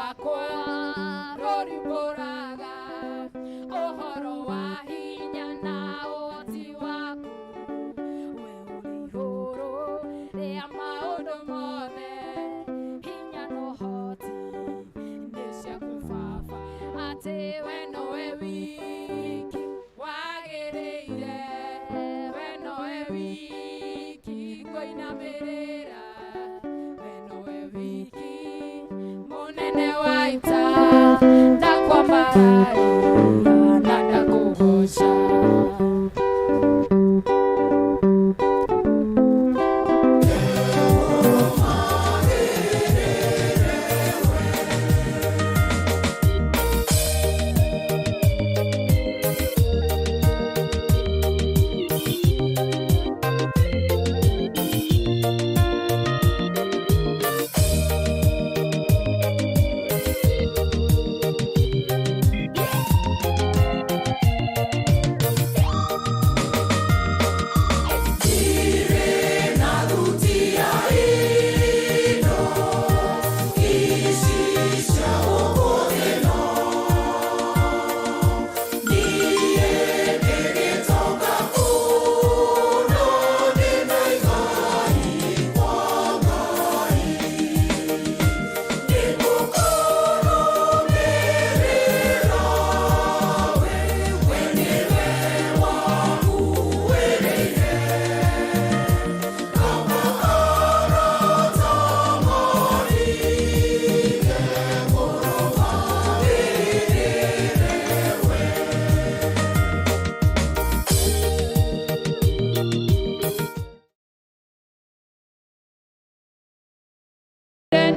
Rwakwa rũriumbũraga ũhoro wa hinya na ũhoti waku. We ũrĩ igũrũ rĩa maũndũ mothe, hinya na ũhoti nĩ ciaku Baba. Atĩ we nowe wiki wagĩrĩire, we nowe wiki ngũinamĩrĩra, we nowe wiki mũnene wa ita, ndakwambararia na ndakũgoca.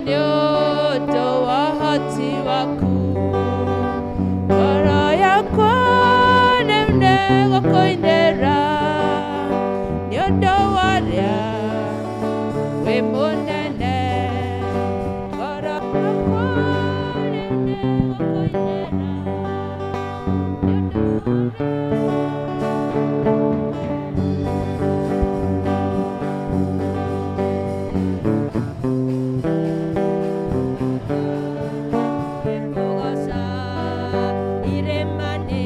Nĩ ũndũ wa ũhoti waku, ngoro yakwa rĩu nĩgũkũinĩra, nĩ ũndũ wa ũrĩa wĩ mũnene. Ngoro yakwa rĩu nĩgũkũinĩra, nĩ ũndũ Kũgoca irĩma-inĩ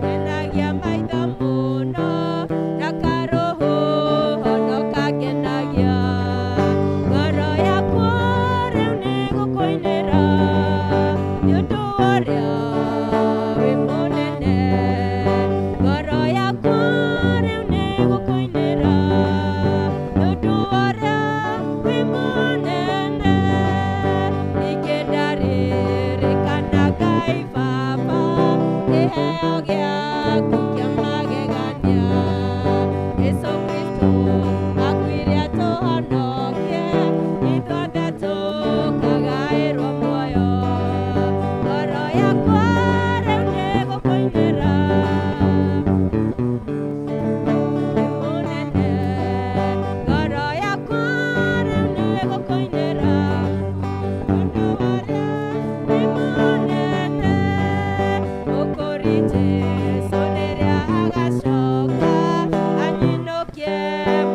ngenagia maitho mũno, na karũhuho no kangenagia. Ngoro yakwa rĩu nĩgũkũinĩra, nĩ ũndũ wa ũrĩa wĩ mũnene. Ngoro yakwa rĩu nĩgũkũinĩra, nĩ ũndũ wa ũrĩa wĩ mũnene. Ningĩ ndaririkana Ngai Baba, kĩheo gĩaku kĩa magegania. Jesũ Kristũ akuire atũhonokie, ithuothe tũkagaĩrwo muoyo. Ngoro yakwa rĩu nĩgũkũinĩra, wĩ mũnene. Ngoro yakwa rĩu nĩgũkũinĩra, ũndũ ũrĩa wĩ mũnene. Mũkũri Jesũ rĩrĩa agacoka, anyinũkie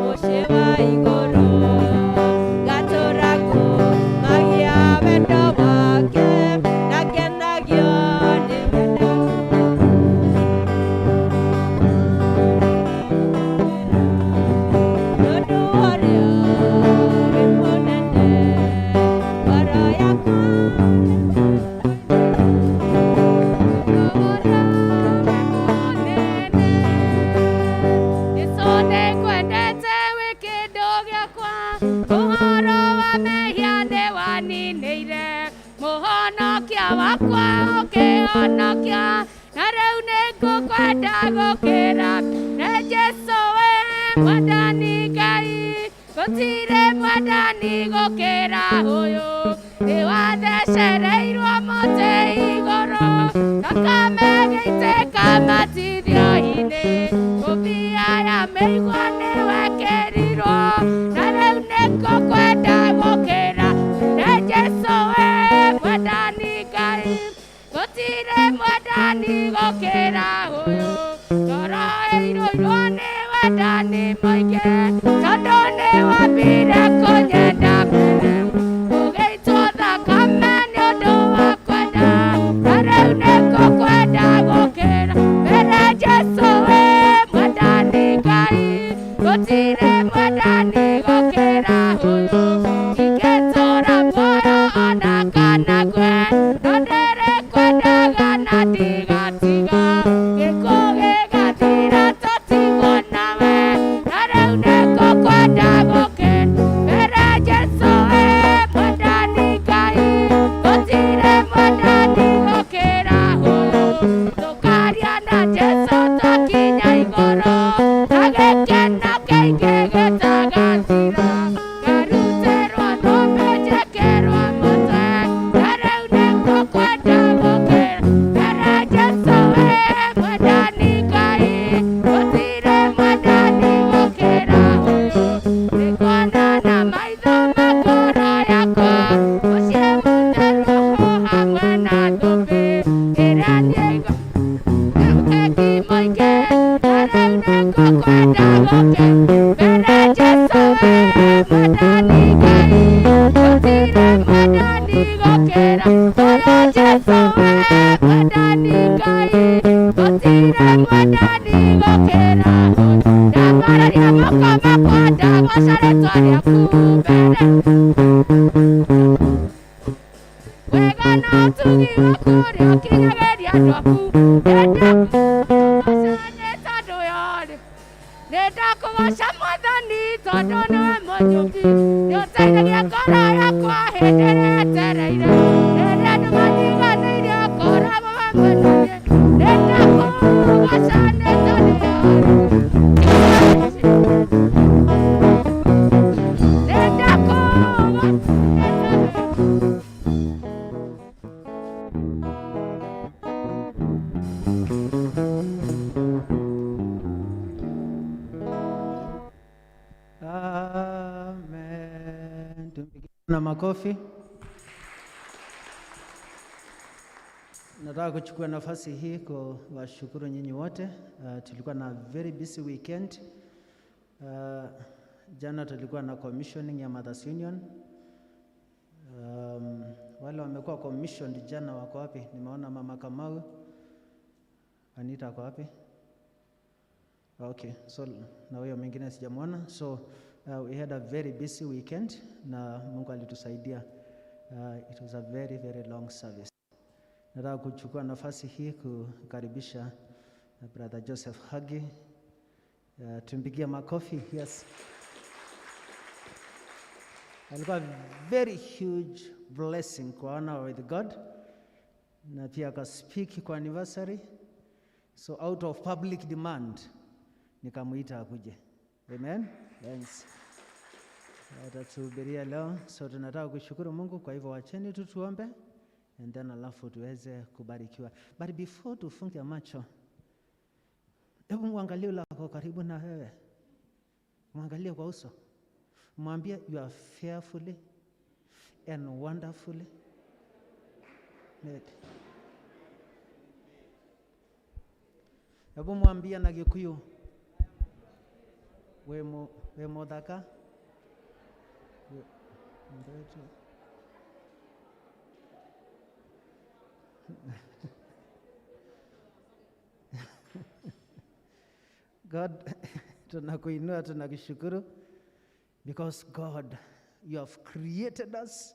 mũciĩ wa igũrũ. Ngatũũra ngumagia wendo wake, na ngenagio nĩ wendo. Nĩ ũndũ wa ũrĩa wĩ mũnene, ngoro yakwa. Jesũ nĩngwendete wĩ kĩndũ gĩakwa, ũhoro wa mehia nĩwaninĩire, mũhonokia wakwa ũkĩhonokia, na rĩu nĩngũkwenda gũkĩra. Nĩ Jesũ we Mwathani Ngai, gũtirĩ mwathani gũkĩra ũyũ, nĩwathecereirwo mũtĩ igũrũ, thakame ĩgĩitĩka matithio-inĩ, ngũbia ya mĩigua nĩwekĩrirwo, na rĩu nĩngũkwenda gũkĩra. Nĩ Jesũ we Mwathani Ngai, gũtirĩ mwathani gũkĩra ũyũ, ngoro ĩiyũirwo nĩ wendani mũingĩ, tondũ nĩwambire kũnyenda mbere, ũgĩitwo thakame nĩ ũndũ wa Mwendani gũkĩra ũyũ Jesũ we mwendani Ngai, gũtirĩ mwendani gũkĩra ũyũ. Ndambararia moko makwa ndagoca rĩtwa rĩaku mbere. Wega na ũtugi waku nĩũkinyagĩria andũ aku. Nĩndakũgoca nĩ tondũ yorĩ. Nĩndakũgoca Mwathani tondũ nĩwe mũnjũmbi. Nĩũteithagia ngoro yakwa hĩndĩ ĩrĩa yetereire. Rĩrĩa andũ mandiganĩirie ũkoragwo hamwe na niĩ. Nĩndakũgoca nĩ tondũ yorĩ. Nĩndakũgoca nĩ tondũ. Amen. Tumpigie na makofi. Nataka kuchukua nafasi hii kuwashukuru nyinyi wote. Tulikuwa na very busy weekend. Jana tulikuwa na commissioning ya Mothers Union. Wale wamekuwa commissioned jana wako wapi? Nimeona Mama Kamau. Anita ako wapi? Okay, so na huyo mwingine sijamwona. So we had a very busy weekend na Mungu alitusaidia. It was a very very long service. Nataka kuchukua nafasi hii kukaribisha Brother Joseph Hagi. Tumpigie makofi. Yes. Alikuwa very huge blessing kwa wana with God na pia akaspeak kwa anniversary. So out of public demand nikamuita akuje. Amen. Thanks. Atatuhubiria leo. So tunataka kushukuru Mungu, kwa hivyo wacheni tu tuombe and then alafu tuweze kubarikiwa. But before tufunge macho, hebu muangalie yule ako karibu na wewe. Mwangalie kwa uso. Mwambie you are fearfully and wonderfully made. Hebu mwambie na Gikuyu, wĩ mũthaka. Mbeto. God, tunakuinua, tunakushukuru because God, you have created us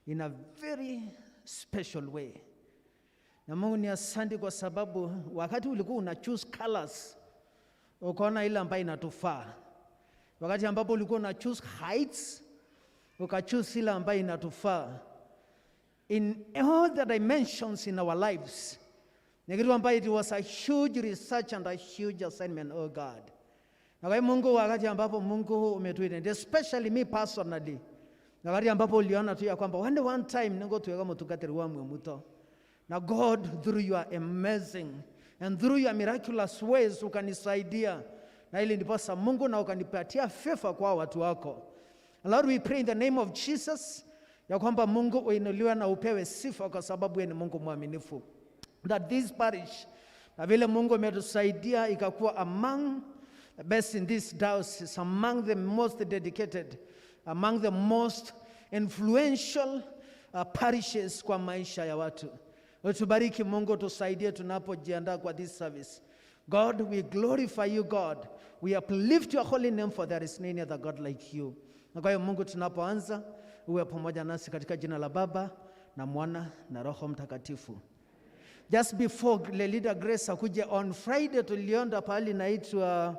in a very special way. Na Mungu ni asante kwa sababu wakati ulikuwa una choose colors, ukaona ile ambayo inatufaa. Wakati ambapo ulikuwa una choose heights, ukachoose ile ambayo inatufaa. In all the dimensions in our lives, ni kitu ambayo it was a huge research and a huge assignment, oh God. Na kwa hiyo Mungu, wakati ambapo Mungu umetuita, especially me personally, wakati ambapo uliona tu ya kwamba one time ningo tuweka mutungatiri wa mwemuto. Na God, through your amazing and through your miraculous ways ukanisaidia. Na ili ndiposa Mungu na ukanipatia favor kwa watu wako. Lord, we pray in the name of Jesus ya kwamba Mungu uinuliwe na upewe sifa kwa sababu yeye ni Mungu mwaminifu. That this parish, na vile Mungu ametusaidia ikakuwa among the best in this diocese, among the most dedicated, among the most influential parishes kwa maisha ya watu. Utubariki Mungu, tusaidie tunapojiandaa kwa this service. God, we glorify you, God. We uplift your holy name, for there is none other God like you. Na kwa hiyo Mungu, tunapoanza uwe pamoja nasi katika jina la Baba na Mwana na Roho Mtakatifu. Just before the leader Grace akuje on Friday, tulienda pahali inaitwa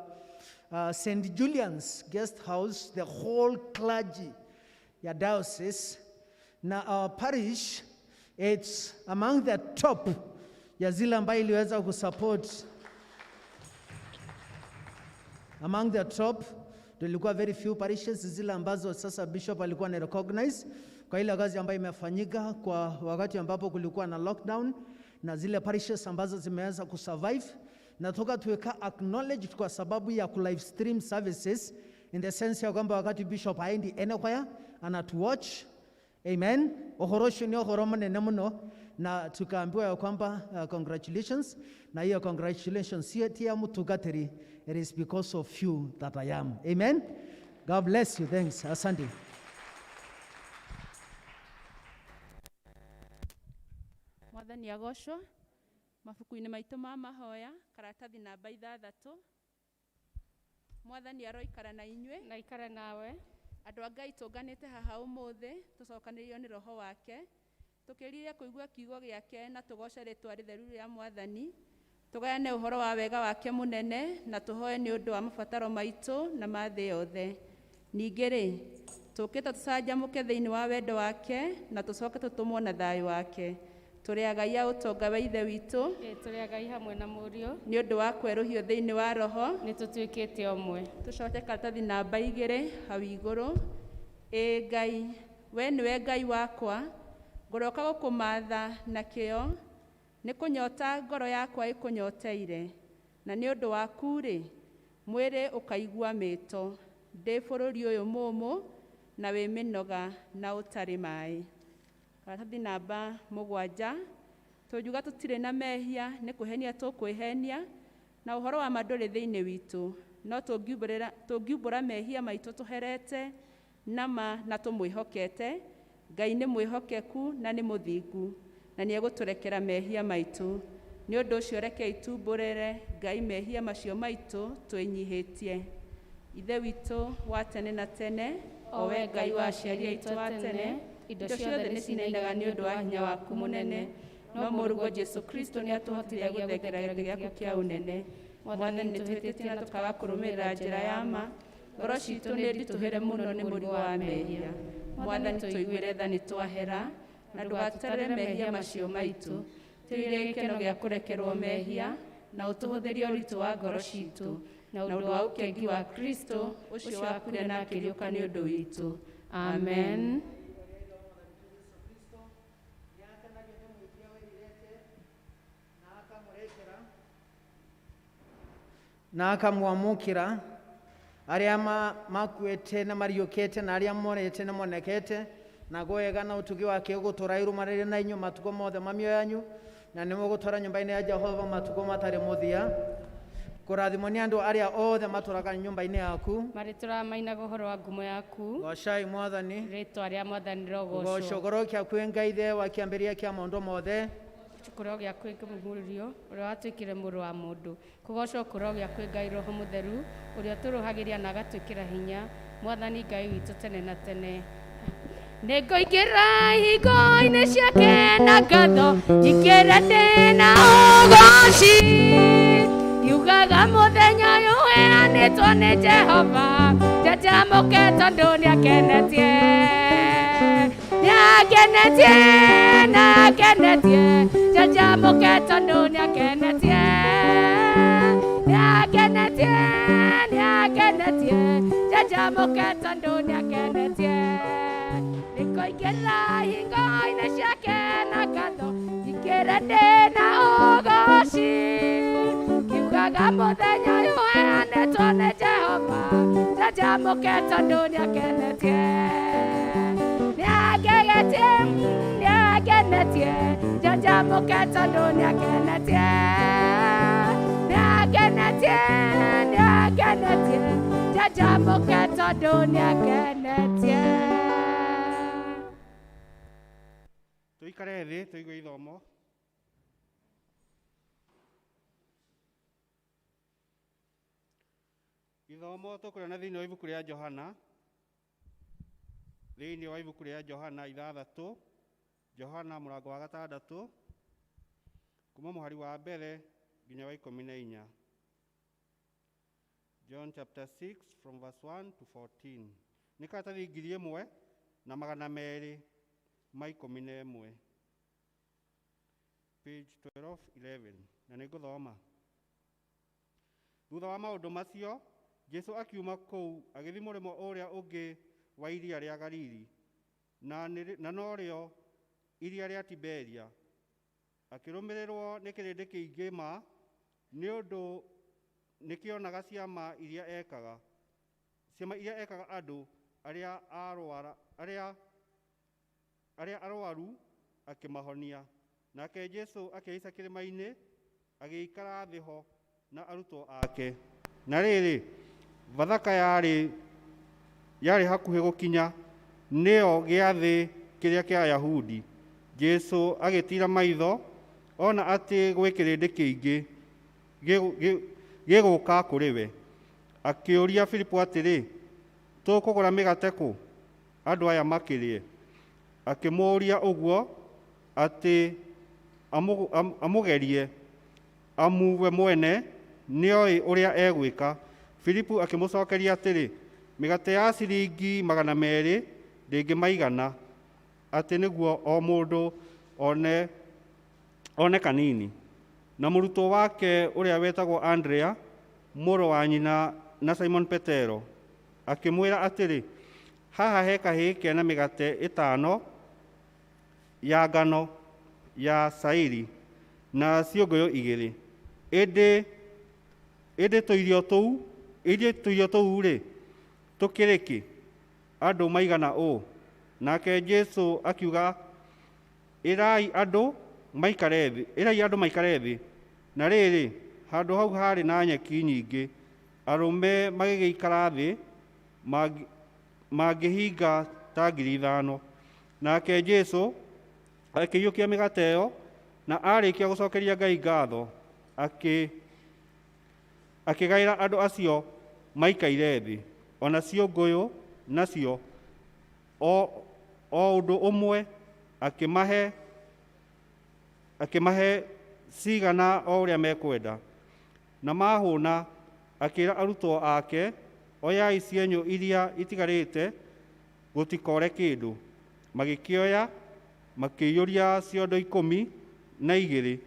St. Julian's Guest House, the whole clergy ya diocese na our parish, it's among the top ya zile ambayo iliweza kusupport. Among the top tulikuwa very few parishes zile ambazo sasa bishop alikuwa na recognize kwa ile kazi ambayo imefanyika kwa wakati ambapo kulikuwa na lockdown na zile parishes ambazo zimeweza kusurvive na toka tuweka acknowledged kwa sababu ya ku live stream services, in the sense ya kwamba wakati bishop haendi anywhere, anatuwatch. Amen. Ũhoro ũcio nĩ ũhoro mũnene mũno na tukaambiwa ya kwamba congratulations, na hiyo congratulations si ti ya mũtungatĩri, it is because of you that I am. Amen. God bless you. Thanks. Asante. Mwathani agocwo. Mabuku-inĩ maitũ ma mahoya, karatathi namba 6. Mwathani aroikara na inyuĩ. Na ikare nawe. Andũ a Ngai tũnganĩte haha ũmũthĩ, tũcokanĩrĩirio nĩ Roho wake, tũkĩrire kũigua kiugo gĩake na tũgoce rĩtwa rĩtheru rĩa Mwathani, tũgayane ũhoro wa wega wake mũnene na tũhoe nĩ ũndũ wa mabataro maitũ na ma thĩ yothe. Ningĩ rĩ, tũkĩte tũcanjamũke thĩinĩ wa wendo wake na tũcoke tũtũmwo na thayũ wake. Tũrĩ agai a ũtonga wa Ithe witũ. Ĩ, tũrĩ agai hamwe na Mũriũ. Nĩ ũndũ wa kwerũhio thĩinĩ wa Roho. Nĩ tũtuĩkĩte ũmwe. Tũcoke karatathi namba 2 hau igũrũ. Ĩ Ngai, we nĩwe Ngai wakwa, ngũroka gũkũmatha na kĩyo, nĩ kũnyota ngoro yakwa ĩkũnyoteire, na nĩ ũndũ waku rĩ, mwĩrĩ ũkaigua mĩto, ndĩ bũrũri ũyũ mũũmũ na wĩ mĩnoga na ũtarĩ maĩ. Karatathi namba 7, tũngiuga tũtirĩ na mehia nĩ kwĩhenia tũkwĩhenia, na ũhoro wa ma ndũrĩ thĩinĩ witũ, no tũngiumbũra mehia maitũ tũherete na ma na tũmwĩhokete, Ngai nĩ mwĩhokeku na nĩ mũthingu, na nĩ egũtũrekera mehia maitũ. Nĩ ũndũ ũcio rekei tumbũrĩre Ngai mehia macio maitũ twĩnyihĩtie. Ithe witũ wa tene na tene, o we Ngai wa aciari aitũ a tene, indo ciothe nĩ cinainaga nĩ ũndũ wa hinya waku mũnene, no Mũrũguo Jesũ Kristo nĩ atũhotithagia gũthengera gĩtĩ gĩaku kĩa ũnene. Mwathani, nĩ tũhĩtĩtie na tũkaga kũrũmĩrĩra njĩra ya ma, ngoro citũ nĩ nditũhĩre mũno nĩ mũrigo wa mehia. Mwathani, tũiguĩre tha nĩ twahera, na ndũgatũtarĩre mehia macio maitũ. Tũiyũrie gĩkeno gĩa kũrekerwo mehia, na ũtũhũthĩrie ũritũ wa ngoro citũ, na ũndũ wa ũkengi wa Kristo, ũcio wakuire na akĩriũka nĩ ũndũ witũ. Amen. Na akamwamũkĩra arĩa makuĩte na mariũkĩte na arĩa morĩte na monekete, na gwega na ũtugi wake ũgũtũũra irũmanĩrĩire na inyuĩ matukũ mothe ma mĩoyo yanyu, na nĩ mũgũtũũra nyũmba-inĩ ya Jehova matukũ matarĩ mũthia. Kũrathimwo nĩ andũ arĩa othe matũũraga nyũmba-inĩ yaku. Marĩtũũraga mainaga ũhoro wa ngumo yaku. Goocai Mwathani. Rĩĩtwa rĩa Mwathani rĩrogocwo. Gocwo goro kĩa Ngai Ithe wa kĩambĩrĩria kĩa maũndũ mothe. Kũrogĩa kwĩ Mũriũ ũrĩa watuĩkire mũrũ wa mũndũ. Kũgocwo kũrogĩa kwĩ Ngai Roho Mũtheru ũrĩa ũtũrũhagĩria na agatwĩkĩra hinya. Mwathani Ngai witũ tene na tene. Nĩngũingĩra ihingo-inĩ ciake na ngatho, njikĩre ndĩ na ũgoci. Ngiugaga mũthenya ũyũ ũheanĩtwo nĩ Jehova, njanjamũke tondũ nĩakenetie. Nĩangenetie, nĩangenetie, njanjamũke tondũ nĩakenetie. Nĩangenetie, nĩangenetie, njanjamũke tondũ nĩangenetie. Nĩngũingĩra ihingo-inĩ ciake na ngatho, njikĩre ndĩ na ũgoci. Ngiugaga mũthenya ũyũ ũheanĩtwo nĩ Jehova, njanjamũke tondũ nĩangenetie. Nĩangenetie, nĩangenetie, njanjamũke tondũ nĩangenetie. Nĩangenetie, nĩangenetie, njanjamũke tondũ nĩangenetie. Tũikare thĩ tũigue ithomo. Ithomo tũkũrĩona thĩinĩ wa ibuku rĩa Johana, thĩinĩ wa ibuku rĩa Johana 6, Johana mũrango wa 6, kuma mũhari wa mbere nginya wa 14. John chapter 6 from verse 1 to 14. Nĩ karatathi 1211. Page 1211. Na nĩ ngũthoma. Thutha wa maũndũ macio, Jesu akiuma kũu agĩthiĩ mũrĩmo ũrĩa ũngĩ wa iria rĩa Galili, na norĩo iria rĩa Tiberia. Akĩrũmĩrĩrwo nĩ kĩrĩndĩ kĩingĩ ma, nĩ ũndũ nĩkĩonaga ciama iria ekaga. Ciama iria ekaga andũ arĩa arwaru akĩmahonia. Nake Jesu akĩhaica kĩrĩma-inĩ, agĩikara thĩ ho na arutwo ake. Na rĩrĩ, Bathaka yarĩ hakuhĩ gũkinya, nĩyo gĩathĩ kĩrĩa kĩa Ayahudi. Jesu agĩtiira maitho Ona atĩ gwĩ kĩrĩndĩ kĩingĩ gĩgũka kũrĩ we, akĩũria Filipu atĩrĩ, tũkũgũra mĩgate kũ andũ aya makĩrĩe? Akĩmũũria ũguo atĩ amũgerie, amu we mwene nĩoĩ ũrĩa egwĩka. Filipu akĩmũcokeria atĩrĩ, mĩgate ya ciringi 200 ndĩngĩmaigana atĩ nĩguo o mũndũ one kanini. Na mũrutwo wake ũrĩa wetagwo Andrea, mũrũ wa nyina na Simon Petero, akĩmwĩra atĩrĩ, haha he kahĩĩ kena mĩgate 5 ya ngano ya cairi na ciũngũyũ 2, ĩndĩ tũirio tũu rĩ tũkĩrĩ kĩ andũ maigana ũũ? Nake Jesũ akiuga, ĩrai andũ maikare thĩ. Na rĩrĩ, handũ hau harĩ na nyeki nyingĩ, arũme magĩgĩikara thĩ mangĩhinga ta 5,000. Nake Jesũ akĩiyũkia mĩgate ĩyo, na arĩkia gũcokeria Ngai ngatho, akĩgaĩra andũ acio maikaire thĩ, ona ciũngũyũ nacio o ũndũ ũmwe, akĩmahe cigana o ũrĩa mekwenda. Na mahũna, akĩĩra arutwo ake, oyai cienyũ iria itigarĩte, gũtikore kĩndũ. Magĩkĩoya, makĩiyũria ciondo 12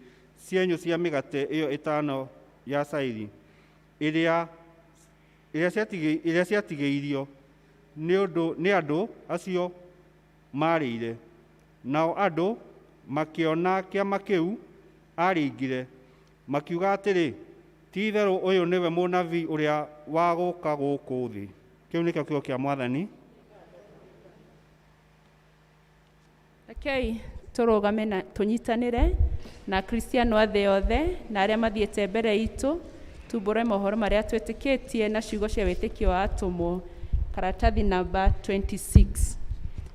cienyũ cia mĩgate ĩyo 5 ya cairi, ĩrĩa ciatigĩirio nĩ andũ acio maarĩire. Nao andũ makĩona kĩama kĩu aringire, makiuga atĩrĩ, ti-itherũ ũyũ nĩwe mũnabii ũrĩa wa gũka gũkũ thĩ. Kĩu nĩkĩo kiugo kĩa Mwathani. Rekei tũrũgame na tũnyitanĩre na Kristiano a thĩ yothe na arĩa mathiĩte mbere itũ, tumbũre mohoro marĩa twĩtĩkĩtie na ciugo cia wĩtĩkio wa atũmwo. Karatathi namba 26.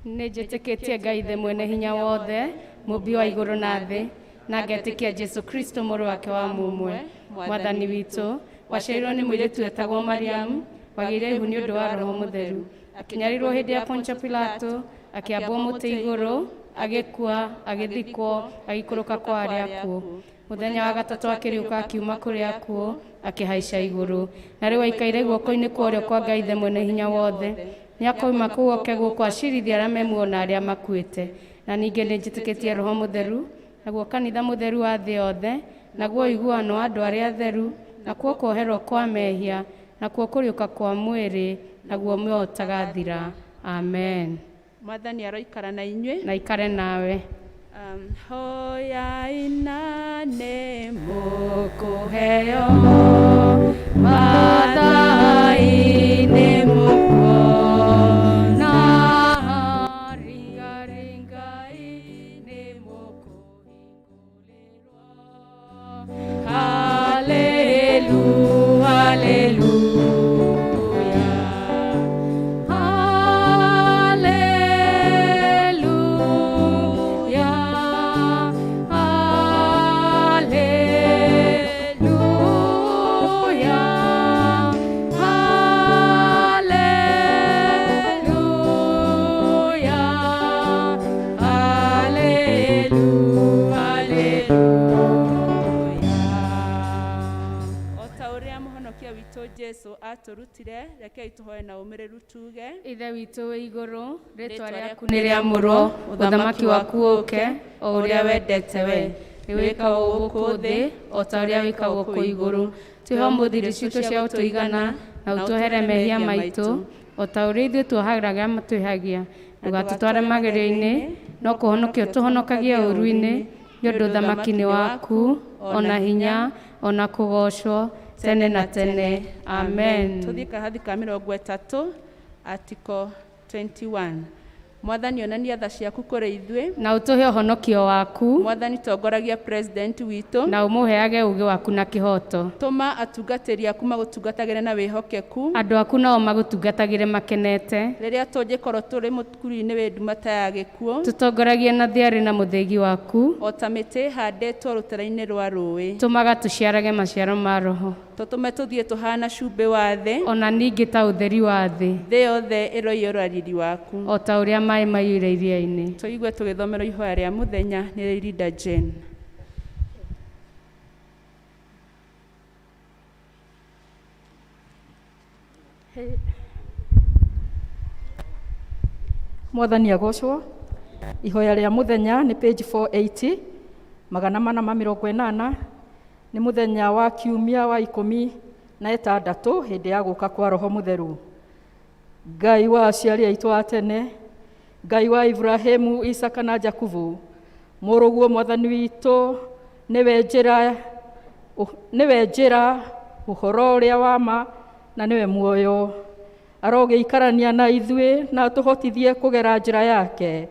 Nĩ njĩtĩkĩtie Ngai Ithe mwene hinya wothe, mũmbi wa igũrũ na thĩ, na ngetĩkia Jesũ Kristo mũrũ wake wa mũmwe, Mwathani witũ, waciarirwo nĩ mũirĩtu wetagwo Mariamu, wagĩire ihu nĩ ũndũ wa Roho Mũtheru, akĩnyarirwo hĩndĩ ya Pontio Pilato, akĩambwo mũtĩ igũrũ, agĩkua, agĩthikwo, agĩikũrũka kwa arĩa akuũ. Mũthenya wa gatatũ akĩriũka akiuma kũrĩ akuũ, akĩhaica igũrũ. Na rĩu aikaire guoko-inĩ kwa ũrĩo kwa Ngai Ithe mwene hinya wothe. Nĩakoima kũu oke gũkũ acirithie arĩa me muoyo na arĩa makuĩte. Na ningĩ nĩ njĩtĩkĩtie Roho Mũtheru, naguo kanitha mũtheru wa thĩ yothe, naguo ũiguano wa andũ arĩa atheru, nakuo kuoherwo kwa mehia, nakuo kũriũka kwa mwĩrĩ, naguo muoyo ũtagathira. Amen. Mwathani aroikara na inyuĩ. Na ikare nawe. Hoyai na nĩ mũkũheo, mathai nĩ mũkuona, ringaringai nĩ mũkũhingũrĩrwo. Hallelu, hallelujah. Hallelujah, hallelujah, hallelujah, hallelujah, O ta ũrĩa mũhonokia witũ Jesũ atũrutire, rekei tũhoe na ũmĩrĩru tuge. Ithe witũ wĩ igũrũ, rĩtwa rĩaku nĩ rĩamũrwo, ũthamaki waku ũũke, o ũrĩa wendete we. Nĩ wĩkagwo gũkũ thĩ o ta ũrĩa wĩkagwo kũu igũrũ. Twĩhe ũmũthĩ irio citũ cia gũtũigana, na ũtuohere mehia maitũ, o ta ũrĩa ithuĩ tuohagĩra arĩa matwĩhagia. Ndũgatũtware magerio-inĩ, no kũhonokia ũtũhonokagie ũũru-inĩ, nĩ ũndũ ũthamaki nĩ waku, ona hinya, ona kũgoocwo, tene na tene. Amen. Tũthiĩ karatathi ka 30, article 21. Mwathani onania tha ciaku kũrĩ ithuĩ. Na ũtũhe ũhonokio waku. Mwathani tongoragia president witũ. Na ũmũheage ũũgĩ waku na kĩhooto. Tũma atungatĩri aku magũtungatagĩre na wĩhokeku. Andũ aku nao magũtungatagĩre makenete. Rĩrĩa tũngĩkorwo tũrĩ mũkuru-inĩ wĩ nduma ta ya gĩkuũ. Tũtongoragie na thiarĩ na mũthĩgi waku. O ta mĩtĩ ĩhandĩtwo rũtere-inĩ rwa rũũĩ. Tũmaga tũciarage maciaro ma Roho. Tũtũme tũthiĩ tũhana cumbĩ wa thĩ. Ona ningĩ ta ũtheri wa thĩ. Thĩ yothe ĩroiyũra riri waku. O ta ũrĩa maĩ maiyũire iria-inĩ. Tũigue tũgĩthomerwo ihoya rĩa mũthenya nĩ Linda Jane. Mwathani agocwo. Ihoya rĩa mũthenya nĩ page 480 480 nĩ mũthenya wa kiumia wa 16 hĩndĩ ya gũka kwa Roho Mũtheru. Ngai wa aciari aitũ a tene, Ngai wa Ibrahimu, Isaka na Jakubu, mũrũguo Mwathani witũ nĩwe njĩra, ũhoro ũrĩa wa ma na nĩwe muoyo. Arogĩikarania na ithuĩ na atũhotithie kũgera njĩra yake,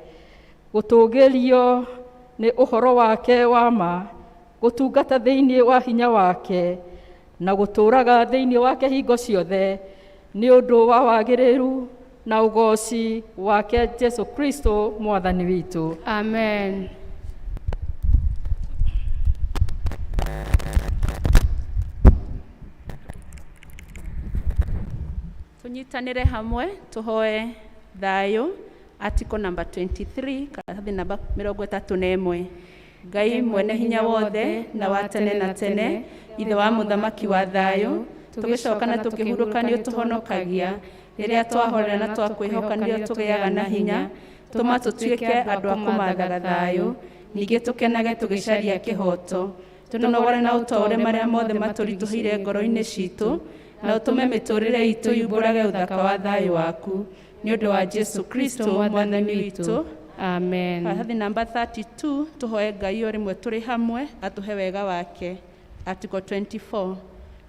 gũtũũgĩrio nĩ ũhoro wake wa ma, gũtungata thĩinĩ wa hinya wake, na gũtũũraga thĩinĩ wake hingo ciothe, nĩ ũndũ wa wagĩrĩru na ũgooci wake Jesu Kristo Mwathani witũ. Amen. Tunyitanĩre hamwe tũhoe thayũ. Article number 23 karatathi namba 31. Ngai mwene hinya wothe na wa tene na tene, Ithe wa mũthamaki wa thayũ, tũgĩcoka na tũkĩhurũka nĩ ũtũhonokagia. Rĩrĩa twahorera na twakwĩhoka nĩrĩo tũgĩaga na hinya. Tũma tũtuĩke andũ a kũmathaga thayũ, ningĩ tũkenage tũgĩcaria kĩhooto. Tũnogore na ũtũũre marĩa mothe matũritũhĩire ngoro-inĩ citũ, na ũtũme mĩtũũrĩre itũ yumbũrage ũthaka wa thayũ waku. Nĩ ũndũ wa Jesu Kristo Mwathani witũ. Amen. Karatathi namba 32 tũhoe Ngai o rĩmwe tũrĩ hamwe atũhe wega wake. Article 24.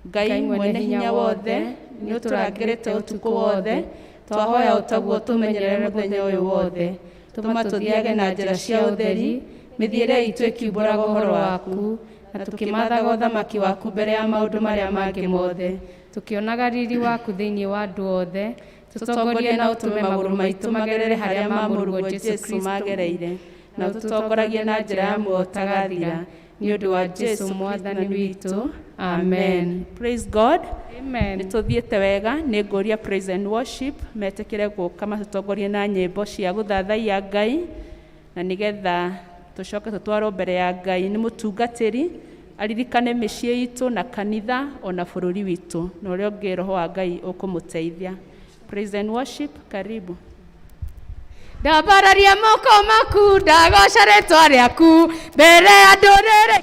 Ngai mwene hinya wothe nĩ ũtũrangĩrĩte ũtukũ wothe, twahoya ũtaguo tũmenyerere mũthenya ũyũ wothe. Tũma tũthiage na njĩra cia ũtheri, mĩthiĩre itũ ĩkiumbũraga ũhoro waku, na tũkĩmathaga ũthamaki waku mbere ya maũndũ marĩa mangĩ mothe. Tũkĩonaga riri waku thĩinĩ wa andũ othe, tũtongorie na ũtũme magũrũ maitũ magerere harĩa ma mũrũguo Jesu magereire, na ũtũtongoragie na njĩra ya muoyo ũtagathira, nĩ ũndũ wa Jesu Mwathani witũ. Amen. Praise God. Amen. Nĩ tũthiĩte wega. Nĩ ngũria praise and worship metĩkĩre gũka matũtongorie na nyĩmbo cia gũthathaiya Ngai, na nĩgetha tũcoke tũtwarwo mbere ya Ngai nĩ mũtungatĩri aririkane mĩciĩ itũ na kanitha ona bũrũri witũ, na ũrĩa ũngĩ Roho wa Ngai ũkũmũteithia. Praise and worship, karibu. Ndambararia moko maku, ndagoca rĩtwa rĩaku mbere ya ndũrĩrĩ.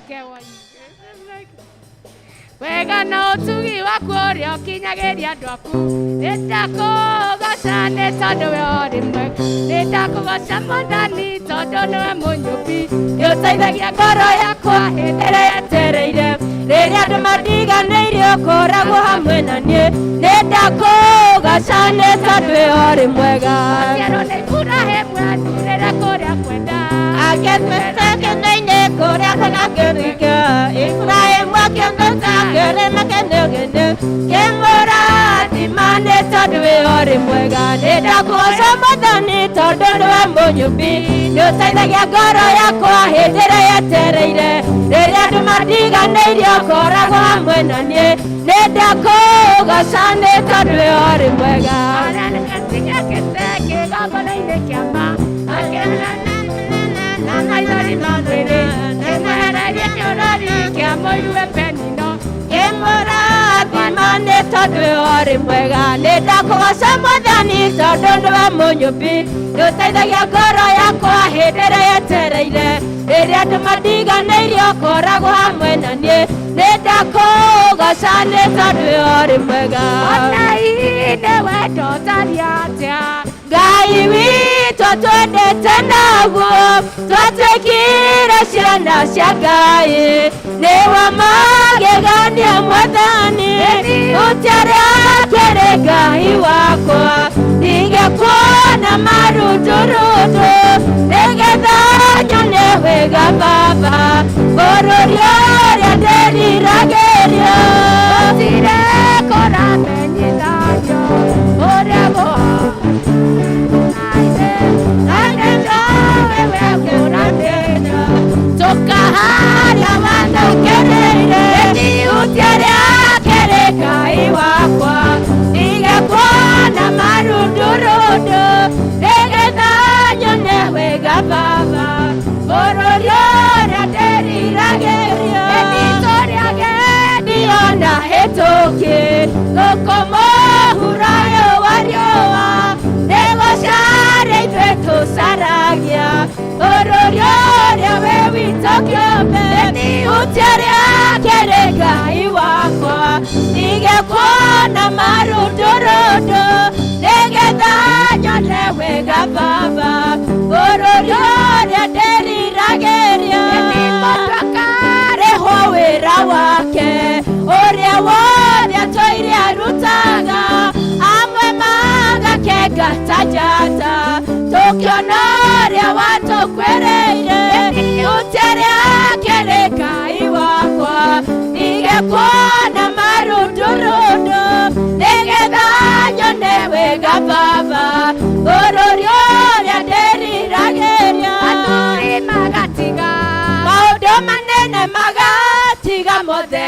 Wega na ũtugi waku ũrĩa ũkinyagĩria andũ aku, nĩndakũgoca nĩ tondũ we ũrĩ mwega, nĩndakũgoca Mwathani tondũ nĩwe mũnyũmbi, nĩũteithagia ngoro yakwa hĩndĩ ĩrĩa yetereire. Rĩrĩa andũ mandiganĩirie ũkoragwo hamwe na niĩ, nĩndakũgoca nĩ tondũ we ũrĩ mwega. Maciaro nĩ Iburahĩmu athurĩre kũrĩa kwenda, akĩtwĩka kũrĩa kwenda kĩrĩka. Iburahĩmu akĩmwĩta kĩrĩma kĩnegene, kĩmũrathima nĩ tondũ we ũrĩ mwega. Nĩndakũgoca Mwathani tondũ nĩwe mũnyũmbi, nĩũteithagia ngoro yakwa hĩndĩ ĩrĩa yetereire. Rĩrĩa andũ mandiganĩirie ũkoragwo hamwe na niĩ, nĩndakũgoca nĩ tondũ we ũrĩ mwega. Aranĩkĩte kĩgongona-inĩ kĩa ma, akĩona maithori ma mwĩrĩ, kĩmwehererie kĩũrori kĩa mũiruwe Penino, kĩmũrathima nĩ tondũ we ũrĩ mwega. Nĩndakũgoca Mwathani tondũ nĩwe mũnyũmbi, nĩũteithagia ngoro yakwa hĩndĩ ĩrĩa yetereire. Rĩrĩa andũ mandiganĩirie ũkoragwo hamwe na niĩ, nĩndakũgoca nĩ tondũ we ũrĩ mwega. Onai nĩ wendo ũtariĩ atĩa, Ngai witũ witũ atwendete naguo twatuĩkire ciana cia Ngai. Nĩ wa magegania Mwathani, ũtiarĩ akĩrĩ Ngai wakwa. Ningekuona marundurundu nĩgetha nyone wega Baba, bũrũri ũrĩa ndĩriragĩria. Gũtirĩ kũramenyithanio ũrĩa tukaharia watũkeneire ũtiarĩ akĩrĩ Ngai wakwa. Ningekuona marundurundu nĩgetha nyone wega Baba, bũrũri ũrĩa ndĩriragĩria. Ndiona hĩtũki gũkũ mũhuro ũyũ wa riũa, nĩgũcaria ithuĩ tũcaragia bũrũri ũrĩa wĩ witũ kĩũmbe. Ũtiarĩ akĩrĩ Ngai wakwa. Ningekuona marundurundu nĩgetha nyone wega Baba, bũrũri ũrĩa ndĩriragĩria. Mũndũ akarĩhwo wĩra wake ũrĩa wothe atũire arutaga, amwe magakenga ta njata, tũkĩona ũrĩa watũkwĩrĩire. Ũtiarĩ akĩrĩ Ngai wakwa. Ningekuona marundurundu nĩgetha nyone wega Baba, bũrũri ũrĩa ndĩriragĩria. Athuri magatiga maũndũ manene, magatiga mothe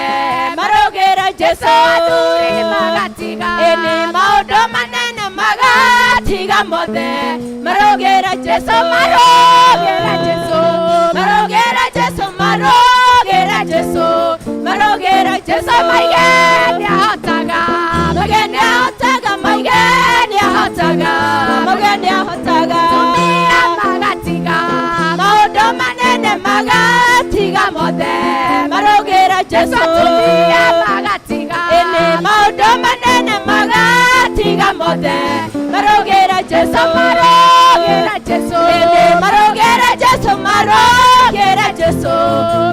marũgĩre Jesũ. Athuri magatiga ĩni maũndũ manene, magatiga mothe marũgĩre Jesũ, marũgĩre Jesũ, marũgĩre Jesũ, marũgĩre Jesũ, marũgĩre Jesũ. Maige nĩahotaga, maige nĩahotaga, maige nĩahotaga, maige nĩahotaga. Atumia magatiga maũndũ manene, magatiga mothe marũgĩre Jesũ. Atumia magatiga ĩni maũndũ manene, magatiga mothe marũgĩre Jesũ, marũgĩre Jesũ, ĩni marũgĩre Jesũ, marũgĩre Jesũ,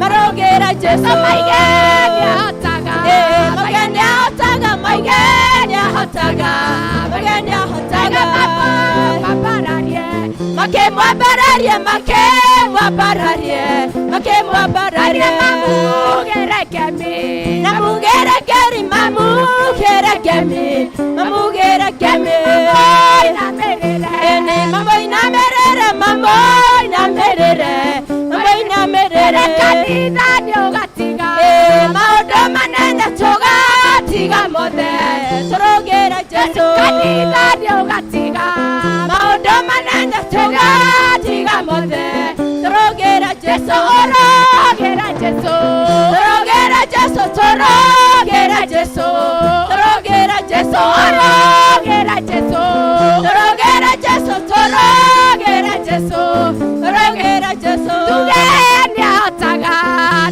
marũgĩre Jesũ. Maige nĩahotaga, maige nĩahotaga, maige nĩahotaga, maige nĩahotaga. Mapararie makĩmwambararie, makĩmwambararie, makĩmwambararie. Mamũgerekemi, namũgerekeri, mamũgerekemi, mamũgerekemi. Ĩni mamũinamĩrĩre, mamũinamĩrĩre, mamũinamĩrĩre. Kanitha nĩũgatiga maũndũ manene, tũgatiga mothe tũrũgĩre Jesũ. Kanitha nĩũgatiga maũndũ manene, tũgatiga mothe tũrũgĩre Jesũ, ũrũgĩre Jesũ, tũrũgĩre Jesũ, tũrũgĩre Jesũ, tũrũgĩre Jesũ, ũrũgĩre Jesũ, tũrũgĩre Jesũ, tũrũgĩre Jesũ, tũrũgĩre Jesũ. Tuge nĩahotaga,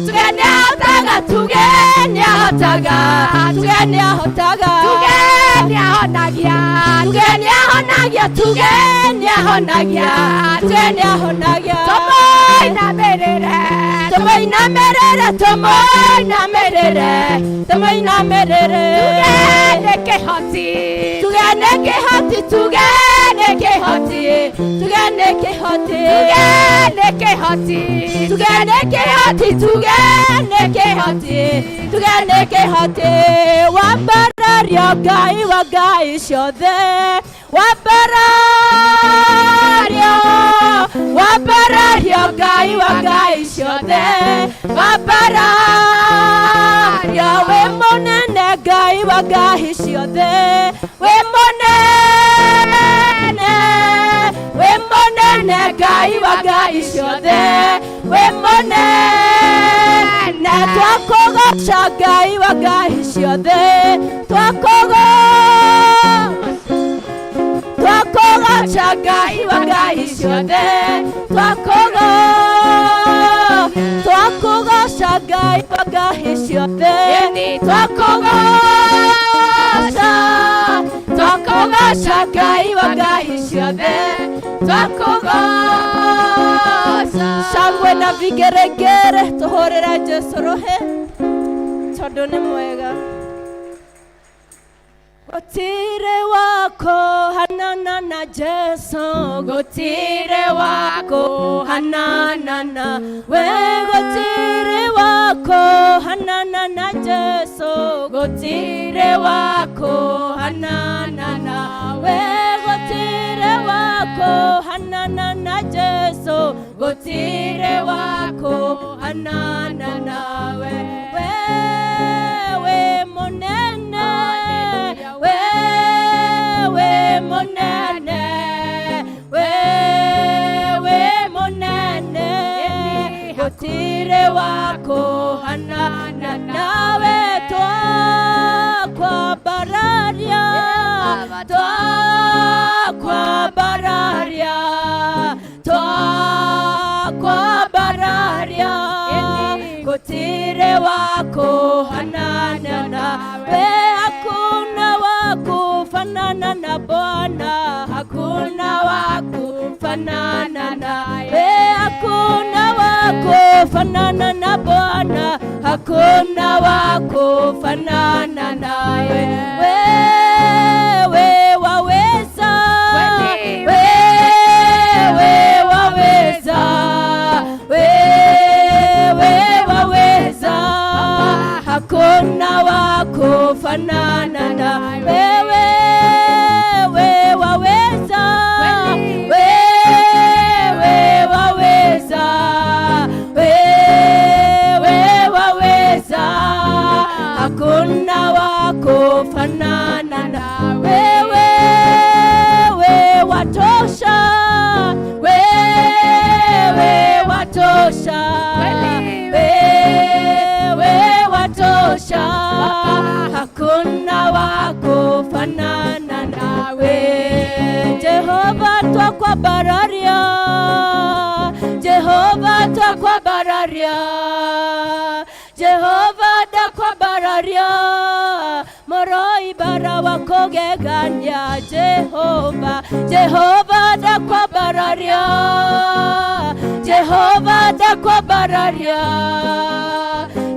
tuge nĩahotaga, tuge nĩahotaga, tuge nĩahotaga, tuge nĩahonagia, tuge nĩahonagia, tuge nĩahonagia, tuge nĩahonagia. Tũmũinamĩrĩre, tũmũinamĩrĩre, tũmũinamĩrĩre, tũmũinamĩrĩre. Tuge nĩ kĩhoti, tuge nĩ kĩhoti, tuge nĩ kĩhoti, tuge nĩ kĩhoti, tuge nĩ kĩhoti, tuge nĩ kĩhoti, tuge nĩ kĩhoti, tuge nĩ kĩhoti. Wambarario Ngai wa ngai ciothe, wambarario, wambarario Ngai wa ngai ciothe, wambarario. Wĩ mũnene Ngai wa ngai ciothe, wĩ mũnene, wĩ mũnene Ngai wa ngai ciothe, wĩ mũnene. Twakũgoca Ngai wa ngai ciothe, twakũgoca Ngai wa ngai ciothe, twakũgoca Ngai wa ngai ciothe, twakũgoca, twakũgoca Ngai wa ngai ciothe. Twakugoca. Shangwe na vigeregere tũhũrĩre Jesũ rũhĩ tondũ nĩ mwega. Gũtirĩ wako hanana na Jesũ, gũtirĩ wako hanana na we, gũtirĩ wako hanana na Jesũ, gũtirĩ wako hanana na we, gũtirĩ wako hanana na Jesũ, gũtirĩ wako hanana nawe. Wewe mũnene, wewe mũnene, wewe mũnene, gũtirĩ wako hanana nawe. Twakwambararia, twakwambararia, twakwambararia, gũtirĩ wako hanana nawe. Hakuna wa kufanana na Bwana, hakuna wa kufanana naye, hakuna wa kufanana na Bwana, hakuna wa kufanana naye. Wewe waweza, wewe waweza, wewe waweza, hakuna wa kufanana na wewe. Wewe waweza, wewe waweza, wewe waweza, hakuna wa kufanana na wewe. Wewe watosha, wewe watosha, wewe watosha, hakuna wa kufanana nawe. Jehova twakwambararia, Jehova twakwambararia, Jehova ndakwambararia, moroi bara wakũgegania. Jehova, Jehova ndakwambararia, Jehova ndakwambararia,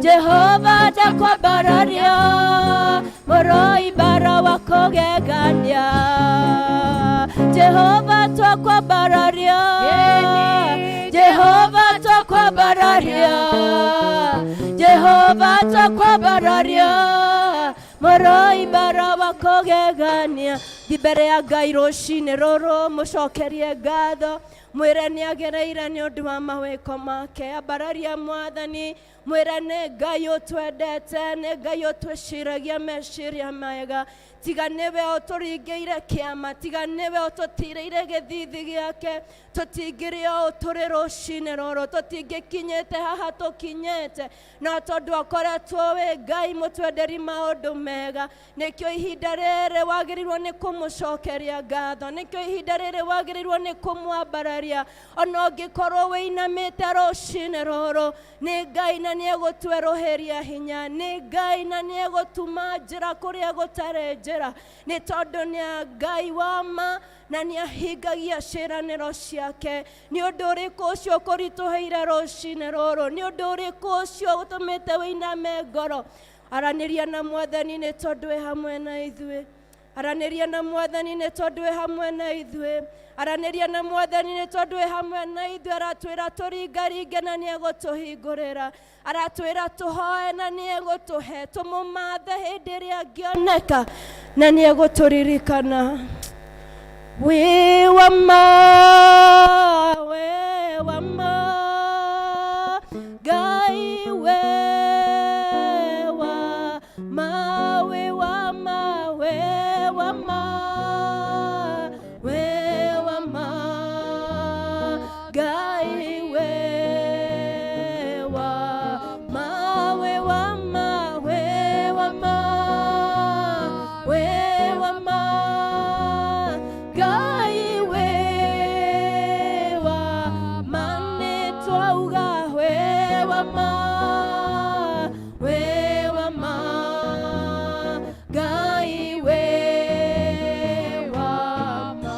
Jehova ndakwambararia, moroi bara wakũgegania. Jehova twakwambararia, Jehova twakwambararia, Jehova twakwambararia, moroi bara wakũgegania. Thi mbere ya Ngai rũcinĩ rũrũ, mũcokerie ngatho, mwĩre nĩ agereire nĩ ũndũ wa mawĩko make. Ambararia Mwathani, mwĩre nĩ Ngai ũtwendete, nĩ Ngai ũtwĩciragia meciria mega. Tiga nĩwe ũtũringĩire kĩama, tiga nĩwe ũtũtirĩire gĩthithi gĩake, tũtingĩrĩ o tũrĩ rũcinĩ rũrũ, tũtingĩkinyĩte haha tũkinyĩte. No tondũ akoretwo wĩ Ngai mũtwenderi maũndũ mega, nĩkĩo ihinda rĩrĩ wagĩrĩirwo nĩ kũmũcokeria ngatho, nĩkĩo ihinda rĩrĩ wagĩrĩirwo nĩ kũmwambararia. Ona ũngĩkorwo wĩinamĩte rũcinĩ rũrũ, nĩ Ngai na nĩ egũtwerũhĩria hinya, nĩ Ngai na nĩ egũtuma njĩra kũrĩa gũtarĩ njĩra, nĩ tondũ nĩ Ngai wa ma na nĩ ahingagia ciĩranĩro ciake. Nĩ ũndũ ũrĩkũ ũcio ũkũritũhĩire rũcinĩ rũrũ? Nĩ ũndũ ũrĩkũ ũcio ũtũmĩte wĩiname ngoro? Aranĩria na Mwathani nĩ tondũ wĩ hamwe na ithuĩ. Aranĩria na Mwathani nĩ tondũ wĩ hamwe na ithuĩ. Aranĩria na Mwathani nĩ tondũ wĩ hamwe na ithuĩ. Aratwĩra tũringaringe na nĩ egũtũhingũrĩra, aratwĩra tũhoe na nĩ egũtũhe, tũmũmathe hĩndĩ ĩrĩa angĩoneka na nĩ egũtũririkana. Wĩ wa ma, wĩ wa ma, Ngai wĩ wa ma, wĩ wa ma, wĩ wa ma, wĩ wa ma, Ngai wĩ wa ma, wĩ wa ma, wĩ wa ma, wĩ wa ma, Ngai wĩ wa ma, nĩ twauga wĩ wa ma, wĩ wa ma, Ngai wĩ wa ma.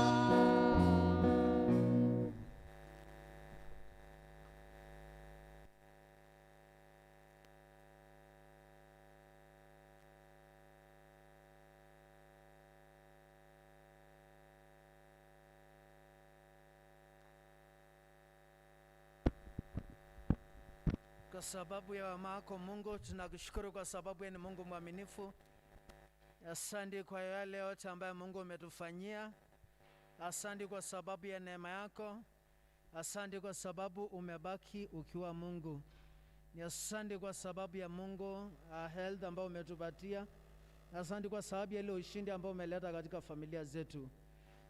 Kwa sababu ya wema wako Mungu, tunakushukuru kwa sababu wewe ni Mungu mwaminifu. Asante kwa yale yote ambayo Mungu umetufanyia. Asante kwa sababu ya neema yako. Asante kwa sababu umebaki ukiwa Mungu. Ni asante kwa sababu ya Mungu health ambao umetupatia. Asante kwa sababu ya ile ushindi ambao umeleta katika familia zetu.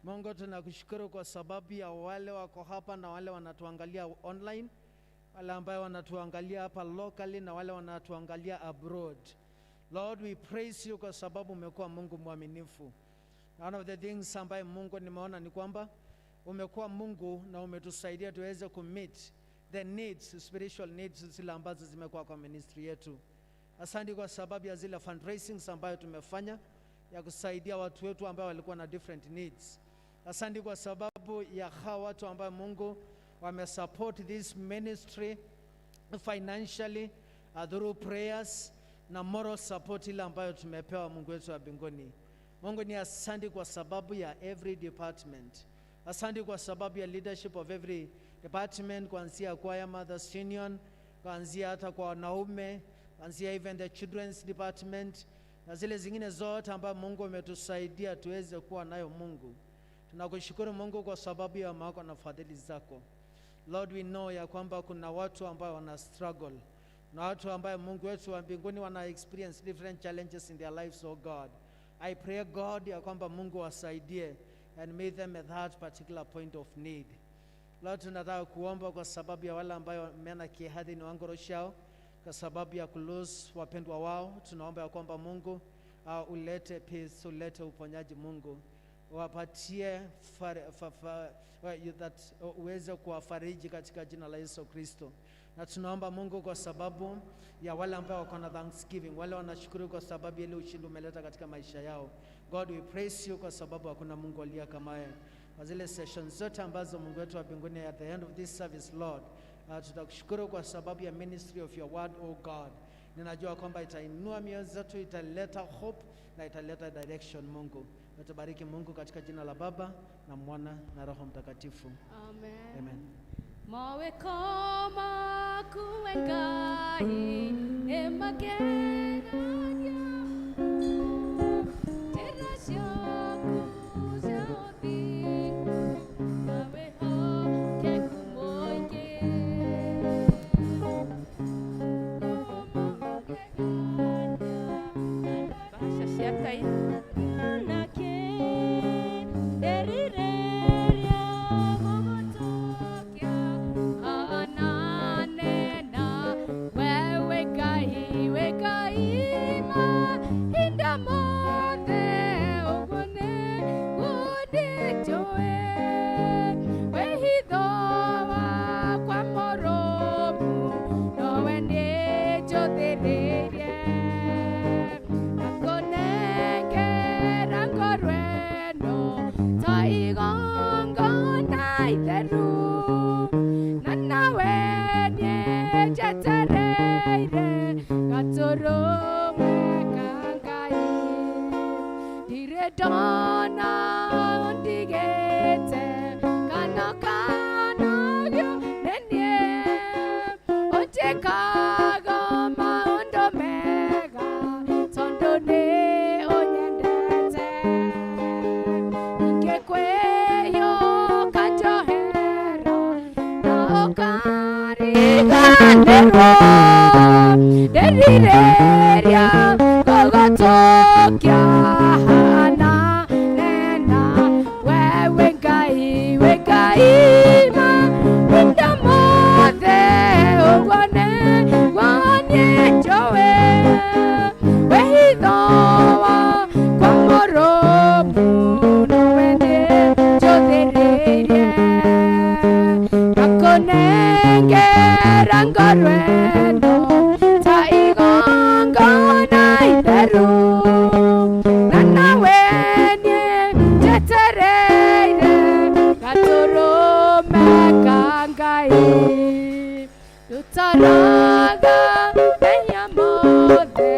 Mungu, tunakushukuru kwa sababu ya wale wako hapa na wale wanatuangalia online, wale ambao wanatuangalia hapa locally na wale wanatuangalia abroad. Lord, we praise you kwa sababu umekuwa Mungu mwaminifu. One of the things ambaye Mungu nimeona ni kwamba umekuwa Mungu na umetusaidia tuweze kumeet the needs, spiritual needs zile ambazo zimekuwa kwa ministry yetu. Asante kwa sababu ya zile fundraisings ambayo tumefanya ya kusaidia watu wetu ambao walikuwa na different needs. Asante kwa sababu ya hawa watu ambao Mungu wamesupport this ministry financially through prayers na moral support ile ambayo tumepewa Mungu wetu wa mbinguni. Mungu ni asante kwa sababu ya every department. Asante kwa sababu ya leadership of every department, kuanzia choir mothers union, kuanzia hata kwa wanaume, kuanzia even the children's department na zile zingine zote ambayo Mungu umetusaidia tuweze kuwa nayo Mungu. Tunakushukuru Mungu kwa sababu ya wema wako na fadhili zako. Lord, we know ya kwamba kuna watu ambao wana struggle na watu ambayo Mungu wetu wa mbinguni wana experience different challenges in their lives, oh God. I pray God ya kwamba Mungu wasaidie and meet them at that particular point of need. Lord, tunataka kuomba kwa sababu ya wale ambayo mena kihadhi ni wangoro shao kwa sababu ya kulose wapendwa wao. Tunaomba ya kwamba Mungu ulete peace, ulete uponyaji Mungu, wapatie that uweze kuwafariji katika jina la Yesu Kristo. Na tunaomba Mungu kwa sababu ya wale ambao wako na thanksgiving, wale wanashukuru kwa sababu ile ushindi umeleta katika maisha yao. God, we praise you kwa sababu hakuna Mungu aliye kama yeye. Kwa zile sessions zote ambazo Mungu wetu wa mbinguni at the end of this service Lord, tutakushukuru kwa sababu ya ministry of your word, oh God. Ninajua kwamba itainua mioyo zetu, italeta hope na italeta direction Mungu. Natubariki Mungu katika jina la Baba na Mwana na Roho Mtakatifu. Amen. Amen. Mawe koma kuwe Ngai emagenagia njĩra ciaku cia ũthingu na wĩhokeku mũingĩ. Bahasha cia tithe. Nake erirĩria gũgũtũkia Ananena wewe Ngai we Ngai mahinda mothe ũguo nĩguo ndĩnjũĩ wĩhitho wakwa mũrũmu nowe nĩnjũthĩrĩirie ngakũnengera ngoro ĩno ta igongona itheru na nawe nĩnjetereire gatũrũme ka Ngai ndirĩ ndona ũndigĩte kana ũkanogio nĩ niĩ ũnjĩkaga maũndũ mega tondũ nĩ ũnyendete ingĩkwĩyũka njohera na ũkariganĩrwo ndĩrirĩria gũgũtũkia hana nena wewe Ngai we Ngai mahinda mothe ũguo nĩguo niĩ njũĩ wĩhitho wakwa mũrũmu nowe nĩnjũthĩrĩirie ngakũnengera ngoro ĩno ta igongona itheru na nawe niĩ njetereire gatũrũme ka Ngai rutaraga mehia mothe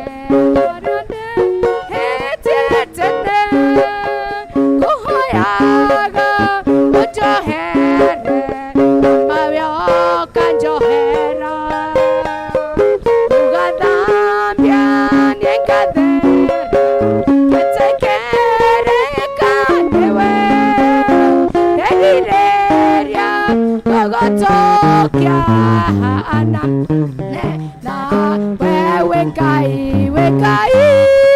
marĩa ndĩhĩtie tene ngũhoyaga ũnjohere mawe ũkanjohera. Ananena wewe Ngai wĩ Ngai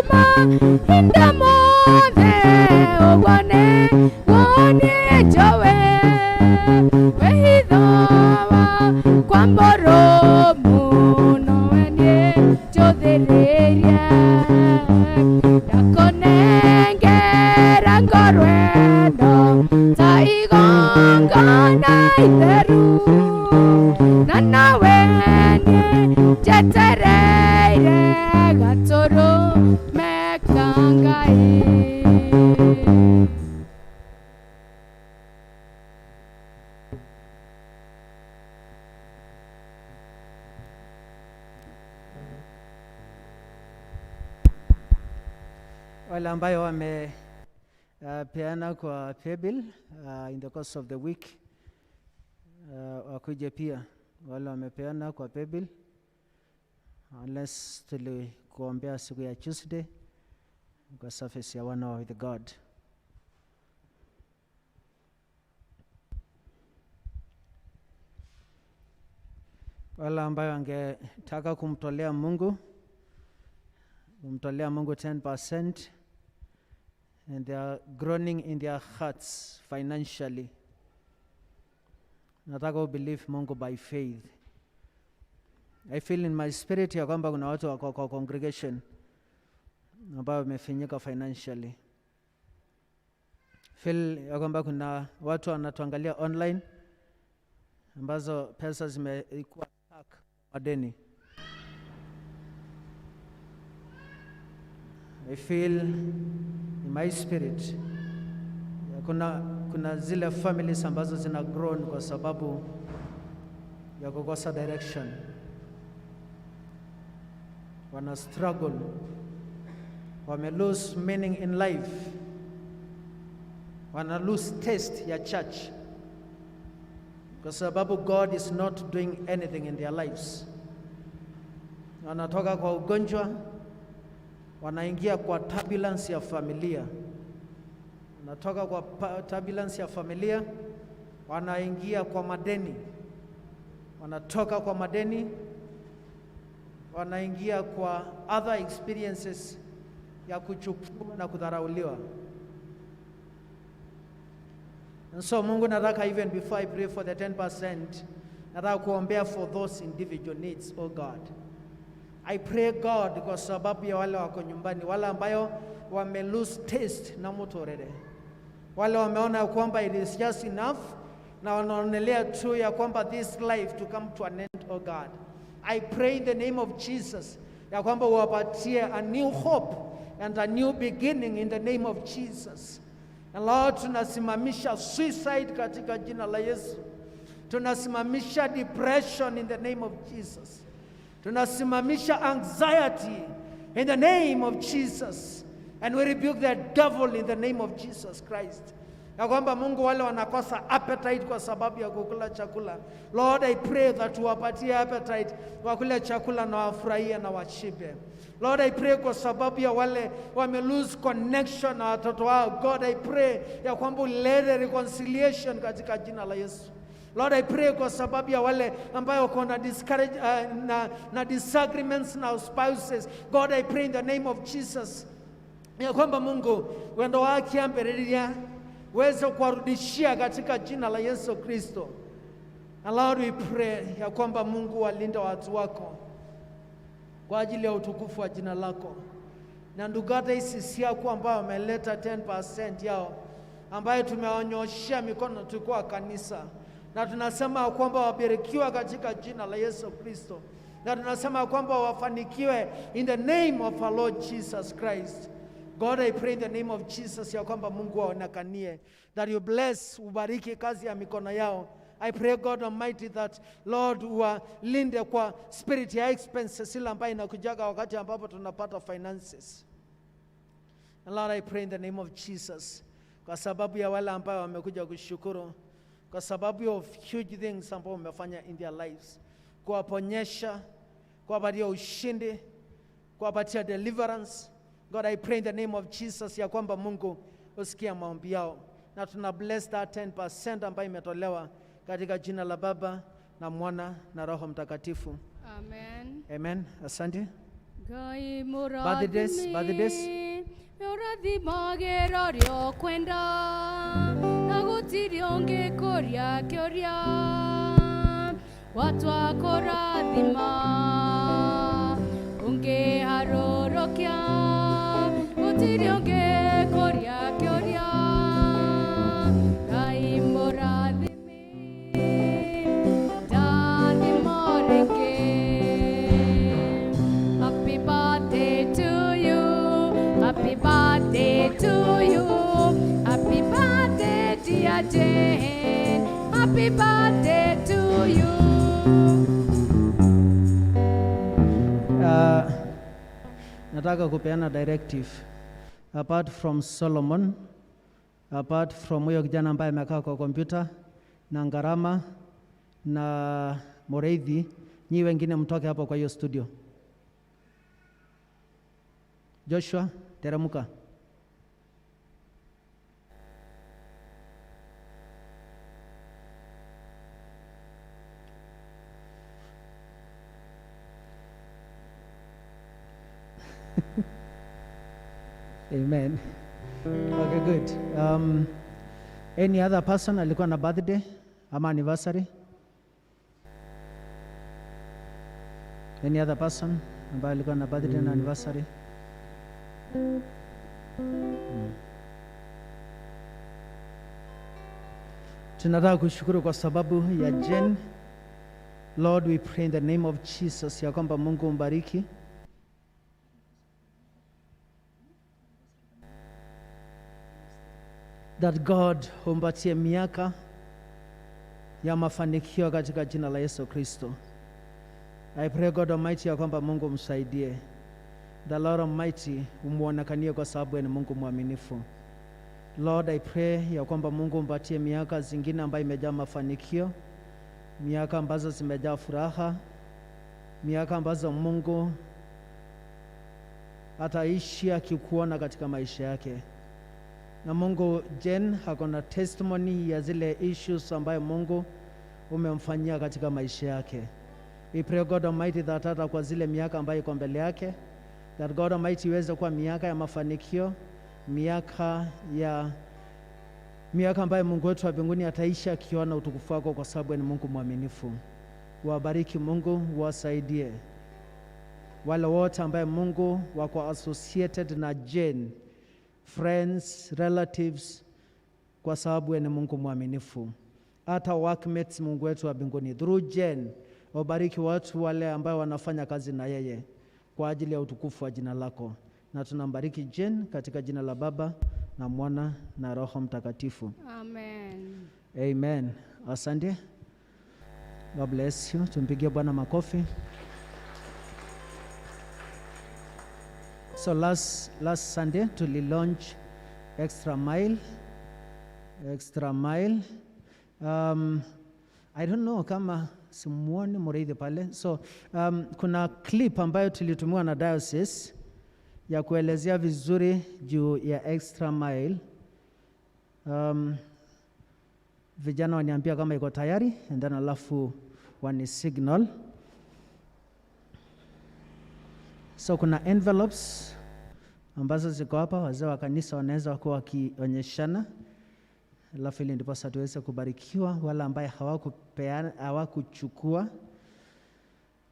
mahinda mothe ũguo nĩguo niĩ njũĩ wĩhitho wakwa mũrũmu nowe niĩ njũthĩrĩirie ndakũnengera ngoro ĩno ta igongona itheru na nawe niĩ njetereire gatũrũme ka Ngai. Wale ambayo wamepeana kwa paybill in the course of the week wakuje pia, wale wamepeana kwa paybill, unless tulikuombea siku ya Tuesday kwa service ya One Hour with God. Wale ambayo wangetaka kumtolea Mungu 10% and they are groaning in their hearts financially. Nataka ubelieve Mungu by faith. I feel in my spirit ya kwamba kuna watu wako kwa congregation ambao wamefinyika financially. Feel ya kwamba kuna watu wanatuangalia online ambazo pesa zimekuwa stuck madeni. I feel in my spirit ya kuna zile families ambazo zina grown kwa sababu ya kukosa direction, wana struggle, wame lose meaning in life, wana lose taste ya church kwa sababu God is not doing anything in their lives. Wanatoka kwa ugonjwa, wanaingia kwa turbulence ya familia, wanatoka kwa turbulence ya familia, wanaingia kwa madeni, wanatoka kwa madeni, wanaingia kwa other experiences ya kuchukiwa na kudharauliwa. And so Mungu, nataka even before I pray for the 10%, nataka kuombea for those individual needs, oh God. I pray, God, kwa sababu ya wale wako nyumbani, wale ambayo wame lose taste na mutorere, wale wameona kwamba it is just enough na wanaonelea tu ya kwamba this life to come to an end, oh God. I pray in the name of Jesus ya kwamba uwapatie a new hope and a new beginning in the name of Jesus. And Lord, tunasimamisha suicide katika jina la Yesu. Tunasimamisha depression in the name of Jesus. Tunasimamisha anxiety in the name of Jesus. And we rebuke the devil in the name of Jesus Christ. Ya kwamba Mungu, wale wanakosa appetite kwa sababu ya kukula chakula. Lord, I pray that uwapatie appetite wakule chakula na wafurahie na washibe. Lord, I pray kwa sababu ya wale wame lose connection na watoto wao. God, I pray ya kwamba ulete reconciliation katika jina la Yesu. Lord, I pray kwa sababu ya wale ambayo wako na discourage, na disagreements na spouses. God, I pray in the name of Jesus ya kwamba Mungu wendo wake amberiria uweze kuwarudishia katika jina la Yesu Kristo. And Lord, we pray ya kwamba Mungu walinde watu wako kwa ajili ya utukufu wa jina lako, na ndugu hata hii yako ambayo wameleta 10% yao ambayo tumewanyoshea mikono tukiwa kanisa, na tunasema kwamba wabarikiwa katika jina la Yesu Kristo, na tunasema kwamba wafanikiwe in the name of our Lord Jesus Christ. God, I pray in the name of Jesus ya kwamba Mungu aonekanie, that you bless, ubariki kazi ya mikono yao. I pray, God Almighty, that Lord uwalinde kwa spirit ya expenses ile ambayo inakujaga wakati ambapo tunapata finances. And Lord, I pray in the name of Jesus kwa sababu ya wale ambao wamekuja kushukuru kwa sababu of huge things ambao umefanya in their lives, kuwaponyesha, kuwapatia ushindi, kuwapatia deliverance. God, I pray in the name of Jesus ya kwamba Mungu usikia maombi yao, na tuna bless that 10% ambayo imetolewa katika jina la Baba na Mwana na Roho Mtakatifu. Amen. Amen. Asante. Ngai Birthdays, birthdays. Mũrathimagĩra ũrĩa ũkwenda na gũtirĩ ũngĩ kũria kĩũria watua kũrathima ũngĩharũrũkia gũtirĩ ũngĩ kũria kĩũria. Ngai mũrathime, ndathima rĩngĩ. Happy birthday to you. Happy birthday to you. Happy birthday, dear Jane. Happy birthday to you. Nataka kupeana directive. Apart from Solomon, apart from huyo kijana ambaye amekaa kwa kompyuta na Ngarama na Moreithi, nyi wengine mtoke hapo kwa hiyo studio. Joshua, teremuka. Amen. Okay, good. Any other person alikuwa na birthday ama anniversary? Any other person ambaye alikuwa na birthday na anniversary? Tunataka kushukuru kwa sababu ya Jen. Lord, we pray in the name of Jesus ya kwamba Mungu umbariki. That God umpatie miaka ya mafanikio katika jina la Yesu Kristo. I pray, God Almighty, ya kwamba Mungu umsaidie. The Lord Almighty umuonekanie kwa sababu ni Mungu mwaminifu. Lord, I pray ya kwamba Mungu umpatie miaka zingine ambayo imejaa mafanikio, miaka ambazo zimejaa furaha, miaka ambazo Mungu ataishi akikuona katika maisha yake. Na Mungu, Jen ako na testimony ya zile issues ambayo Mungu umemfanyia katika maisha yake. We pray, God Almighty, that hata kwa zile miaka ambayo iko mbele yake, that God Almighty iweze kuwa miaka ya mafanikio, miaka ambayo Mungu wetu wa mbinguni ataishi akiona utukufu wako, kwa sababu ni Mungu mwaminifu. Wabariki Mungu, wasaidie wale wote ambaye Mungu wako associated na Jane, friends, relatives, kwa sababu ni Mungu mwaminifu. Hata workmates, Mungu wetu wa mbinguni, through Jane, wabariki watu wale ambao wanafanya kazi na yeye kwa ajili ya utukufu wa jina lako. Na tunambariki Jane katika jina la Baba na Mwana na Roho Mtakatifu. Amen. Amen. Asante. God bless you. Tumpigie Bwana makofi. So last Sunday tuli launch Extra Mile. Extra Mile. I don't know kama simuoni Mureithi pale. So kuna clip ambayo tulitumiwa na diocese ya kuelezea vizuri juu ya Extra Mile. Vijana waniambia kama iko tayari and then alafu wani signal. So kuna envelopes ambazo ziko hapa, wazee wa kanisa wanaweza kuwa wakionyeshana. Alafu ili ndiposa tuweze kubarikiwa, wale ambaye hawakuchukua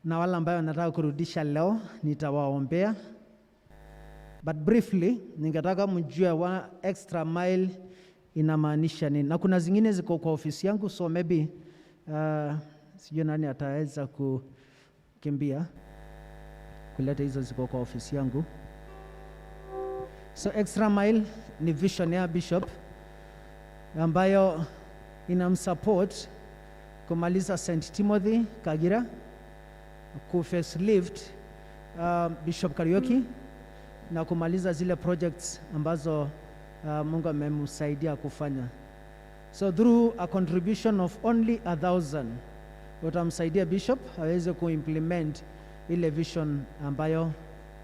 na wale ambaye wanataka kurudisha leo nitawaombea. But briefly ningetaka mjue wa Extra Mile inamaanisha nini. Na kuna zingine ziko kwa ofisi yangu, so maybe sijui nani ataweza kukimbia kuleta hizo, ziko kwa ofisi yangu. So Extra Mile ni vision ya Bishop ambayo inamsupport kumaliza St. Timothy Kagira, ku facelift Bishop Kariuki na kumaliza zile projects ambazo Mungu amemsaidia kufanya. So through a contribution of only 1,000 utamsaidia Bishop aweze kuimplement ile vision ambayo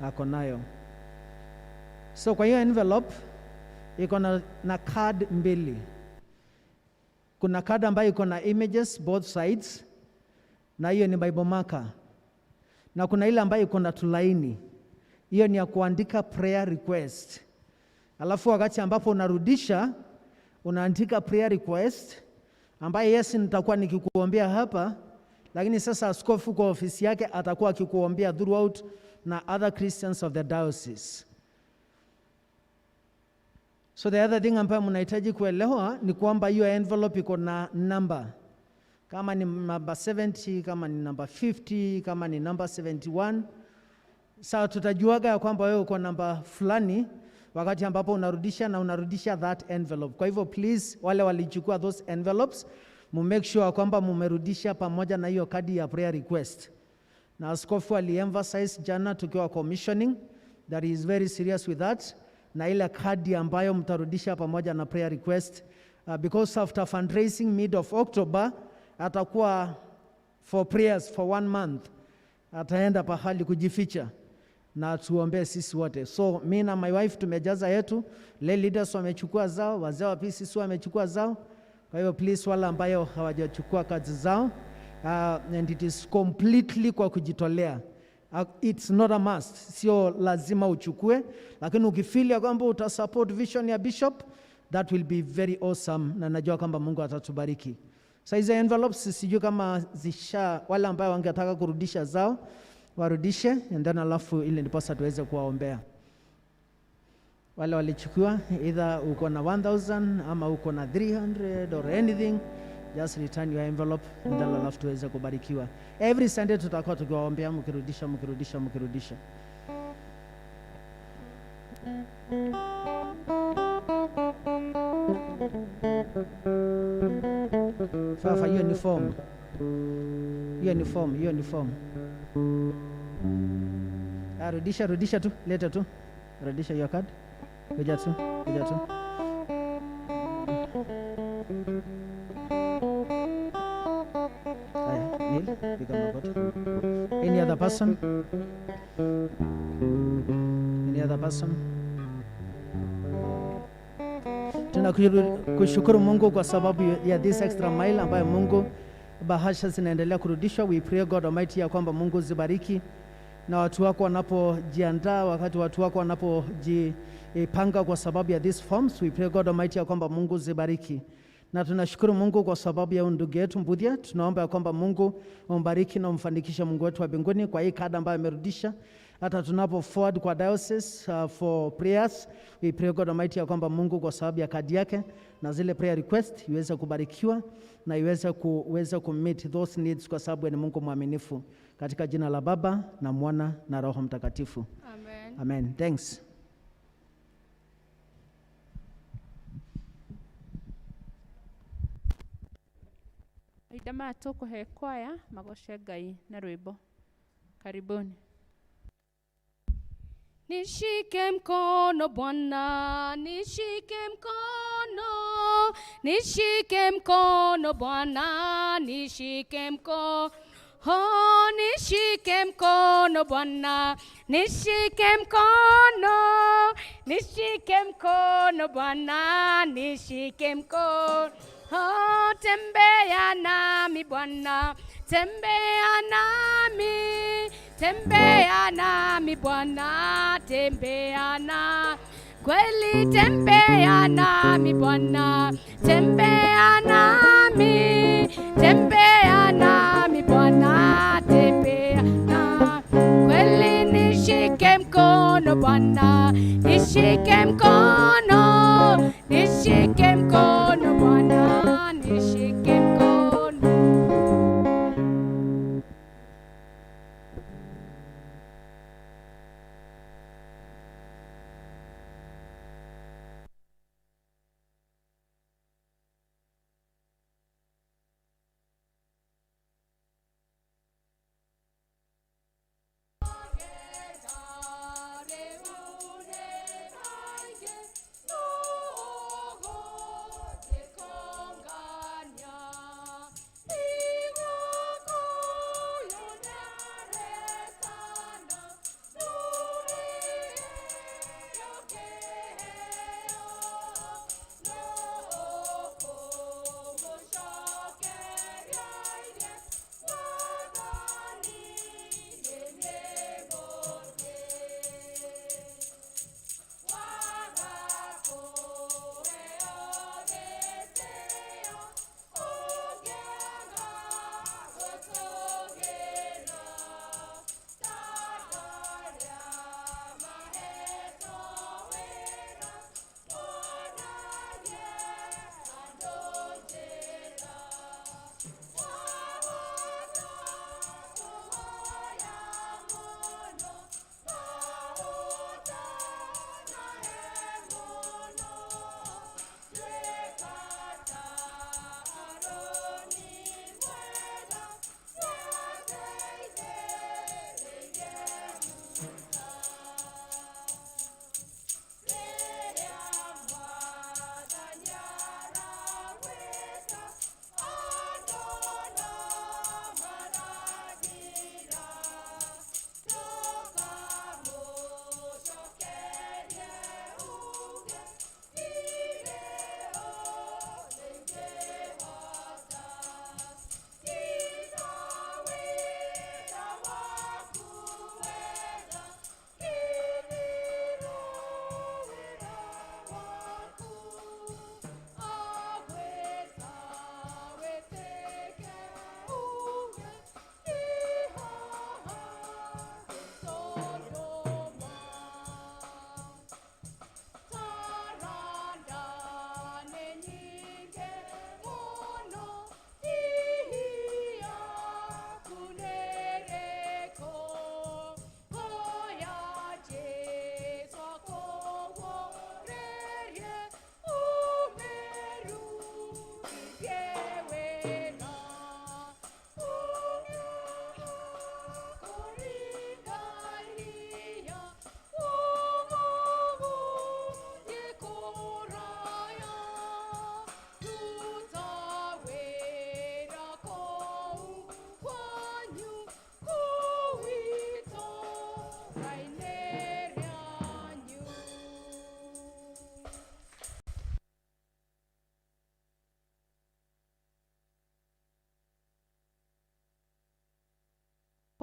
ako nayo. So kwa hiyo envelope iko na card mbili. Kuna card ambayo iko na images both sides. Na hiyo ni Bible marker. Na kuna ile ambayo iko na tulaini. Hiyo ni ya kuandika prayer request. Alafu wakati ambapo unarudisha, unaandika prayer request ambaye yes nitakuwa nikikuombea hapa, lakini sasa askofu kwa ofisi yake atakuwa akikuombea throughout na other Christians of the diocese. So the other thing ambayo mnahitaji kuelewa ni kwamba hiyo envelope iko na number. Kama ni number 70, kama ni number 50, kama ni number 71. Sasa tutajuaga ya kwamba wewe uko namba fulani wakati ambapo unarudisha na unarudisha that envelope. Kwa hivyo please, wale walichukua those envelopes, mu make sure kwamba mumerudisha pamoja na hiyo kadi ya prayer request. Na askofu aliemphasize jana tukiwa commissioning that he is very serious with that, na ile kadi ambayo mtarudisha pamoja na prayer request, because after fundraising mid of October atakuwa for prayers for one month, ataenda pahali kujificha na tuombee sisi wote. So mi na my wife tumejaza yetu, lay leaders wamechukua zao, wazee wa PCC wamechukua zao. Kwa hiyo please, wale ambayo hawajachukua kazi zao, and it is completely kwa kujitolea. It's not a must, sio lazima uchukue, lakini ukifeel ya kwamba utasupport vision ya bishop, that will be very awesome, na najua kwamba Mungu atatubariki. Sasa hizo envelopes sijui kama zisha, wale ambao wangetaka kurudisha zao warudishe, and then alafu ili ndiposa tuweze kuwaombea. Wale walichukua, either uko na 1000 ama uko na 300 or anything, just return your envelope and then alafu tuweze kubarikiwa. Every Sunday tutakuwa tukiwaombea mkirudisha, mkirudisha, mkirudisha. Fafa, hiyo ni form. Hiyo ni form, hiyo ni form. Ah, rudisha, rudisha tu, leta tu. Rudisha hiyo card. Kuja tu, kuja tu. Haya, Neil, piga magoti. Any other person? Any other person? Tunakushukuru Mungu kwa sababu ya this extra mile ambayo Mungu bahasha zinaendelea kurudishwa. We pray God Almighty ya kwamba Mungu zibariki na watu wako wanapojiandaa, wakati watu wako wanapojipanga kwa sababu ya these forms, we pray God Almighty ya kwamba Mungu zibariki. Na tunashukuru Mungu kwa sababu ya ndugu yetu Mbuthia. Tunaomba ya kwamba Mungu umbariki na umfanikishe Mungu wetu wa mbinguni kwa hii kada ambayo amerudisha. Hata tunapo forward kwa diocese for prayers, we pray God Almighty ya kwamba Mungu kwa sababu ya kadi yake na zile prayer request iweze kubarikiwa na iweze kuweza kumeet those needs, kwa sababu ni Mungu mwaminifu. Katika jina la Baba na Mwana na Roho Mtakatifu. Amen. Amen. Thanks. Mahinda maya tũkũhe kwaya magoce Ngai na rwĩmbo. Karibuni. Nishike mkono Bwana, nishike mkono, nishike mkono Bwana, nishike mkono. Oh, nishike mkono Bwana, nishike mkono, nishike mkono Bwana, nishike mkono. Oh, tembea nami Bwana, tembea nami, tembea nami Bwana, tembea na kweli, tembea nami Bwana, tembea nami, tembea nami Bwana, tembea na kweli, nishike mkono Bwana, nishike mkono, nishike mkono Bwana, nishike mkono.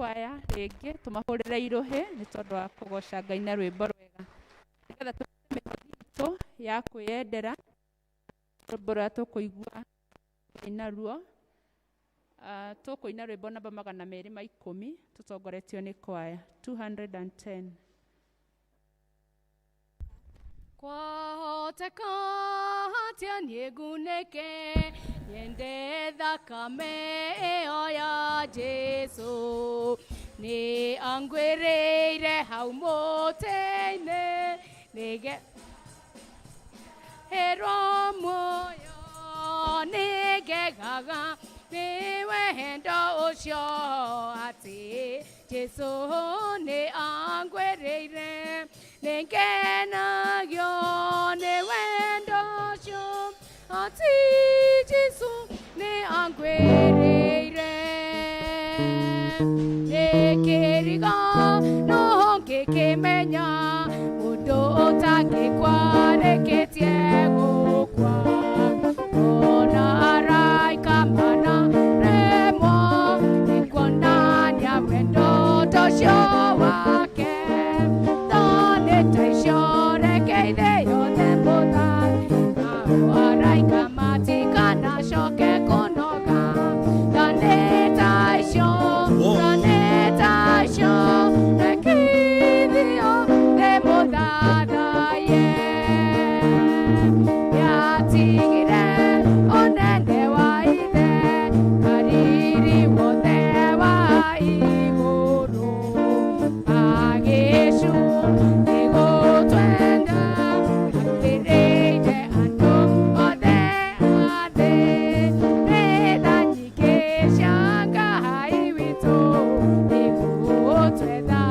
Kwaya rĩngĩ tũmahũrĩre irũhĩ nĩ tondũ wa kũgoca Ngai na rwĩmbo rwega, nĩgetha tũrute mĩhothi itũ ya kwĩyendera, rwĩmbo rũrĩa tũkũigua naruo. Tũkũina rwĩmbo namba 210 tũtongoretio nĩ kwaya 210. Kwahoteka atĩa niĩ ngunĩke nyende thakame ĩyo ya Jesũ, nĩ angwĩrĩire hau mũtĩ-inĩ nĩge herwo muoyo, nĩngegaga nĩ wendo ũcio atĩ Jesũ nĩ angwĩrĩire, nĩngenagio nĩ wendo ũcio atĩ Jesũ nĩ angwĩrĩire. Nĩkĩrigo no ngĩkĩmenya mũndũ ũtangĩkua arĩkĩtie gũkua, ona araika manaremwo nĩ kuonania wendo ta ũcio wake. Thoni ta icio reke ithe yothe mũthani, nao araika matikanacoke kũnoga. Thoni ta icio, thoni ta icio, reke ithe yothe mũthathaiye. Nĩatigire ũnene wa ithe na riri wothe wa igũrũ, agĩcunjĩ gũtwenda, akuĩrĩire andũ othe a thĩ. Nĩ tha nyingĩ cia Ngai witũ nĩgũtwetha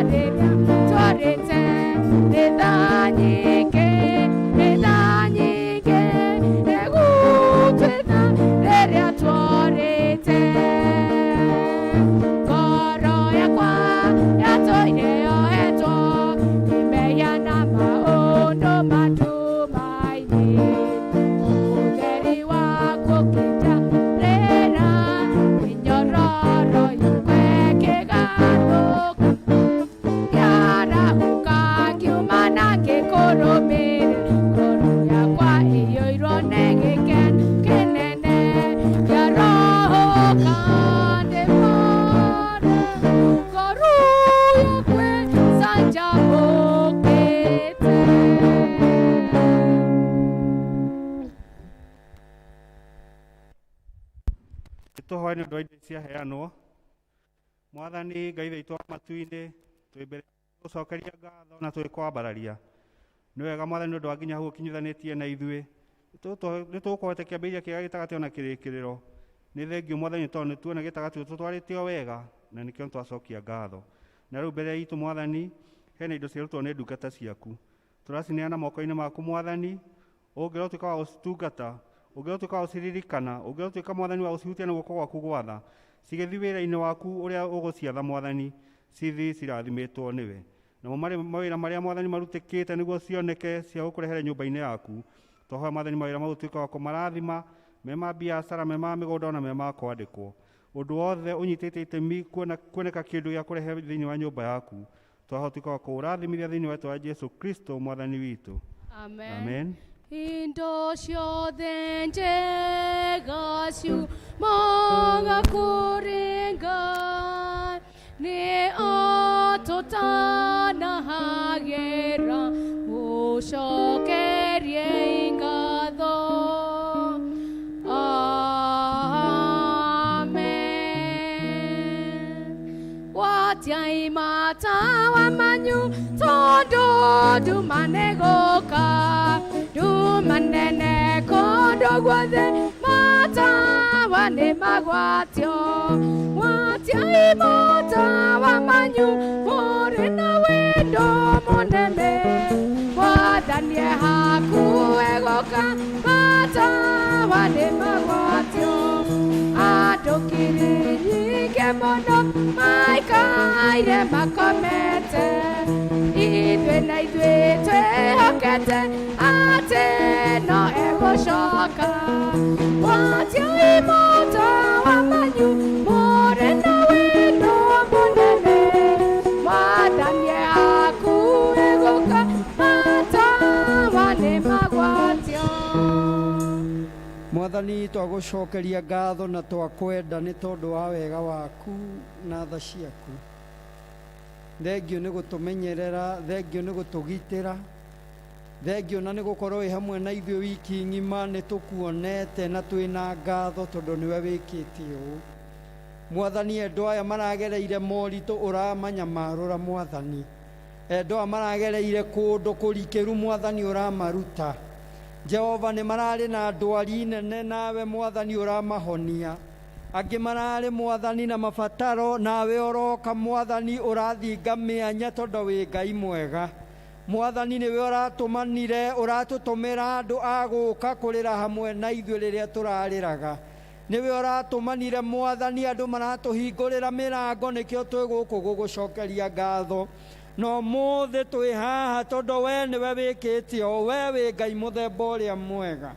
rĩrĩa twarĩte. Nĩ tha nyingĩ, nĩ tha nyingĩ, nĩgũtwetha rĩrĩa twarĩte. Ngoro yakwa yatũire yohetwo nĩ mehia na maũndũ matumaini, ũtheri waku ũkĩnjarĩra, mĩnyororo yakwa ĩkĩgathũka. Ngĩarahũka ngiuma na ngĩkũrũmĩrĩra, ngoro yakwa ĩiyũirwo nĩ gĩkeno kĩnene. Ngĩarahũka ndĩmore, ngoro yakwa ĩcanjamũkĩte. Tũhoe nĩ ũndũ wa indo ici ciaheanwo. Mwathani Ngai witũ wa matu-inĩ, twĩ mbere gũcokeria ngatho na twĩkwambararia. Nĩ wega Mwathani nĩ ũndũ wa nginya hau ũkinyithanĩtie na ithuĩ. Nĩ tũkũhota kĩambĩrĩria kĩega gĩtagatĩ ona kĩrĩkĩrĩro. Nĩ thengiũ Mwathani tondũ nĩ tuona gĩtagatĩ tũtwarĩte o wega na nĩkĩo twacokia ngatho. Na rĩu mbere itũ Mwathani hena indo ciarutwo nĩ ndungata ciaku. Tũracineana moko-inĩ maku Mwathani, ũngĩrotuĩka wa gũcitungata, ũngĩrotuĩka wa gũciririkana, ũngĩrotuĩka Mwathani wa gũcihutia na guoko gwaku gwatha, cigĩthiĩ wĩra-inĩ waku ũrĩa ũgũciatha Mwathani, cithi cirathimĩtwo nĩwe. Namo mawĩra marĩa Mwathani marutĩkĩte nĩguo cioneke cia gũkũrehere nyũmba-inĩ yaku, twahoya Mwathani mawĩra mau ũtuĩke wa kũmarathima, me ma biacara, me ma mĩgũnda ona me ma kwandĩkwo. Ũndũ wothe ũnyitĩte itemi kuoneka kĩndũ gĩa kũrehe thĩinĩ wa nyũmba yaku, twahoya ũtuĩke wa kũũrathimithia thĩinĩ wa rĩĩtwa rĩa Jesũ Kristo Mwathani witũ. Amen. Amen. Indo ciothe njega ciumaga kũrĩ Ngai, nĩ atũtanahagĩra mũcokerie ngatho. Amen. Gwatiai matawa manyu tondũ nduma nĩgũka, nduma nene kũndũ guothe, matawa nĩ magwatio. Gwatiai matawa manyu mũrĩ na wendo mũnene, Mwathani e hakuhĩ gũka, matawa nĩ magwatio. Andũ ngiri nyingĩ mũno maikaire makomete, ithuĩ na ithuĩ twĩhokete atĩ no egũcoka. Gwatiai matawa manyu mũrĩ na wendo Mwathani, twagũcokeria ngatho na twakwenda nĩ tondũ wa wega waku na tha ciaku. Thengio nĩ gũtũmenyerera, thengio nĩ gũtũgitĩra, thengio na nĩ gũkorwo wĩ hamwe na ithuĩ wiki ng'ima. Nĩ tũkuonete na twĩna ngatho tondũ nĩwe wĩkĩte ũũ. Mwathani, endwa aya maragereire moritũ ũramanyamarũra. Mwathani, endwa aya maragereire kũndũ kũrikĩru, Mwathani, ũramaruta. Jehova, nĩ mararĩ na ndwari nene, nawe Mwathani ũramahonia. Angĩ mararĩ, Mwathani, na mabataro, nawe ũroka, Mwathani, ũrathinga mĩanya tondũ wĩ Ngai mwega. Mwathani, nĩwe ũratũmanire, ũratũtũmĩra andũ a gũka kũrĩra hamwe na ithuĩ rĩrĩa tũrarĩraga. Nĩwe ũratũmanire, Mwathani, andũ maratũhingũrĩra mĩrango, nĩkĩo twĩ gũkũ gũgũcokeria ngatho. No mũthĩ twĩ haha tondũ we nĩwe wĩkĩte ũũ, we wĩ Ngai mũthemba ũrĩa mwega.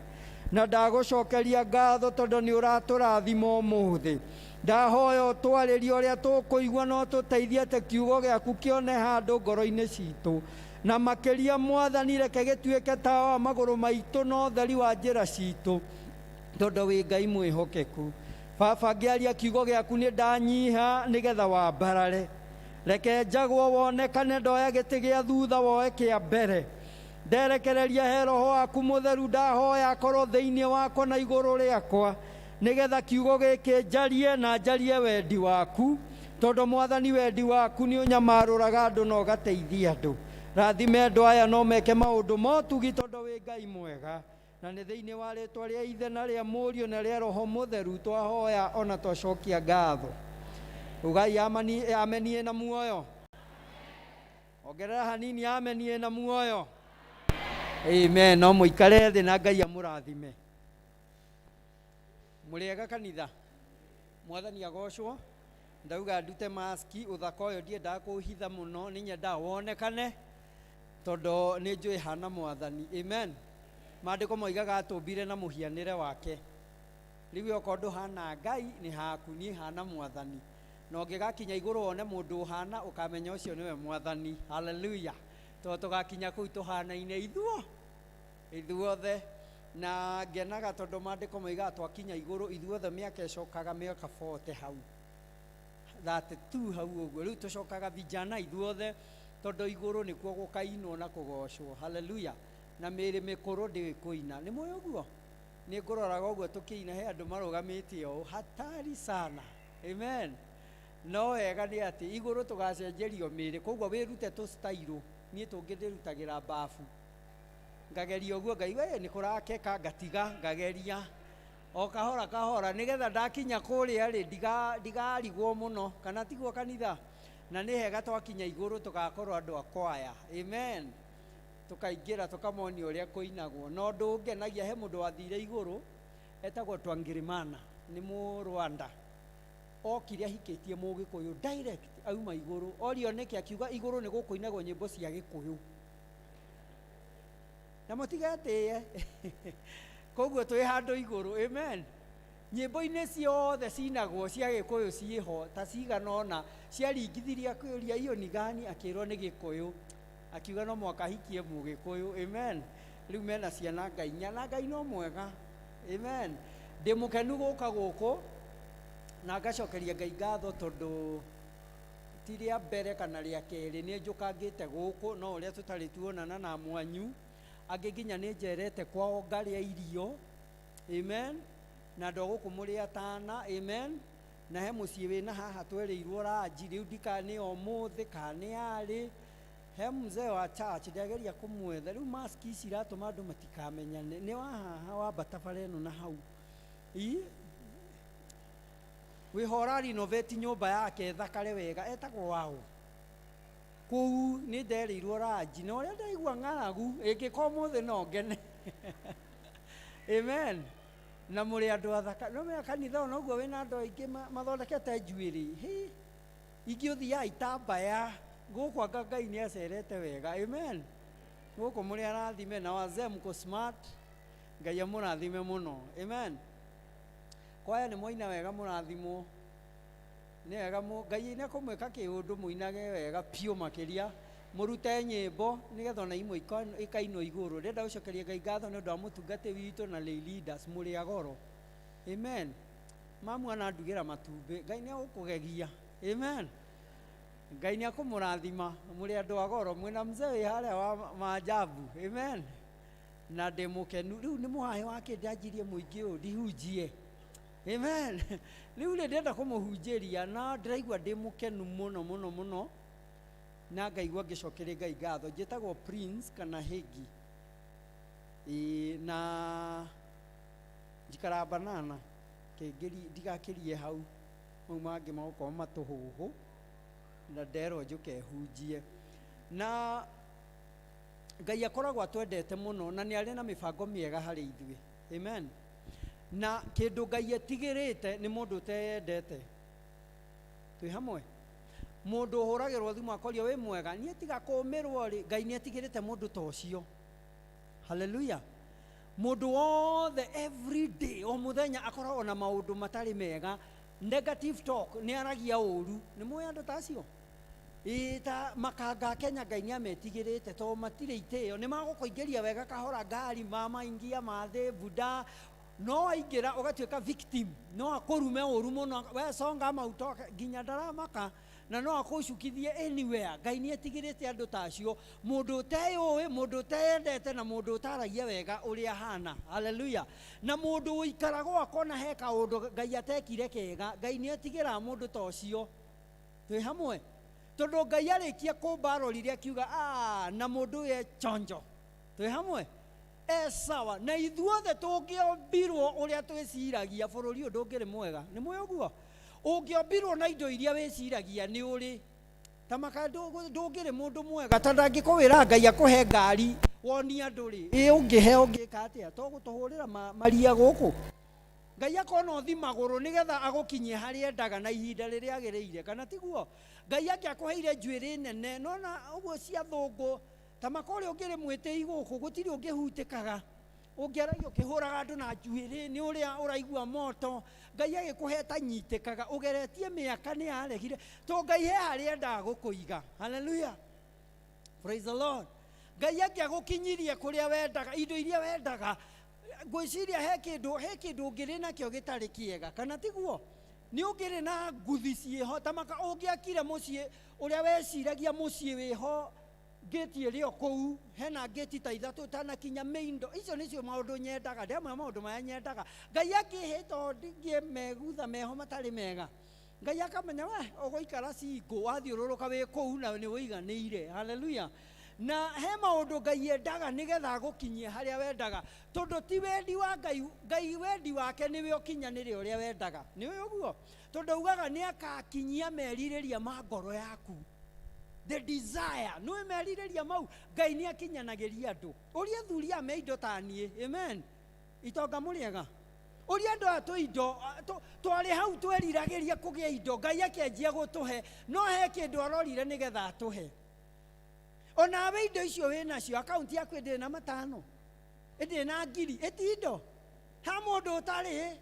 Na ndagũcokeria ngatho tondũ nĩ ũratũrathima ũmũthĩ. Ndahoya ũtwarĩrie ũrĩa tũkũigua no tũteithie atĩ kiugo gĩaku kĩone handũ ngoro-inĩ citũ. Na makĩria, Mwathani, reke gĩtuĩke tawa wa magũrũ maitũ na ũtheri wa njĩra citũ tondũ wĩ Ngai mwĩhokeku. Baba, ngĩaria kiugo gĩaku nĩ ndanyiha nĩgetha wambarare. Reke njagwo wonekane, ndoya gĩtĩ gĩa thutha woe kĩa mbere. Nderekereria he Roho waku Mũtheru, ndahoya akorwo thĩinĩ wakwa na igũrũ rĩakwa nĩgetha kiugo gĩkĩ njarie na njarie wendi waku, tondũ Mwathani, wendi waku nĩ ũnyamarũraga andũ na ũgateithia andũ. Rathime andũ aya no meke maũndũ motugi tondũ wĩ Ngai mwega. Na nĩ thĩinĩ wa rĩtwa rĩa Ithe na rĩa Mũriũ na rĩa Roho Mũtheru twahoya ona twacokia ngatho. Ugai amani, ameni na muoyo. Ongerera hanini, ameni na muoyo. Amen. No mũikare thĩ na Ngai amũrathime. Mũrĩega kanitha? Mwathani agocwo. Ndauga ndute maski, ũthaka ũyũ ndiendaga kũhitha mũno, nĩ nyendaga wonekane tondũ nĩ njũĩ hana Mwathani. Amen. Maandĩko moigaga atũmbire na mũhianĩre wake. Rĩu okorwo ndũhana Ngai nĩ haku, niĩ hana Mwathani. Na ũngĩgakinya igũrũ wone mũndũ ũhana, ũkamenya ũcio nĩwe Mwathani. Haleluya. Tondũ tũgakinya kũu tũhanaine ithuothe. Na ngenaga tondũ maandĩko moigaga twakinya igũrũ ithuothe mĩaka ĩcokaga mĩaka 40 hau, 32 hau ũguo. Rĩu tũcokaga vijana ithuothe tondũ igũrũ nĩkuo gũkainwo na kũgocwo. Haleluya. Na mĩĩrĩ mĩkũrũ ndĩũĩ kũina. Nĩ mũĩ ũguo? Nĩ ngũroraga ũguo tũkĩina, he andũ marũgamĩte ũũ hatari sana. Amen. No wega nĩ atĩ igũrũ tũgacenjerio mĩĩrĩ, koguo wĩrute tũ style. Niĩ tũngĩ ndĩrutagĩra bafu, ngageria ũguo ngaigua nĩ kũrakeka, ngatiga ngageria o kahora kahora nĩgetha ndakinya kũrĩa rĩ ndigarigwo mũno, kana tiguo kanitha? Na nĩ hega twakinya igũrũ tũgakorwo andũ a kwaya. Amen. Tũkaingĩra tũkamonia ũrĩa kũinagwo. Na ũndũ ũngenagia, he mũndũ wathire igũrũ etagwo Twangirimana, nĩ Mũrwanda, okire ahikĩtie Mũgĩkũyũ direct auma igũrũ. Orio nĩkĩ, akiuga igũrũ nĩ gũkũinagwo nyĩmbo cia Gĩkũyũ na mũtigetĩe. Koguo twĩ handũ igũrũ. Amen. Nyĩmbo-inĩ ciothe cinagwo cia Gĩkũyũ ciĩho ta cigana ũna ciaringithirie, akĩũria iyo ni gani, akĩrwo nĩ Gĩkũyũ, akiuga no mwaka ahikie Mũgĩkũyũ. Amen. Rĩu mena ciana ngai inya na Ngai no mwega. Amen. Ndĩ mũkenu gũka gũkũ na ngacokeria Ngai ngatho tondũ ti rĩa mbere kana rĩa kerĩ nĩ njũkangĩte gũkũ, no ũrĩa tũtarĩ tuonana na mwanyu angĩ nginya nĩ njerete kwao ngarĩa irio. Amen. Na andũ a gũkũ mũrĩ atana. Amen. Na he mũciĩ wĩna haha twerĩirwo ranji, rĩu ndika nĩ ũmũthĩ kana nĩ arĩ he mzee wa church, ndageria kũmwetha. Rĩu maski ici iratũma andũ matikamenyane. Nĩ wa haha wambata bara ĩno na hau ii wĩho ũra renovate nyũmba yake ĩthakare wega, etagwo waũ kũu. Nĩ nderĩirwo ranji na ũrĩa ndaigua ng'aragu ĩngĩkorwo ũmũthĩ no ngene. Amen. Na mũrĩ andũ athaka. No menya kanitha ona ũguo wĩna andũ aingĩ mathondekete njuĩrĩ. Hĩ, ingĩ ũthiaga itambaya gũkũ, anga Ngai nĩ acerete wega. Amen. Gũkũ mũrĩ arathime na wazee mko smart. Ngai amũrathime mũno. Amen. Kwaya nĩ mwaina wega, mũrathimwo nĩ wega. Ngai nĩ akũmwĩka kĩũndũ mũinage wega piũ makĩria, mũrute nyĩmbo nĩgetha ona imwe ikainwo igũrũ. Ndĩrenda gũcokeria Ngai ngatho nĩ ũndũ wa mũtungati witũ na lay leaders. Mũrĩ a goro. Amen. Mamu anandugĩra matumbĩ. Ngai nĩ agũkũgegia. Amen. Ngai nĩ akũmũrathima. Mũrĩ andũ a goro. Mwĩna mzee wĩ harĩa wa maajabu. Amen. Na ndĩ mũkenu. Rĩu nĩ mũhahe wake ndanjirie mũingĩ ũyũ ndihunjie. Amen. Rĩu rĩ ndĩrenda kũmũhunjĩria na ndĩraigua ndĩ mũkenu mũno mũno mũno na ngaigua ngĩcokeria Ngai ngatho. Njĩtagwo Prince kana Hĩngi. Ĩĩ na njikaraga Banana kĩngĩri ndigakĩrie hau mau mangĩ magũkorwo matũhũhũ na nderwo njũke hunjie. Na Ngai akoragwo atwendete mũno na nĩ arĩ na mĩbango mĩega harĩ ithuĩ. Amen. Na kĩndũ Ngai etigĩrĩte nĩ mũndũ ũteyendete. Twĩ hamwe? Mũndũ ũhũragĩrwo thimũ akorio wĩ mwega, niĩ tiga kũmĩrwo rĩ, Ngai nĩ etigĩrĩte mũndũ ta ũcio. Hallelujah. Mũndũ wothe every day o mũthenya akoragwo na maũndũ matarĩ mega, negative talk, nĩ aragia ũru. Nĩ mũĩ andũ ta acio? Ĩĩ ta makanga a Kenya Ngai nĩ ametigĩrĩte tondũ matirĩ itĩo, nĩ magũkũingĩria wega kahora ngari, mama ingia mathĩ buda, no waingĩra ũgatuĩka victim, no akũrume ũru mũno, we songa ama utoke, nginya ndaramaka, na no akũcukithie anywhere. Ngai nĩ etigĩrĩte andũ ta acio, mũndũ ũteyũĩ, mũndũ ũteyendete na mũndũ ũtaragia wega ũrĩa ahana. Hallelujah. Na mũndũ ũikaragwo akona he kaũndũ Ngai atekire kega, Ngai nĩ etigĩraga mũndũ ta ũcio. Twĩ hamwe? Tondũ Ngai arĩkia kũmba arorire akiuga, ah, na mũndũ ũyũ e chonjo. Twĩ hamwe? E sawa. Na ithuothe tũngĩombirwo ũrĩa twĩciragia, bũrũri ũyũ ndũngĩrĩ mwega. Nĩ mũĩ ũguo? Ũngĩombirwo na indo iria wĩciragia nĩ ũrĩ. Ta maka ndũngĩrĩ mũndũ mwega, tondũ angĩkũwĩra Ngai akũhe ngari wonie andũ rĩ, ĩ ũngĩhe ũngĩka atĩa? To gũtũhũrĩra maria gũkũ. Ngai akona ũthi magũrũ nĩgetha agũkinyie harĩa endaga na ihinda rĩrĩa agĩrĩire, kana tiguo? Ngai angĩakũheire njuĩrĩ nene, nona ũguo cia thũngũ, ta maka ũrĩa ũngĩrĩ mwĩtĩi gũkũ, gũtirĩ ũngĩhutĩkaga. Ũngĩaragia ũkĩhũraga andũ na njuĩrĩ, nĩ ũrĩa ũraigua moto. Ngai agĩkũhe tanyitĩkaga, ũgeretie mĩaka nĩ yaregire. To Ngai he harĩa endaga gũkũiga. Hallelujah. Praise the Lord. Ngai angĩagũkinyirie kũrĩa wendaga, indo iria wendaga, ngwĩciria he kĩndũ ũngĩrĩ nakĩo gĩtarĩ kĩega, kana tiguo? Nĩ ũngĩrĩ na nguthi ciĩho, ta maka ũngĩakire mũciĩ ũrĩa weciragia mũciĩ wĩho, ngĩti ĩrĩ o kũu, hena ngĩti ta ithatũ ũtanakinya main door. Icio nĩcio maũndũ nyendaga, ndĩramwĩra maũndũ marĩa nyendaga. Ngai akĩhĩta ndingĩe megutha meho matarĩ mega. Ngai akamenya we ũgũikara cingũ, wathiũrũrũka wĩ kũu na nĩ ũiganĩire. Hallelujah. Na he maũndũ Ngai endaga nĩgetha agũkinyie harĩa wendaga, tondũ ti wendi wa Ngai, Ngai wendi wake nĩwe ũkinyanĩre ũrĩa wendaga. Nĩ ũĩ ũguo? Tondũ augaga nĩ akakinyia merirĩria ma ngoro yaku. The desire, nĩũĩ merirĩria mau, Ngai nĩ akinyanagĩria andũ. Ũria athuri aya me indo ta niĩ. Amen. Itonga mũrĩega. Ũria andũ aya twĩ indo, twarĩ hau tweriragĩria kũgĩa indo, Ngai akĩanjia gũtũhe, no he kĩndũ arorire nĩgetha atũhe. Onawe indo icio wĩ nacio, akaunti yaku ĩndĩrĩ na matano, ĩndĩrĩ na ngiri, ĩti indo. Ha mũndũ ũtarĩ.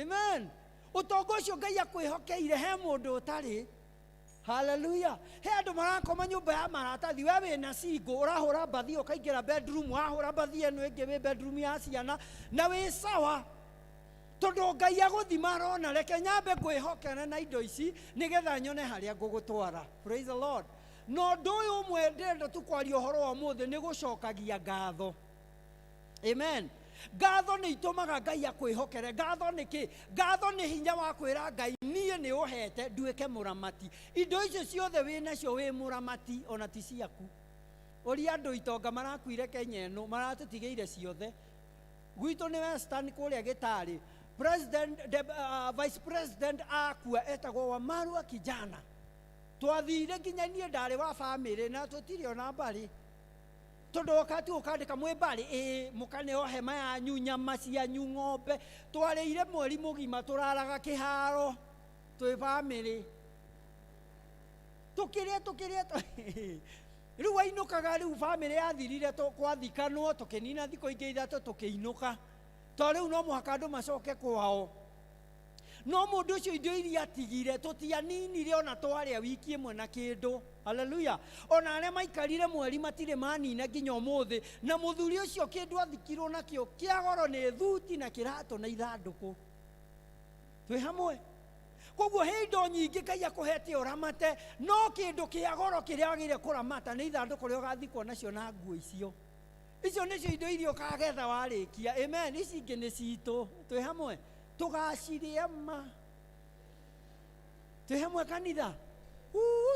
Amen. Ũtonga ũcio Ngai akwĩhokeire, he mũndũ ũtarĩ. Hallelujah. He andũ marakoma nyũmba ya maratathi, we wĩna single, ũrahũra mbathi ũkaingĩra bedroom, wahũra mbathi ĩno ĩngĩ wĩ bedroom ya ciana, na wĩ sawa. Tondũ Ngai agũthima arona, reke nyambe ngwĩhokere na indo ici, nĩgetha nyone harĩa ngũgũtwara. Praise the Lord. Na ũndũ ũyũ ũmwe ndĩrenda tu kwaria ũhoro wa ũmũthĩ nĩ gũcokagia ngatho. Amen. Ngatho nĩ itũmaga Ngai akwĩhokere. Ngatho nĩ kĩ? Ngatho nĩ hinya wa kwĩra Ngai niĩ nĩ ũhete nduĩke mũramati. Indo icio ciothe wĩ nacio wĩ mũramati ona ti ciaku. Ũria andũ itonga marakuire Kenya ĩno maratũtigĩire ciothe. Gwitũ nĩ Western kũrĩa Gĩtarĩ. President, Vice President akua etagwo Wamarwa Kijana. Twathire nginya niĩ ndarĩ wa famĩlĩ na tũtirĩ ona mbarĩ. Tondũ wakati ũkandĩka mwĩ mbarĩ, ĩĩ, mũkaneo hema yanyu, nyama cianyu, ng'ombe. Twarĩire mweri mũgima tũraraga kĩharo twĩ famĩlĩ. Tũkĩrĩa, tũkĩrĩa, rĩu wainũkaga, rĩu famĩlĩ yathirire twathikanwo, tũkĩnina thikũ ingĩ ithatũ tũkĩinũka. To rĩu no mũhaka andũ macoke kwao. No mũndũ ũcio indo iria atigire tũtianinire ona twarĩa wiki ĩmwe na kĩndũ. Hallelujah. Ona arĩa maikarire mweri matirĩ manina nginya ũmũthĩ. Na mũthuri ũcio kĩndũ athikirwo nakĩo kĩa goro nĩ thuti na kĩratũ na ithandũkũ. Twĩ hamwe. Koguo he indo nyingĩ Ngai akũhete ũramate, no kĩndũ kĩa goro kĩrĩa wagĩrĩire kũramata nĩ ithandũkũ rĩrĩa ũgathikwo nacio na nguo icio. Icio nĩcio indo iria ũkagetha warĩkia. Amen. Ici ingĩ nĩ citũ. Twĩ hamwe. Tũgacirĩa ma. Twĩ hamwe kanitha.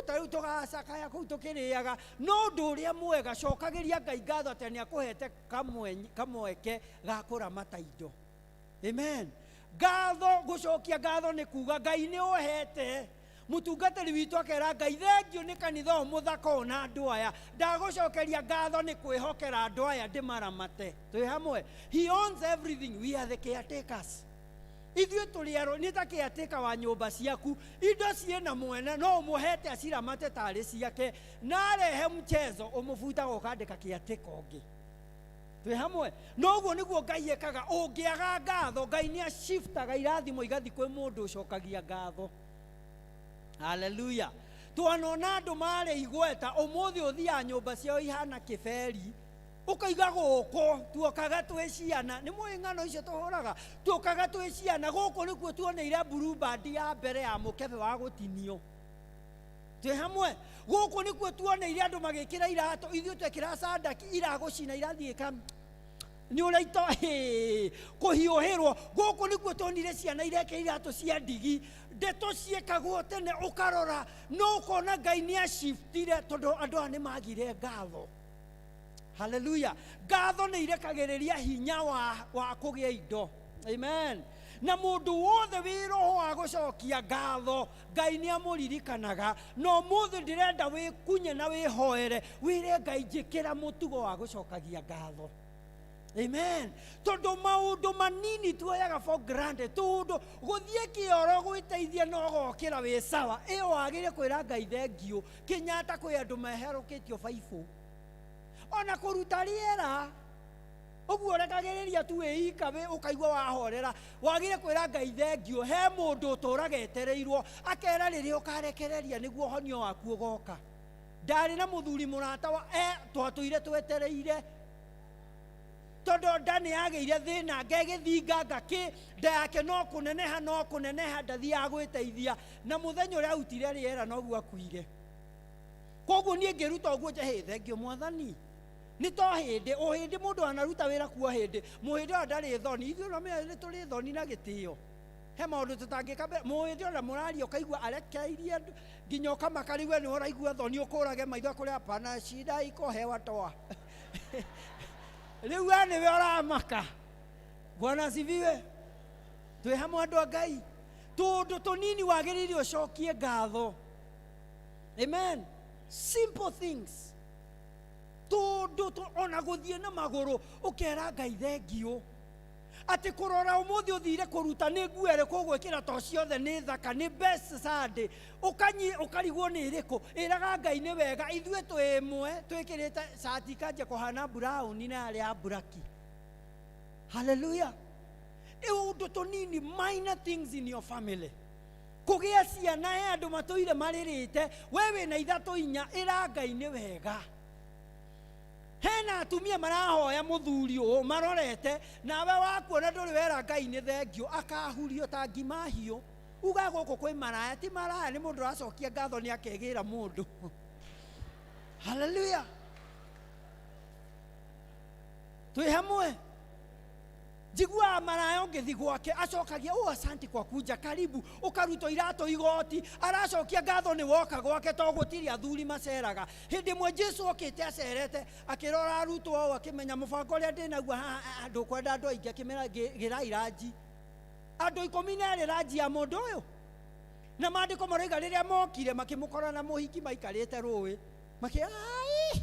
Ta rĩu tũgacakaya kũu tũkĩrĩaga. No ũndũ ũrĩa mwega, cokagĩria Ngai ngatho atĩ nĩ akũhete kamweke ga kũramata indo. Amen. Ngatho, gũcokia ngatho nĩ kuga Ngai nĩ ũhete. Mũtungatĩri witũ akera Ngai thengiũ nĩ kanitha ũyũ mũthaka ũyũ na andũ aya. Ndagũcokeria ngatho nĩ kwĩhokera andũ aya ndĩmaramate. Twĩ hamwe. He owns everything. We are the caretakers. Ithuĩ tũrĩ aro, nĩ ta caretaker wa nyũmba ciaku. Indo ciĩna mwene, no ũmũhete aciramate tarĩ ciake. Na arehe mchezo, ũmũbutaga ũkandĩka caretaker ũngĩ. Twĩ hamwe. No ũguo nĩguo Ngai ekaga. Ũngĩaga ngatho, Ngai nĩ ashiftaga irathimo igathiĩ kwĩ mũndũ ũcokagia ngatho. Hallelujah. Twanona andũ marĩ igweta, ũmũthĩ ũthiaga nyũmba ciao ihana kĩberi. Ũkaiga gũkũ, tuokaga twĩ ciana. Nĩ mũĩ ng'ano icio tũhũraga? Tuokaga twĩ ciana, gũkũ nĩkuo tuoneire blue band ya mbere ya mũkebe wa gũtinio. Twĩ hamwe. Gũkũ nĩkuo tuoneire andũ magĩkĩra iratũ, ithuĩ twekĩra sandaki, iragũcina, irathiĩ ka nĩ ũrĩa ito, hĩ, kũhiũhĩrwo. Gũkũ nĩkuo tuonire ciana irekĩra iratũ cia ndigi. Ndeto ciĩkagwo tene ũkarora, no ũkona Ngai nĩ ashiftire tondũ andũ aya nĩ magire ngatho. Hallelujah. Ngatho nĩ irekagĩrĩria hinya wa kũgĩa indo. Amen. Na mũndũ wothe wĩ roho wa gũcokia ngatho, Ngai nĩ amũririkanaga. Na ũmũthĩ ndĩrenda wĩkunye na wĩhoere, wĩre Ngai njĩkĩra mũtugo wa gũcokagia ngatho. Amen. Tondũ maũndũ manini tuoyaga for granted, tondũ gũthiĩ kĩoro gwĩteithia no gokĩra wĩ sawa. Ĩyo wagĩrĩire kwĩra Ngai thengiũ. Kĩnyata kwĩ andũ meherũkĩtio baibũ. Ona kũruta rĩera, ũguo ũrekagĩrĩria tu wĩ ika wĩ ũkaigua wahorera, wagĩrĩire kwĩra Ngai thengiũ. He mũndũ ũtũraga etereirwo, akera rĩrĩa ũkarekereria nĩguo ũhonio waku ũgoka. Ndarĩ na mũthuri mũrata wa, twatũire twetereire. Tondũ nda nĩ yagĩire thĩna, ngegĩthinganga kĩ, nda yake no kũneneha, no kũneneha, ndathiaga gwĩteithia. Na mũthenya ũrĩa arutire rĩera noguo akuire. Koguo niĩ ngĩruta ũguo nje, hĩ, thengiũ mwathani. Nĩ to hĩndĩ, o hĩndĩ mũndũ anaruta wĩra kuo hĩndĩ, mũhĩndĩ ona ndarĩ thoni, ithuĩ ona menya nĩ tũrĩ thoni na gĩtĩo. He maũndũ tũtangĩka mbere, mũhĩndĩ ona mũraria ũkaigua arekeirie andũ, nginya ũkamaka rĩu we nĩwe ũraigua thoni ũkũrage maitho akũrĩa hapana shida iko hewa toa. Rĩu we nĩwe ũramaka. Bwana asifiwe. Twĩ hamwe andũ a Ngai. Tũũndũ tũnini wagĩrĩire ũcokie ngatho. Amen. Simple things. Tũũndũ ona gũthiĩ na magũrũ ũkera Ngai thengiũ. Atĩ kũrora ũmũthĩ ũthire kũruta nĩ nguo ĩrĩkũ ũgwĩkĩra to ciothe nĩ thaka, nĩ best Sunday. Ũkarigwo nĩ ĩrĩkũ. Ĩraga Ngai nĩ wega, ithuĩ twĩ ĩmwe twĩkĩrĩte cati ikanjia kũhana brown na yarĩ ya buraki. Hallelujah. Ũndũ tũnini, minor things in your family. Kũgĩa ciana he andũ matũire marĩrĩte, we wĩna ithatũ inya, ĩra Ngai nĩ wega. Hena atumia marahoya mũthuri ũũ marorete, nawe wakuona ndũrĩ wera Ngai nĩ thengiũ, akahurio ta ngima hiũ. Uga gũkũ kwĩ maraya, ti maraya, nĩ mũndũ ũracokia ngatho nĩ akegĩra mũndũ. Hallelujah. Twĩ hamwe. Njiguaga maraya ũngĩthiĩ gwake acokagia, oh, asante kwa kuja, karibu, ũkarutwo iratũ igoti, aracokia ngatho nĩ woka gwake to gũtirĩ athuri maceraga. Hĩndĩ ĩmwe Jesu okĩte acerete, akĩrora arutwo ao akĩmenya mũbango ũrĩa ndĩnaguo haha, ndũkwenda andũ aingĩ, akĩmera, gĩrai ranji. Andũ ikũmi na erĩ ranji ya mũndũ ũyũ. Na maandĩko maroiga rĩrĩa mokire makĩmũkora na mũhiki maikarĩte rũĩ, makĩra, ai,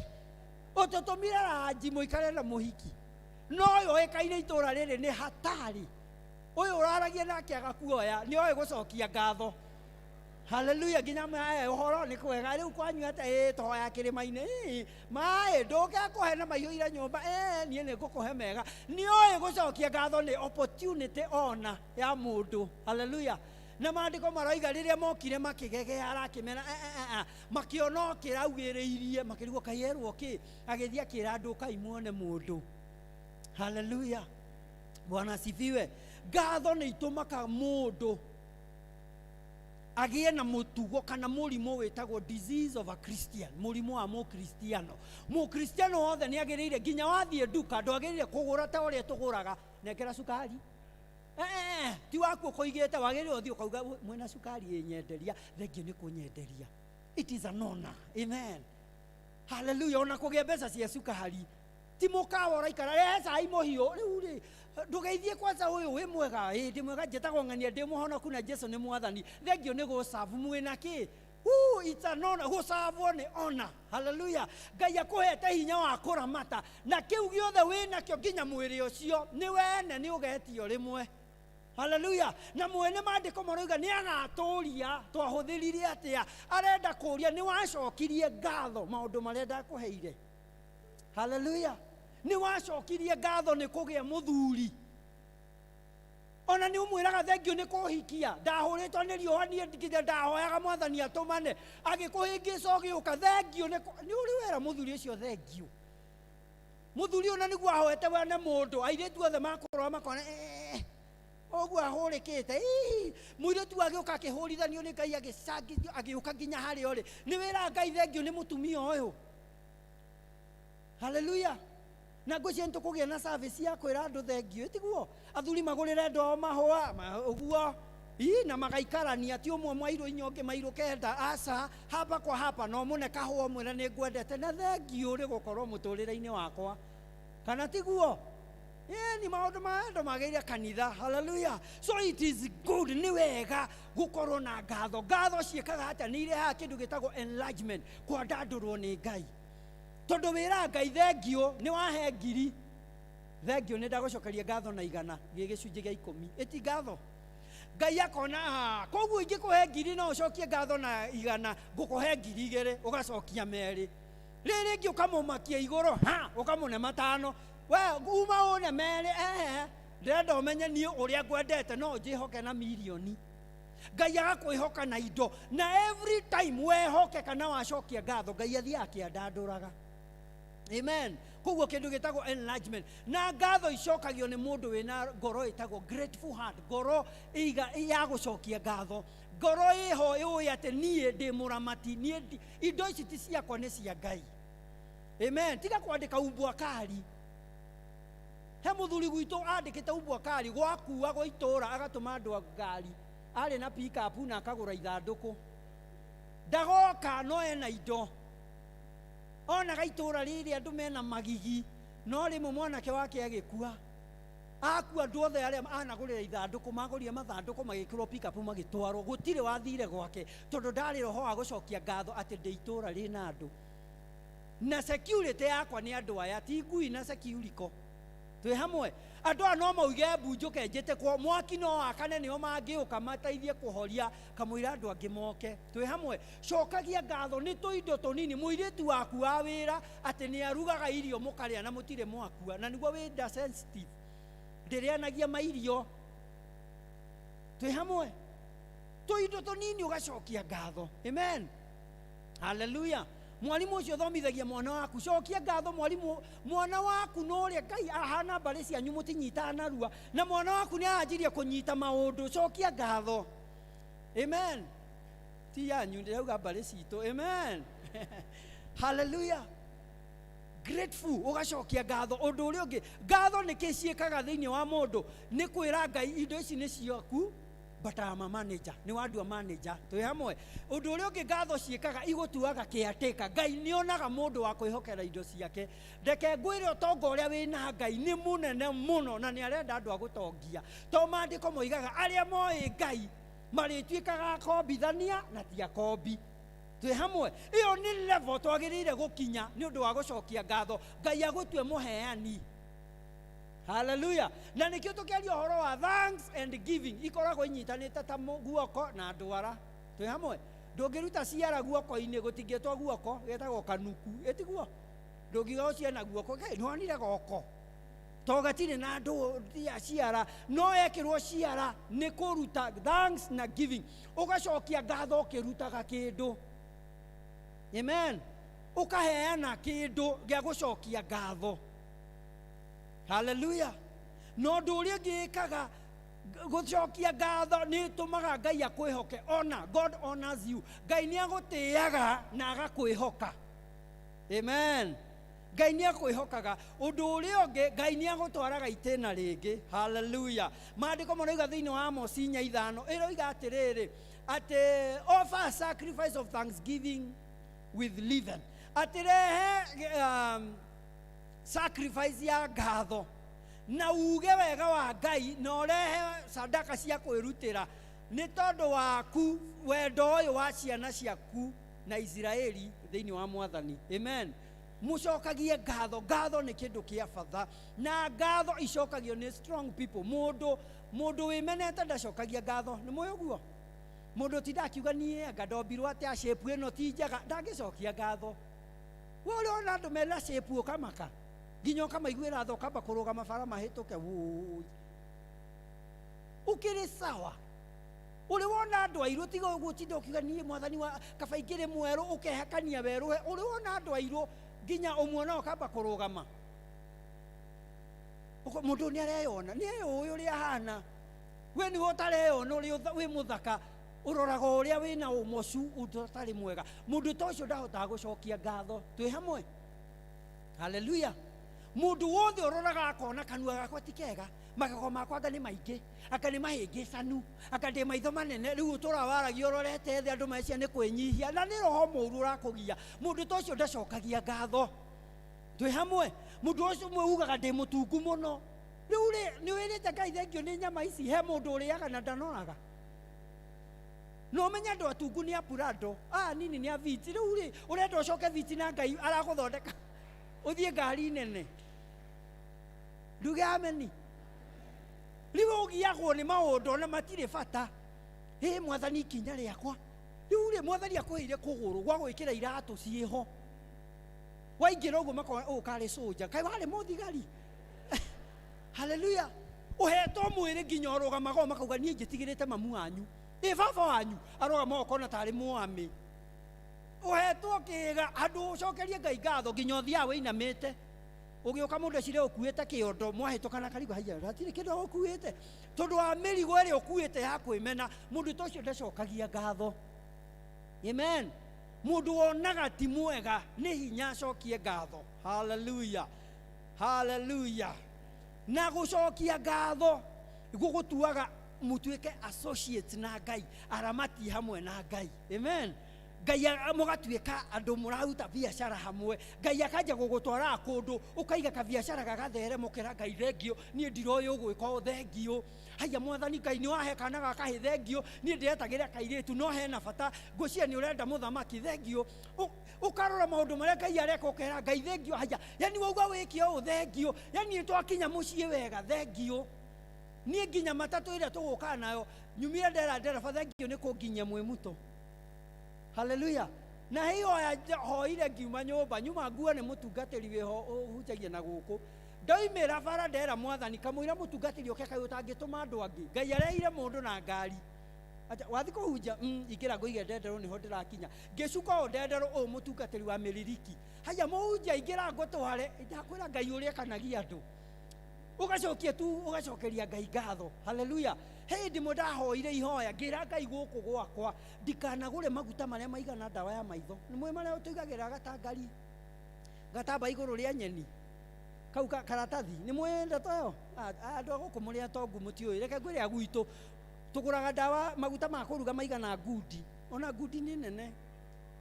ũtũtũmire ranji mũikare na mũhiki. No ũyũ ũĩkaine itũũra rĩrĩ nĩ hatari. Ũyũ ũraragia nake agakuoya, nĩ oĩ gũcokia ngatho. Hallelujah, nginya ũhoro nĩ kwega. Rĩu kwanyu atĩa? Ĩĩ, tũhoya kĩrĩma-inĩ. Ĩĩ, maĩ, ndũke kũhe na maiyũire nyũmba. Ĩĩ, niĩ nĩ ngũkũhe mega. Nĩ oĩ gũcokia ngatho, nĩ opportunity ona ya mũndũ. Hallelujah. Na maandĩko maroiga rĩrĩa mokire makĩgegeara, akĩmera, makĩona okĩra augĩrĩirie, makĩrigwo kaĩ erwo kĩ? Agĩthiĩ akĩra andũ, ũkai muone mũndũ. Hallelujah. Bwana asifiwe. Ngatho nĩ itũmaga mũndũ. Agĩe na mũtugo kana mũrimũ wĩtagwo disease of a Christian, mũrimũ wa mũkristiano. Mũkristiano wothe nĩ agĩrĩire, nginya wathiĩ nduka ndwagĩrĩire kũgũra ta ũrĩa tũgũraga, nengera cukari. Ti waku ũkũigĩte, wagĩrĩire ũthiĩ ũkauga mwĩna cukari ĩnyenderia, thengio nĩ kũnyenderia. It is an honor. Amen. Hallelujah. Ona kũgĩa mbeca cia cukari ti mũkawa ũraikara, rehe cai mũhiũ rĩu rĩ, ndũgeithie kwanza ũyũ wĩ mwega, ĩ ndĩ mwega, njĩtagwo ng'ania, ndĩ mũhonoku na Jesu nĩ mwathani, thengio nĩ gũcabu mwĩna kĩ. Woo, it's an honor. Gũcabwo nĩ honor. Hallelujah. Ngai akũhete hinya wa kũramata na kĩu gĩothe wĩnakĩo nginya mwĩrĩ ũcio nĩ wene, nĩ ũgetio rĩmwe. Hallelujah. Na mwene maandĩko maroiga nĩ agatũria twahũthĩrire atĩa, arenda kũria nĩ wacokirie ngatho maũndũ marĩa ndakũheire. Hallelujah. Nĩ wacokirie ngatho nĩ kũgĩa mũthuri. Ona nĩ ũmwĩraga thengio nĩ kũhikia, ndahũrĩtwo nĩ riũa niĩ nginya ndahoyaga mwathani atũmane, agĩkũhĩngĩca ũgĩũka, thengio nĩ ũrĩ wera mũthuri ũcio thengio. Mũthuri ona nĩguo ahoete wene mũndũ, airĩtu othe makũrora makona ũguo ahũrĩkĩte, mũirĩtu agĩũka akĩhũrithanio nĩ Ngai, agĩcangithio, agĩũka nginya harĩa ũrĩ. Nĩ wĩraga Ngai thengio nĩ mũtumia ũyũ. Hallelujah. Na ngwĩciria nĩtũkũgĩa na service ya kwĩra andũ thengio, tiguo? Athuri magũrĩre andũ ao mahũa, ũguo. Ii, na magaikarania, ti ũmwe mwairũ inya ũngĩ mairũ kenda, aca, hapa kwa hapa, no mũne kahũa ũmwĩre nĩ ngwendete, na thengio nĩ gũkorwo mũtũrĩre-inĩ wakwa. Kana tiguo? Ni maũndũ ma andũ magĩrĩire kanitha. Hallelujah. So it is good, nĩ wega gũkorwo na ngatho. Ngatho ciĩkaga atĩa? Nĩ irehaga kĩndũ gĩtagwo enlargement, kwandandũrwo nĩ Ngai. Tondũ wĩra Ngai thengio, nĩ wahe ngiri, thengio nĩ ndagũcokeria ngatho na igana, gĩ gĩcunjĩ gĩa ikũmi. Ĩti ngatho. Ngai akona, koguo ingĩkũhe ngiri no ũcokie ngatho na igana, ngũkũhe ngiri igĩrĩ, ũgacokia merĩ. Rĩrĩ rĩngĩ ũkamũmakia igũrũ, ha, ũkamũne matano. We, uma ũne merĩ, ndĩrenda ũmenye niĩ ũrĩa ngwendete, no ũnjĩhoke na mirioni. Ngai agakwĩhoka na indo, na every time wehoke kana wacokia ngatho, Ngai athiaga akĩandandũraga. Amen. Koguo kĩndũ gĩtagwo enlargement. Na ngatho icokagio nĩ mũndũ wĩna ngoro ĩtagwo grateful heart, ngoro ya gũcokia ngatho, ngoro ĩho ĩũĩ atĩ niĩ ndĩ mũramati, niĩ indo ici ti ciakwa nĩ cia Ngai. Amen. Tiga kwandĩka umbwa kari. He mũthuri gwitũ andĩkĩte umbwa kari gwakua gwa itũũra agatũma andũ a ngari, arĩ na pick up na akagũra ithandũkũ. Ndagoka no ena indo. Onaga itũũra rĩrĩ andũ mena magigi, no rĩmwe mwanake wake agĩkua. Akua andũ othe arĩa anagũrĩra ithandũkũ, magũrire mathandũkũ magĩkĩrwo pick up magĩtwarwo, gũtirĩ wathire gwake tondũ ndarĩ roho wa gũcokia ngatho atĩ ndĩ itũũra rĩna andũ. Na security yakwa nĩ andũ aya, ti ngui na security. Twĩ hamwe. Andũ aya no mauge mbu njũke njĩte kwa mwaki no wakane, nĩo mangĩũka mateithie kũhoria kamũira andũ angĩ moke. Twĩ hamwe. Cokagia ngatho nĩ tũindo tũnini. Mũirĩtu waku wa wĩra atĩ nĩ arugaga irio mũkarĩa na mũtirĩ mwakua, na nĩguo wĩ nda sensitive, ndĩrĩanagia mairio. Twĩ hamwe. Tũindo tũnini ũgacokia ngatho. Amen. Hallelujah. Mwalimu ũcio ũthomithagia mwana waku, cokia ngatho mwalimu. Mwana waku no ũrĩa Ngai ahana mbarĩ cianyu mũtinyitaga narua, na mwana waku nĩ aranjirie kũnyita maũndũ, cokia ngatho. Amen. Ti yanyu, ndĩrauga mbarĩ citũ. Amen. Hallelujah. Grateful, ũgacokia ngatho. Ũndũ ũrĩa ũngĩ, ngatho nĩ kĩ ciĩkaga thĩinĩ wa mũndũ? Nĩ kwĩra Ngai indo ici nĩ ciaku, but I am a manager. Nĩ wandua manager. Twĩ hamwe. Ũndũ ũrĩa ũngĩ ngatho ciĩkaga, igũtuaga caretaker. Ngai nĩ onaga mũndũ wa kwĩhokera indo ciake. Reke ngwĩre ũtonga ũrĩa wĩna Ngai nĩ mũnene mũno, na nĩ arenda andũ a gũtongia. To maandĩko moigaga arĩa moĩ Ngai marĩtuĩkaga akombithania na ti akombi. Twĩ hamwe. Ĩyo nĩ level twagĩrĩire gũkinya nĩ ũndũ wa gũcokia ngatho. Ngai agũtue mũheani. Hallelujah. Na nĩkĩo tũkĩaria ũhoro wa thanks and giving ikoragwo inyitanĩte ta guoko na ndwara. Twĩ hamwe. Ndũngĩruta ciara guoko-inĩ, gũtingĩtwo guoko, getagwo kanuku. Ĩtiguo? Ndũngiuga ũciana guoko, Ngai nĩwonire goko. To gatirĩ na ndũ ya ciara, no ekĩrwo ciara nĩ kũruta thanks na giving. Ũgacokia ngatho ũkĩrutaga kĩndũ. Amen. Ũkaheana kĩndũ gĩa gũcokia ngatho. Hallelujah. No ũndũ ũrĩa ũngĩ ĩkaga, Gũcokia ngatho nĩ ĩtũmaga Ngai akwĩhoke. Honor, God honors you. Ngai nĩ agũtĩaga na agakwĩhoka. Amen. Ngai nĩ akwĩhokaga. Ũndũ ũrĩa ũngĩ, Ngai nĩ agũtwaraga itĩna rĩngĩ. Hallelujah. Maandĩko maroiga thĩinĩ wa Amosi 4:5, ĩroiga atĩrĩrĩ, atĩ offer a sacrifice of thanksgiving with leaven. Atĩ rehe sacrifice ya ngatho na uge wega wa Ngai na ũrehe sadaka cia kwĩrutĩra nĩ tondũ waku wendo ũyũ wa ciana ciaku na Isiraeli thĩinĩ wa Mwathani. Amen. Mũcokagie ngatho. Ngatho nĩ kĩndũ kĩa bata, na ngatho icokagio nĩ strong people. Mũndũ wĩmenete ndacokagia ngatho. Nĩ mũĩ ũguo? Mũndũ ũtinda akiuga niĩ anga ndombirwo atĩa, shape ĩno ti njega, ndangĩcokia ngatho. We ũrĩ ona andũ mena shape ũkamaka nginya ũkamaiguĩra tha, ũkamba kũrũgama bara mahĩtũke. Wũi, ũkĩrĩ sawa. Ũrĩ wona andũ airũ? Tiga ũguo ũtinda ũkiuga niĩ Mwathani wa kaba ingĩrĩ mwerũ, ũkehakania werũhe. Ũrĩ wona andũ airũ nginya ũmuona ũkamba kũrũgama? Mũndũ nĩ areyona, nĩ eyũĩ ũrĩa ahana. We nĩwe ũtareyona ũrĩa wĩ mũthaka, ũroraga ũrĩa wĩna ũmocu ũndũ ũtarĩ mwega. Mũndũ ta ũcio ndahotaga gũcokia ngatho. Twĩ hamwe? Haleluya. Mũndũ wothe ũroraga akona kanua gakwa ti kega, magego makwa anga nĩ maingĩ, anga nĩ mahĩngĩcanu, anga ndĩ maitho manene, rĩu ũtũra waragia ũrorete thĩ, andũ meciria nĩ kwĩnyihia, na nĩ roho mũũru ũrakũgia. Mũndũ ta ũcio ndacokagia ngatho. Twĩ hamwe? Mũndũ ũcio ũmwe ugaga ndĩ mũtungu mũno, rĩu rĩ nĩ wĩrĩte Ngai thengio nĩ nyama ici. He mũndũ ũrĩaga na ndanoraga. No ũmenye andũ atungu nĩ a Prado, aya nini nĩ a Vitz. Rĩu rĩ ũrenda ũcoke Vitz na Ngai aragũthondeka ũthiĩ ngari nene? Nduge ameni. Rĩu ũgiagwo nĩ maũndũ ona matirĩ bata. Ĩ Mwathani, ikinya rĩakwa rĩu rĩ, Mwathani akũheire kũgũrũ gwa gwĩkĩra iratũ ciĩho, waingĩra ũguo makona ũũ karĩ cũnja, kaĩ warĩ mũthigari. Haleluya. Ũhetwo mwĩrĩ nginya ũrũgamaga ũũ makauga niĩ njĩtigĩrĩte mamu wanyu, ĩ baba wanyu arũgama ũkona tarĩ mwami. Ũhetwo kĩĩga handũ ũcokerie Ngai ngatho, nginya ũthiaga wĩinamĩte ũgĩũka, mũndũ ecire ũkuĩte kĩondo, mwahĩtũkana karigwo haiya, hatirĩ kĩndũ ũkuĩte, tondũ wa mĩrigo ĩrĩa ũkuĩte ya kwĩmena. Mũndũ ta ũcio ndacokagia ngatho. Amen. Mũndũ wonaga ti mwega nĩ hinya acokie ngatho. Haleluya, haleluya. Na gũcokia ngatho gũgũtuaga mũtuĩke associate na Ngai, aramati hamwe na Ngai. Amen. Ngai mũgatuĩka andũ mũraruta biacara hamwe. Ngai akanja gũgũtwaraga kũndũ, ũkaiga kabiacara gagatheremũkĩra. Ngai thengio, niĩ ndiroĩ ũgwĩka ũũ, thengio. Haiya Mwathani Ngai, nĩ wahe kana gaka, hĩ thengio. Niĩ ndĩretagĩra kairĩtu, no hena bata ngwĩciria nĩ ũrenda mũthamaki, thengio. Ũkarora maũndũ marĩa Ngai areka, ũkera Ngai thengio. Haiya, yani wauga wĩke ũũ, thengio. Yani nĩ twakinya mũciĩ wega, thengio. Niĩ nginya matatũ ĩrĩa tũgũkaga nayo nyumire ndera ndereba thengio nĩ kũnginyia mwĩ muto. Haleluya. Na hiyo hoire ngiuma nyũmba, nyuma nguo nĩ mũtungatĩri wĩho ũhunjagia na gũkũ, ndoimĩra bara ndera Mwathani kamũira mũtungatĩri oke, kaĩ ũtangĩtũma andũ angĩ. Ngai areire mũndũ na ngari. Acha, wathi kũhunja, ingĩra ngũige ndenderũ nĩho ndĩrakinya, ngĩcuka ũũ ndenderũ ũũ mũtungatĩri wa mĩririki, haya mũhunjia, ingĩra ngũtware. Ndakwĩra Ngai ũrĩa ekanagia andũ, ũgacokia tu ũgacokeria Ngai ngatho. Haleluya. Hĩndĩ ĩmwe ndahoire ihoya, ngĩra Ngai gũkũ gwakwa ndikanagũre maguta marĩa maigana ndawa ya maitho. Nĩ mũĩ marĩa tũigagĩra gatangari gatamba igũrũ rĩa nyeni kau karatathi? Nĩ mũĩ ndeto ĩyo? Andũ a gũkũ mũrĩ atongu, mũtiũĩ. Reke ngwĩre, a gwitũ tũgũraga ndawa, maguta ma kũruga maigana ngundi, ona ngundi nĩ nene.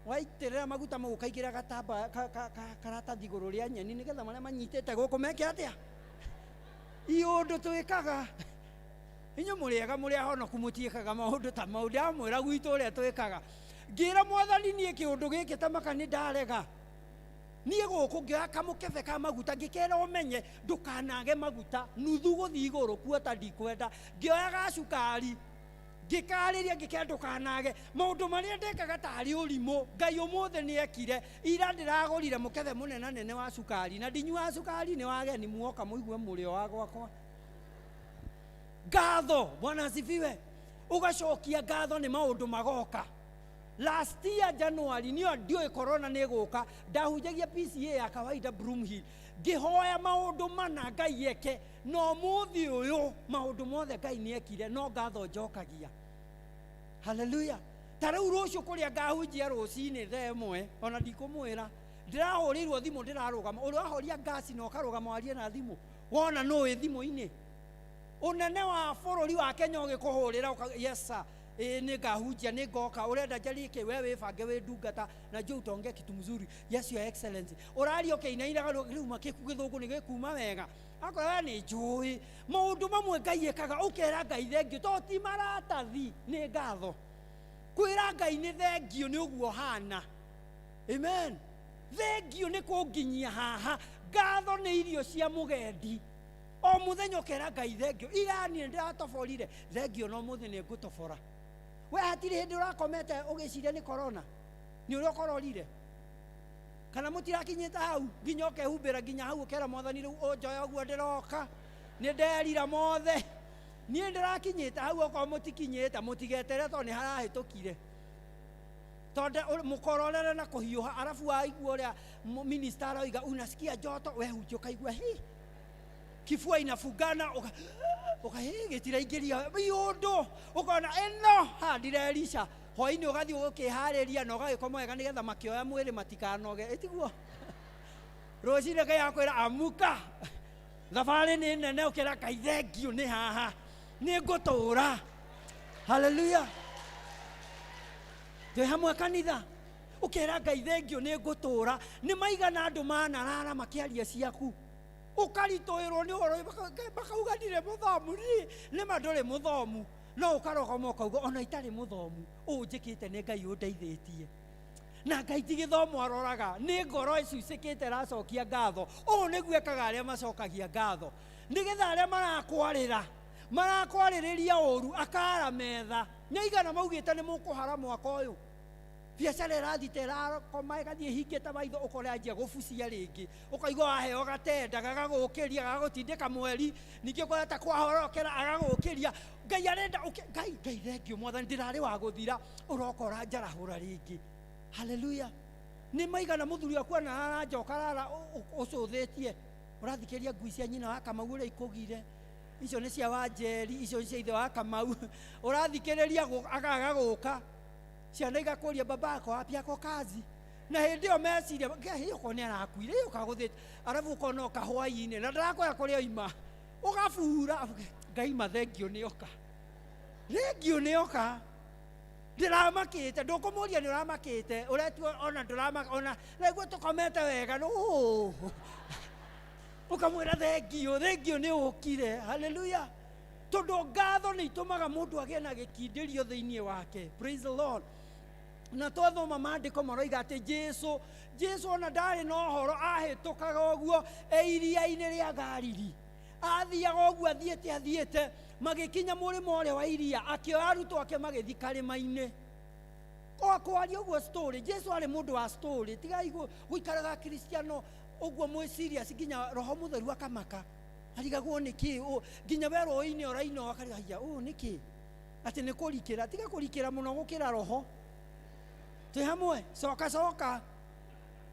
Waitĩrĩra maguta mau, ũkaigĩra gatamba karatathi igũrũ rĩa nyeni nĩgetha marĩa manyitĩte gũkũ meke atĩa? Iũndũ twĩkaga inyuĩ mũrĩ ega, mũrĩ ahonoku, mũtiĩkaga maũndũ ta mau. Ndamwĩra gwitũ ũrĩa twĩkaga. Ngĩra Mwathani niĩ kĩũndũ gĩkĩ ta maka nĩ ndarega. Niĩ gũkũ ngĩoya kamũkebe ka maguta, ngĩkera ũmenye ndũkanage maguta nuthu gũthiĩ igũrũ kuota ndikwenda. Ngĩoya gacukari, ngĩkarĩria, ngĩkera ndũkanage. Maũndũ marĩa ndekaga tarĩ ũrimũ, Ngai ũmũthĩ nĩ ekire. Ira ndĩragũrire mũkebe mũnena nene wa cukari, na ndinyuaga cukari, nĩ wageni muoka mũigue mũrĩo wa gwakwa. Ngatho. Bwana asifiwe. Ũgacokia ngatho nĩ maũndũ magoka. Last year January niyo ndiũĩ corona nĩ ĩgũka. Ndahunjagia PCA ya kawaida Broomhill, ngĩhoya maũndũ mana Ngai eke, na ũmũthĩ ũyũ maũndũ mothe Ngai nĩ ekire, no ngatho njokagia. Haleluya. Ta rĩu rũciũ kũrĩa ngahunjia rũcinĩ thaa 1, ona ndikũmwĩra, ndĩrahũrĩirwo thimũ, ndĩrarũgama. Ũrĩa wahoria ngasi na ũkarũgama warie na thimũ, wona nũ wĩ thimũ-inĩ? Ũnene wa bũrũri wa Kenya ũgĩkũhũrĩra, yes sir, ĩĩ nĩ ngahunjia, nĩ ngoka, ũrenda njarie kĩ? We wĩbange wĩ ndungata na njũĩ utaongea kitu mzuri. Yes, your excellency. Ũraria ũkĩinainaga, rĩu gĩthũngũ nĩ gĩkuma wega. Akorwo we nĩ njũĩ maũndũ mamwe Ngai ĩkaga, ũkera Ngai thengiũ, to ti maratathi, nĩ ngatho. Kwĩra Ngai nĩ thengiũ nĩ ũguo hana. Amen. Thengiũ nĩ kũnginyia haha. Ngatho nĩ irio cia mũgendi. O mũthenya ũkera Ngai thengiũ. Ira niĩ ndĩratoborire, thengiũ no mũthĩ nĩ ngũtobora. We hatirĩ hĩndĩ ũrakomete ũgĩciria nĩ corona, nĩ ũrĩa ũkororire. Kana mũtirakinyĩte hau nginya ũkehumbĩra nginya hau ũkera mwathani rĩu ũnjoya ũguo ndĩroka, nĩ nderira mothe. Niĩ ndĩrakinyĩte hau, okorwo mũtikinyĩte mũtigetere tondũ nĩ harahĩtũkire. Tondũ mũkororere na kũhiũha, arabu waigua ũrĩa minister aroiga unasikia joto, we hunjia ũkaigua hi kifua inafungana, uka hi gĩtiraingĩria iũndũ, ũkona ĩno ha ndirerisha. Hwainĩ ũgathiĩ ũkĩharĩria na ũgagĩkoma wega nĩgetha makĩoya mwĩrĩ matikanoge, ĩtiguo? Rũcinĩ Ngai akwĩra amuka, thabarĩ nĩ nene, ũkĩra Ngai thengiũ nĩ haha, nĩ ngũtũra. Haleluya. Twĩ hamwe kanitha, ũkera Ngai thengiũ nĩ ngũtũra. Nĩ maigana andũ manarara makĩaria ciaku, ũkaritũhĩrwo nĩ ũhoro, makauga ndirĩ mũthomu. Niĩ nĩma ndũrĩ mũthomu, no ũkarogoma ũkauga ona itarĩ mũthomu, ũũ njĩkĩte nĩ Ngai ũndeithĩtie. Na Ngai ti gĩthomo aroraga, nĩ ngoro ĩcucĩkĩte ĩracokia ngatho. Ũũ nĩguo ekaga arĩa macokagia ngatho, nĩgetha arĩa marakwarĩra marakwarĩrĩria ũru akara metha. Nĩ aigana maugĩte nĩ mũkũhara mwaka ũyũ? Biacara ĩrathite ĩrakoma ĩgathiĩ ĩhingĩte maitho, ũkore anjia gũbucia rĩngĩ, ũkaigua waheo gatenda gagagũkĩria, gagagũtindĩka mweri, ningĩ ũkora ta kwahorokera agagũkĩria. Ngai arenda Ngai, Ngai thengiũ mwathani, ndĩrarĩ wa gũthira, ũroka ũranjarahũra rĩngĩ. Haleluya. Nĩ maigana mũthuri waku ana aranjoka rara ũcũthĩtie, ũrathikĩria ngui cia nyina wa Kamau ũrĩa ikũgire, icio nĩ cia Wanjeri, icio nĩ cia ithe wa Kamau, ũrathikĩrĩria akaga gũka, ciana igakũria baba ako wapi, ako kazi, na hĩndĩ ĩyo meciria okorwo nĩ arakuire, ĩ ũkagũthĩte, arabu ũkona oka hwaĩ-inĩ na ndarakwĩra kũrĩa oima, ũgabura Ngai mathengio nĩ oka, thengio nĩ oka, ndĩramakĩte, ndũkũmũria nĩ ũramakĩte, ũretua ona ndũramaka, ona naiguo tũkomete wega, no ũkamwĩra thengio, thengio nĩ ũkire. Haleluya. Tondũ ngatho nĩ itũmaga mũndũ agĩe na gĩkindĩrio thĩinĩ wake. Praise the Lord. Na twathoma maandĩko maroiga atĩ Jesu ona ndarĩ na ũhoro, ahĩtũkaga ũguo e iria-inĩ rĩa Galili, athiaga ũguo athiĩte athiĩte, magĩkinya mũrĩmo ũrĩa wa iria, akĩoya arutwo ake magĩthiĩ karĩma-inĩ. O kwaria ũguo story, Jesu arĩ mũndũ wa story, tigai gũikaraga Kristiano ũguo mwĩ serious nginya Roho Mũtheru akamaka, arigagwo nĩ kĩ, nginya we rũĩ-inĩ ũraina akariga haiya, ũũ nĩ kĩ, atĩ nĩ kũrikĩra, tiga kũrikĩra mũno gũkĩra roho. Twĩ hamwe, coka coka.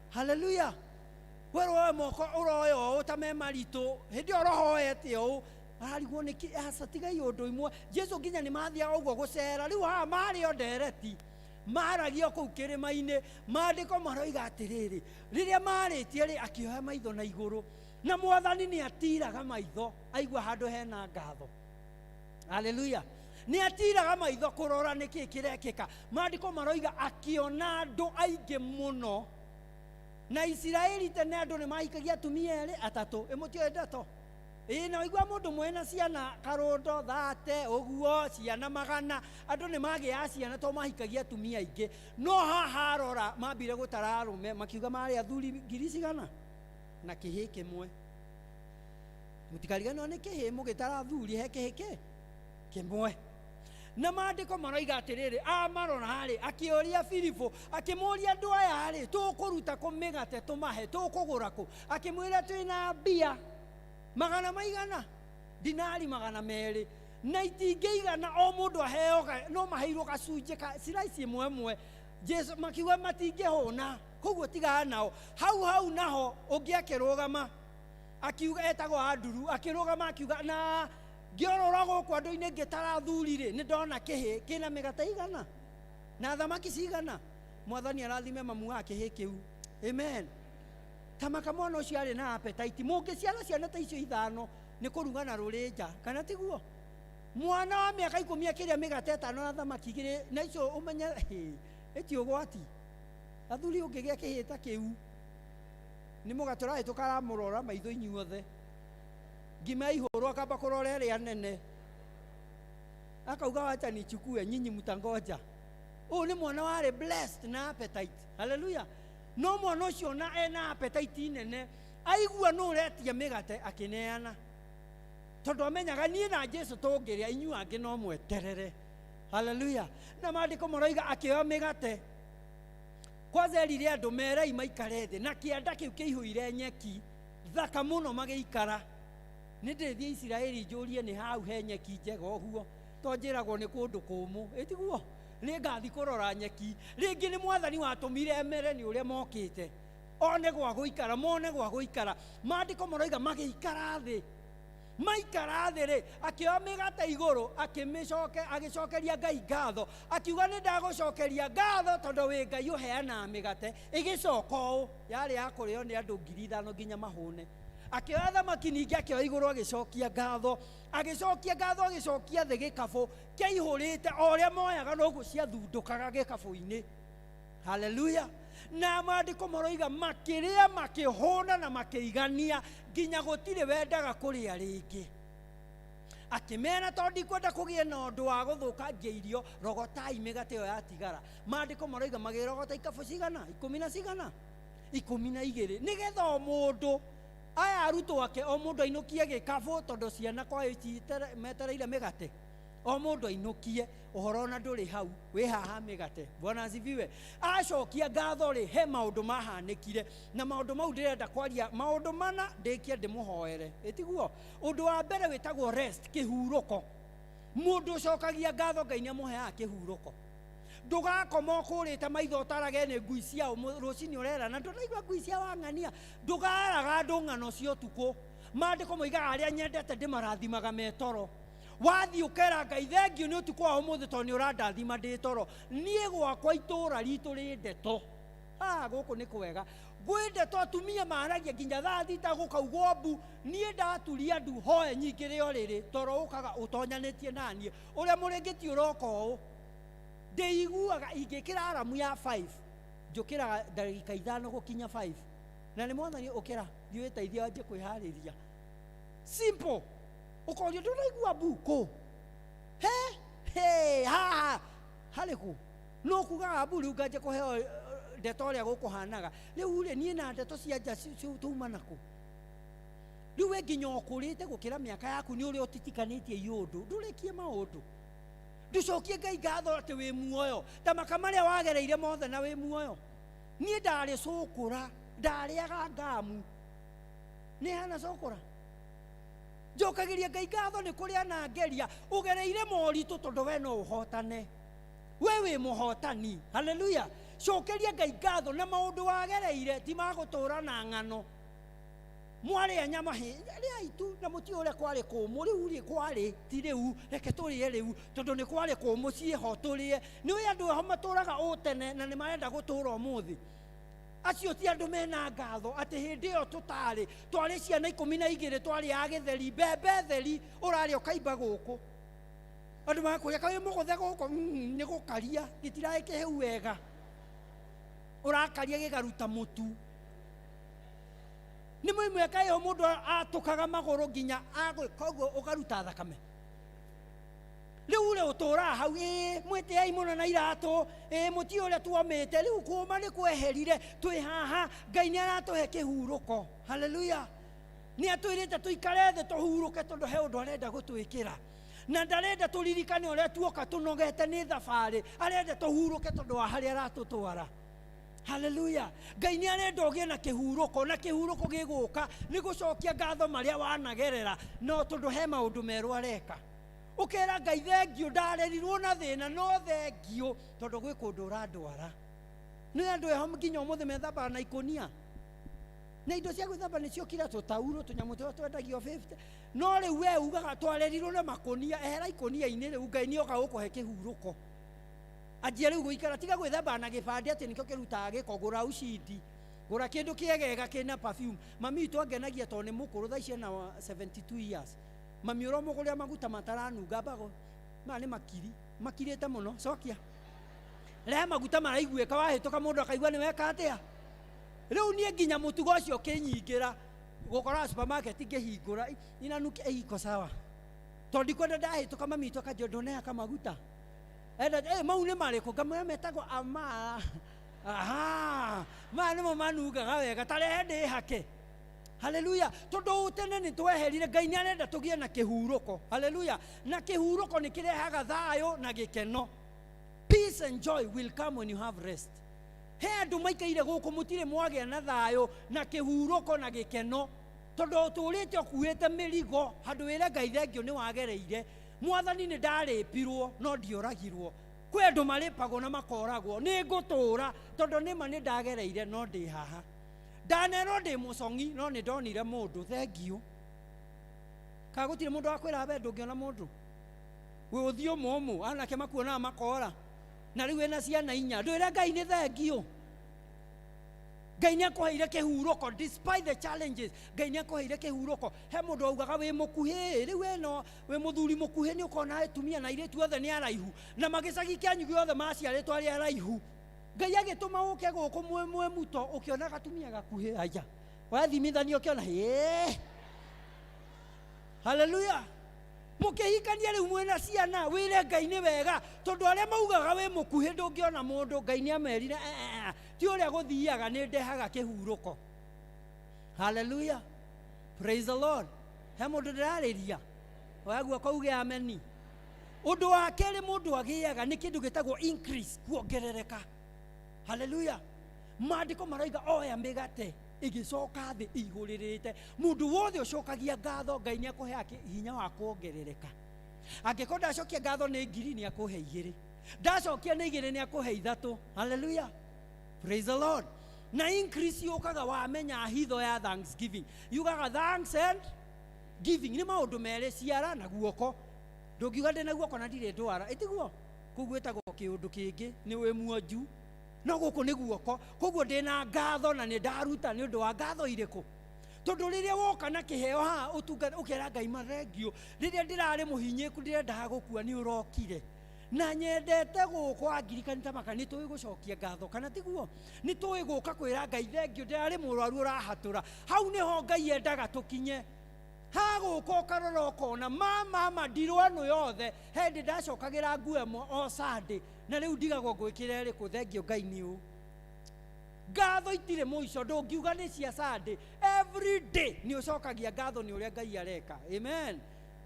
Haleluya. We roe moko ũroya ũũ ta me maritũ, hĩndĩ ĩyo roho oyete ũũ, ararigwo nĩ kĩ, aca tigai ũndũ imwe. Jesu nginya nĩ mathiaga ũguo gũcera, rĩu haha marĩ o ndereti, maragia kũu kĩrĩma-inĩ. Maandĩko maroiga atĩrĩrĩ, rĩrĩa marĩtie rĩ, akĩoya maitho na igũrũ, na mwathani nĩ atiraga maitho aigua handũ hena ngatho. Haleluya. Nĩ atiraga maitho kũrora nĩkĩ kĩrekĩka. Maandĩko maroiga akĩona andũ aingĩ mũno. Na Isiraeli tene andũ nĩ mahikagia atumia erĩ atatũ, ĩmũtioĩ ndeto. Ĩĩ, na waigua mũndũ mwena ciana karũndo thate ũguo, ciana magana, andũ nĩ magĩaga ciana tondũ mahikagia atumia aingĩ. No haha arora mambire gũtara arũme, makiuga marĩ athuri ngiri cigana na kĩhĩ kĩmwe. Mũtikariganĩrwo nĩ kĩhĩ, mũgĩtara athuri he kĩhĩ kĩ kĩmwe. Na maandĩko maroiga atĩrĩrĩ, amarora rĩ, akĩũria Filipo, akĩmũũria andũ aya rĩ, tũkũruta kũ mĩgate tũmahe, tũkũgũra kũ? Akĩmwĩra twĩna mbia magana maigana, dinari 200, na itingĩigana o mũndũ aheo, no maheirwo gacunjĩ ka slice ĩmwe ĩmwe. Jesu makiuga matingĩhũna koguo tigana nao. Hau hau naho ũngĩ akĩrũgama akiuga, etagwo Anduru, akĩrũgama akiuga, na ngĩorora gũkũ andũ-inĩ ngĩtara athuri rĩ, nĩ ndona kĩhĩ kĩna mĩgate igana na thamaki cigana. Mwathani arathime mamu wa kĩhĩ kĩu. Amen. Tamaka mwana ũcio arĩ na appetite. Mũngĩciara ciana ta icio ithano nĩ kũruga na rũrĩnja, kana tiguo? Mwana wa mĩaka 10 akĩrĩa mĩgate 5 na thamaki 2, na icio ũmenye ĩti ũgwati. Athuri ũngĩgĩa kĩhĩ ta kĩu nĩ mũgate ũrahĩtũka aramũrora maitho inyuothe. Ngima ihũrwo akamba kũrora ĩrĩa nene, akauga wacha nichukue, nyinyi mtangoja. Ũyũ nĩ mwana warĩ blessed na appetite. Hallelujah. No mwana ũcio na ena appetite nene, aigua nũ ũretia mĩgate akĩneana, tondũ amenyaga niĩ na Jesu tũngĩrĩa, inyuĩ angĩ no mweterere. Hallelujah. Na maandĩko maroiga akĩoya mĩgate, kwanza erire andũ merei maikare thĩ, na kĩanda kĩu kĩihũire nyeki thaka mũno magĩikara. Nĩ ndĩthiĩ Isiraeli njũrie nĩ hau he nyeki njega ũguo, to njĩragwo nĩ kũndũ kũmũ, ĩtiguo? Nĩ ngathi kũrora nyeki. Rĩngĩ nĩ mwathani watũmire emere nĩ ũrĩa mokĩte, one gwa gũikara, mone gwa gũikara. Maandĩko maroiga magĩikara thĩ. Maikara thĩ rĩ, akĩoya mĩgate igũrũ, akĩmĩcoke, agĩcokeria Ngai ngatho, akiuga nĩ ndagũcokeria ngatho tondũ wĩ Ngai ũheanaga mĩgate. Ĩgĩcoka ũũ, yarĩ ya kũrĩo nĩ andũ 5,000 nginya mahũne. Akĩoya thamaki ningĩ akĩoya igũrũ agĩcokia ngatho, agĩcokia ngatho, agĩcokia thĩ gĩkabũ kĩaihũrĩte o ũrĩa moyaga noguo ciathundũkaga gĩkabũ-inĩ. Hallelujah. Na maandĩko maroiga makĩrĩa makĩhũna na makĩigania nginya gũtirĩ wendaga kũrĩa rĩngĩ. Akĩmera tondũ ndikwenda kũgĩe na ũndũ wa gũthũkangia irio, rogotai mĩgate ĩyo yatigara. Maandĩko maroiga magĩrogota ikabũ cigana? 10 na cigana? 12, nĩgetha o mũndũ aya arutwo ake o mũndũ ainũkie gĩkabũ, tondũ ciana kwa metereire mĩgate. O mũndũ ainũkie, ũhoro ona ndũrĩ hau, wĩ haha mĩgate. Bwana asifiwe. Acokia ngatho rĩ, he maũndũ mahanĩkire, na maũndũ mau ndĩrenda kwaria maũndũ mana ndĩkie ndĩmũhoere, ĩtiguo? Ũndũ wa mbere wĩtagwo rest, kĩhurũko. Mũndũ ũcokagia ngatho Ngai nĩamũheaga kĩhurũko. Ndũgakoma ũkũrĩte maitho ũtarage nĩ ngui cia rũcinĩ ũrerana, ndũnaigua ngui cia wang'ania. Ndũgaraga andũ ng'ano cia ũtukũ. Maandĩko moigaga arĩa nyendete ndĩmarathimaga me toro. Wathiĩ ũkera Ngai thengiũ nĩ ũtukũ wa ũmũthĩ tondũ nĩ ũrandathima ndĩ toro. Niĩ gwakwa itũũra ritũ rĩ ndeto. Gũkũ nĩ kwega. Gwĩ ndeto atumia maragia nginya thaa thita gũkaugwo mbu. Niĩ ndaturia ndu hoe nyingĩre ũrĩrĩ, toro ũkaga ũtonyanĩtie naniĩ. Ũrĩa mũrĩngĩti ũroka ũũ, ndĩiguaga ingĩkĩra aramu ya 5, njũkĩraga ndagĩka 5 gũkinya 5. Na nĩ mwathani ũkĩra, thiĩ wĩteithie wanjie kwĩharĩria. Simple. Ũkorio ndũraigua mbu kũ? He? He, haha. Harĩ kũ? No kugaga mbu rĩu nganje kũheo ndeto ũrĩa gũkũhanaga. Rĩu rĩ, niĩ na ndeto cia nja tuma nakũ? Rĩu we nginya ũkũrĩte gũkĩra mĩaka yaku nĩ ũrĩa ũtitikanĩtie iũndũ. Ndũrĩkie maũndũ. Ndũcokie Ngai ngatho atĩ wĩ muoyo. Ta maka marĩa wagereire mothe na wĩ muoyo. Niĩ ndarĩ cũkũra, ndarĩaga ngamu. Nĩ hana cũkũra? Njokagĩria Ngai ngatho nĩ kũrĩa na ngeria, ũgereire moritũ tondũ we no ũhotane. We wĩ mũhotani. Hallelujah. Cokeria Ngai ngatho na maũndũ wagereire ti magũtũra na ng'ano. Mwarĩa nyama hĩ, rĩai tu na mũtiũĩ ũrĩa kwarĩ kũmũ. Rĩu rĩ kwarĩ, ti rĩu, reke tũrĩe rĩu tondũ nĩ kwarĩ kũmũ, ciĩho tũrĩe. Nĩ ũĩ andũ aho matũraga ũ tene na nĩ marenda gũtũra ũmũthĩ. Acio ti andũ mena ngatho atĩ hĩndĩ ĩyo tũtarĩ, twarĩ ciana 12, twarĩ a gĩtheri, mbembe theri, ũrarĩa ũkaimba gũkũ. Andũ magakũria kaĩ mũgũthe gũkũ, nĩ gũkaria, gĩtiraĩ kĩhĩu wega. Ũrakaria gĩkaruta mũtu. Nĩ mũimwe kaĩ ho mũndũ atũkaga magũrũ nginya agwĩka ũguo ũkaruta thakame. Rĩu rĩ ũtũraga hau, ĩĩ, mwĩtĩai mũno na iratũ, ĩĩ, mũtiũĩ ũrĩa tuomĩte, rĩu kũma nĩ kweherire, twĩ haha, Ngai nĩ aratũhe kĩhurũko. Hallelujah. Nĩ atwĩrĩte tũikare thĩ tũhurũke tondũ he ũndũ arenda gũtwĩkĩra. Na ndarenda tũririkane ũrĩa tuoka tũnogete nĩ thabarĩ, arenda tũhurũke tondũ wa harĩa aratũtwara. Hallelujah. Ngai nĩ arenda ũgĩe na kĩhurũko, na kĩhurũko gĩgũka nĩ gũcokia ngatho marĩa wanagerera, no tondũ he maũndũ merũ areka. Ũkera Ngai thengiũ, ndarerirwo na thĩna, no thengiũ tondũ gwĩ kũndũ ũrandwara. Nĩ andũ eho nginya ũmũthĩ methambaga na ikũnia na indo cia gwĩthamba nĩcio kira tũtauro tũnyamũ tũrĩa twendagio 50. No rĩu we ugaga twarerirwo na makũnia, ehera ikũnia-inĩ rĩu Ngai nĩoka gũkũhe kĩhurũko. Anjia rĩu gũikara, tiga gwĩthamba na gĩbandĩ atĩ nĩkĩo kĩrutaga gĩko, gũra ushindi, gũra kĩndũ kĩegega kĩna perfume. Mami witũ angenagia tondũ nĩ mũkũrũ, thaa ici ena 72 years. Mami ũramũgũrĩra maguta mataranunga mbago, maya nĩ makiri, makirĩte mũno, cokia. Rehe maguta maraiguĩka, wahĩtũka mũndũ akaigua nĩ weka atĩa. Rĩu niĩ nginya mũtugo ũcio ũkĩnyingĩra, gũkora supermarket ngĩhingũra, inanukia, iko sawa. Tondũ ndikwenda ndahĩtũka mami witũ akanjĩra ndũnehaka maguta. Enda, mau nĩ marĩkũ? Ngamwĩra metagwo Amara. Aha, maya nĩmo manungaga wega, ta rehe ndĩhake. Haleluya. Tondũ tene nĩ tweherire, Ngai nĩ arenda tũgĩe na kĩhurũko. Haleluya. Na kĩhurũko nĩ kĩrehaga thayũ na gĩkeno. Peace and joy will come when you have rest. He andũ maikaire gũkũ mũtirĩ mwagĩa na thayũ na kĩhurũko na gĩkeno, tondũ ũtũrĩte ũkuĩte mĩrigo handũ wĩre Ngai thengio nĩ wagereire. Mwathani nĩ ndarĩpirwo no ndioragirwo. Kwĩ andũ marĩpagwo na makoragwo. Nĩ ngũtũra tondũ nĩma nĩ ndagereire no ndĩ haha. Ndanerwo ndĩ mũcong'i no nĩ ndonire mũndũ, thengio. Kana gũtirĩ mũndũ wakwĩra we ndũngĩona mũndũ. Wĩ ũthiũ mũmũ, anake makuonaga makora. Na rĩu wĩna ciana inya, ndwĩre Ngai nĩ thengio. Ngai nĩ akũheire kĩhurũko despite the challenges. Ngai nĩ akũheire kĩhurũko. He mũndũ augaga wĩ mũkuhĩ, rĩu ĩno wĩ mũthuri mũkuhĩ nĩ ũkona atumia na airĩtu othe nĩ araihu, na magĩcagi kĩanyu gĩothe maciarĩtwo arĩ araihu. Ngai agĩtũma ũke gũkũ mwĩ muto ũkĩona gatumia gakuhĩ, aya wathimithania ũkĩona hĩ. Haleluya. Mũkĩhikania rĩu mwĩna ciana, wĩre Ngai nĩ wega, tondũ arĩa maugaga wĩ mũkuhĩ ndũngĩona mũndũ, Ngai nĩ amerire, ti ũrĩa gũthiaga, nĩ ndehaga kĩhurũko. Haleluya. Praise the Lord. He mũndũ ndĩrarĩria, oya guoko uge ameni. Ũndũ wa kerĩ mũndũ agĩaga nĩ kĩndũ gĩtagwo increase, kuongerereka. Haleluya. Maandĩko marauga oya mĩgate ĩgĩcoka thĩ ĩihũrĩrĩte. Mũndũ wothe ũcokagia ngatho Ngai nĩ akũheaga hinya wa kuongerereka. Angĩkorwo ndacokia ngatho nĩ ngiri, nĩ akũhe igĩrĩ. Ndacokia nĩ igĩrĩ, nĩ akũhe ithatũ. Haleluya. Praise the Lord. Na increase yũkaga wamenya hitho ya thanksgiving. Yugaga thanks and giving. Nĩ maũndũ merĩ, ciara na guoko. Ndũngiuga ndĩna guoko na ndirĩ ndwara, ĩtiguo? Kũu gwĩtagwo kĩũndũ kĩngĩ, nĩ wĩ muonju. No gũkũ nĩ guoko. Koguo ndĩna ngatho na nĩ ndaruta nĩ ũndũ wa ngatho irĩkũ? Tondũ rĩrĩa woka na kĩheo haha ũtungata ũkera Ngai mathengio, rĩrĩa ndĩrarĩ mũhinyĩku ndĩrendaga gũkua nĩ ũrokire. Na nyendete gũkũ Angirikani ta maka, nĩ tũĩ gũcokia ngatho, kana tiguo? Nĩ tũĩ gũka kwĩra Ngai thengio, ndĩrarĩ mũrwaru ũrahatũra. Hau nĩho Ngai endaga tũkinye. Ha gũka ũkarora ũkona, mama, ndirũ ĩno yothe, he hĩndĩ ndacokagĩra nguo ĩmwe o Sunday, na rĩu ndigagwo ngwĩkĩra ĩrĩkũ, thengio Ngai nĩ ũũ. Ngatho itirĩ mũico, ndũngiuga nĩ cia Sunday. Every day nĩ ũcokagia ngatho nĩ ũrĩa Ngai areka. Amen.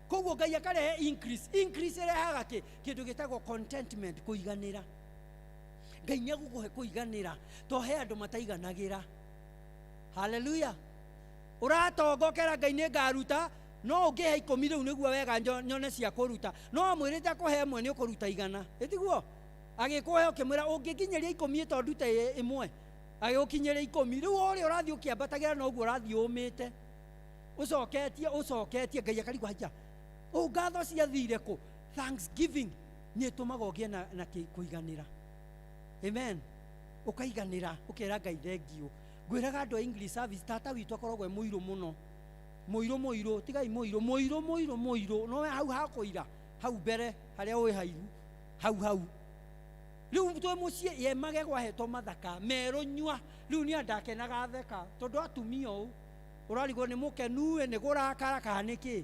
Koguo Ngai akarehe increase. Increase ĩrehaga kĩ? Kĩndũ gĩtagwo contentment, kũiganĩra. Ngai nĩ egũkũhe kũiganĩra, to he andũ mataiganagĩra. Haleluya. Ũratonga ũkera Ngai nĩ ngaruta, no ũngĩhe ikũmi rĩu nĩguo wega nyone cia kũruta. No amwĩrĩte akũhe ĩmwe nĩ ũkũruta igana. Ĩtiguo? Agĩkũhe ũkĩmwĩra ũngĩnginyĩria ikũmi ĩto ndute ĩmwe. Agĩgũkinyĩria ikũmi. Rĩu ũrĩa ũrathiĩ ũkĩambatagĩra noguo ũrathiĩ ũmĩte. Ũcoketie, ũcoketie, Ngai akarigwo haiya. Ũũ ngatho ciathire kũ? Thanksgiving nĩ ĩtũmaga ũgĩe na kũiganĩra. Amen. Ũkaiganĩra, ũkera Ngai thengio. Ngwĩraga andũ a English service, tata witũ akoragwo e mũirũ mũno. Mũirũ, mũirũ, tigai mũirũ, mũirũ, mũirũ, mũirũ. No we hau hakũira, hau mbere, harĩa ũĩ hairu, hau hau. Rĩu twĩ mũciĩ, ye magego ahetwo mathaka, merũ nyua. Rĩu niĩ ndakenaga theka, tondũ atumia ũũ. Ũrarigwo nĩ mũkenu ĩ, nĩ kũrakara kana nĩ kĩ?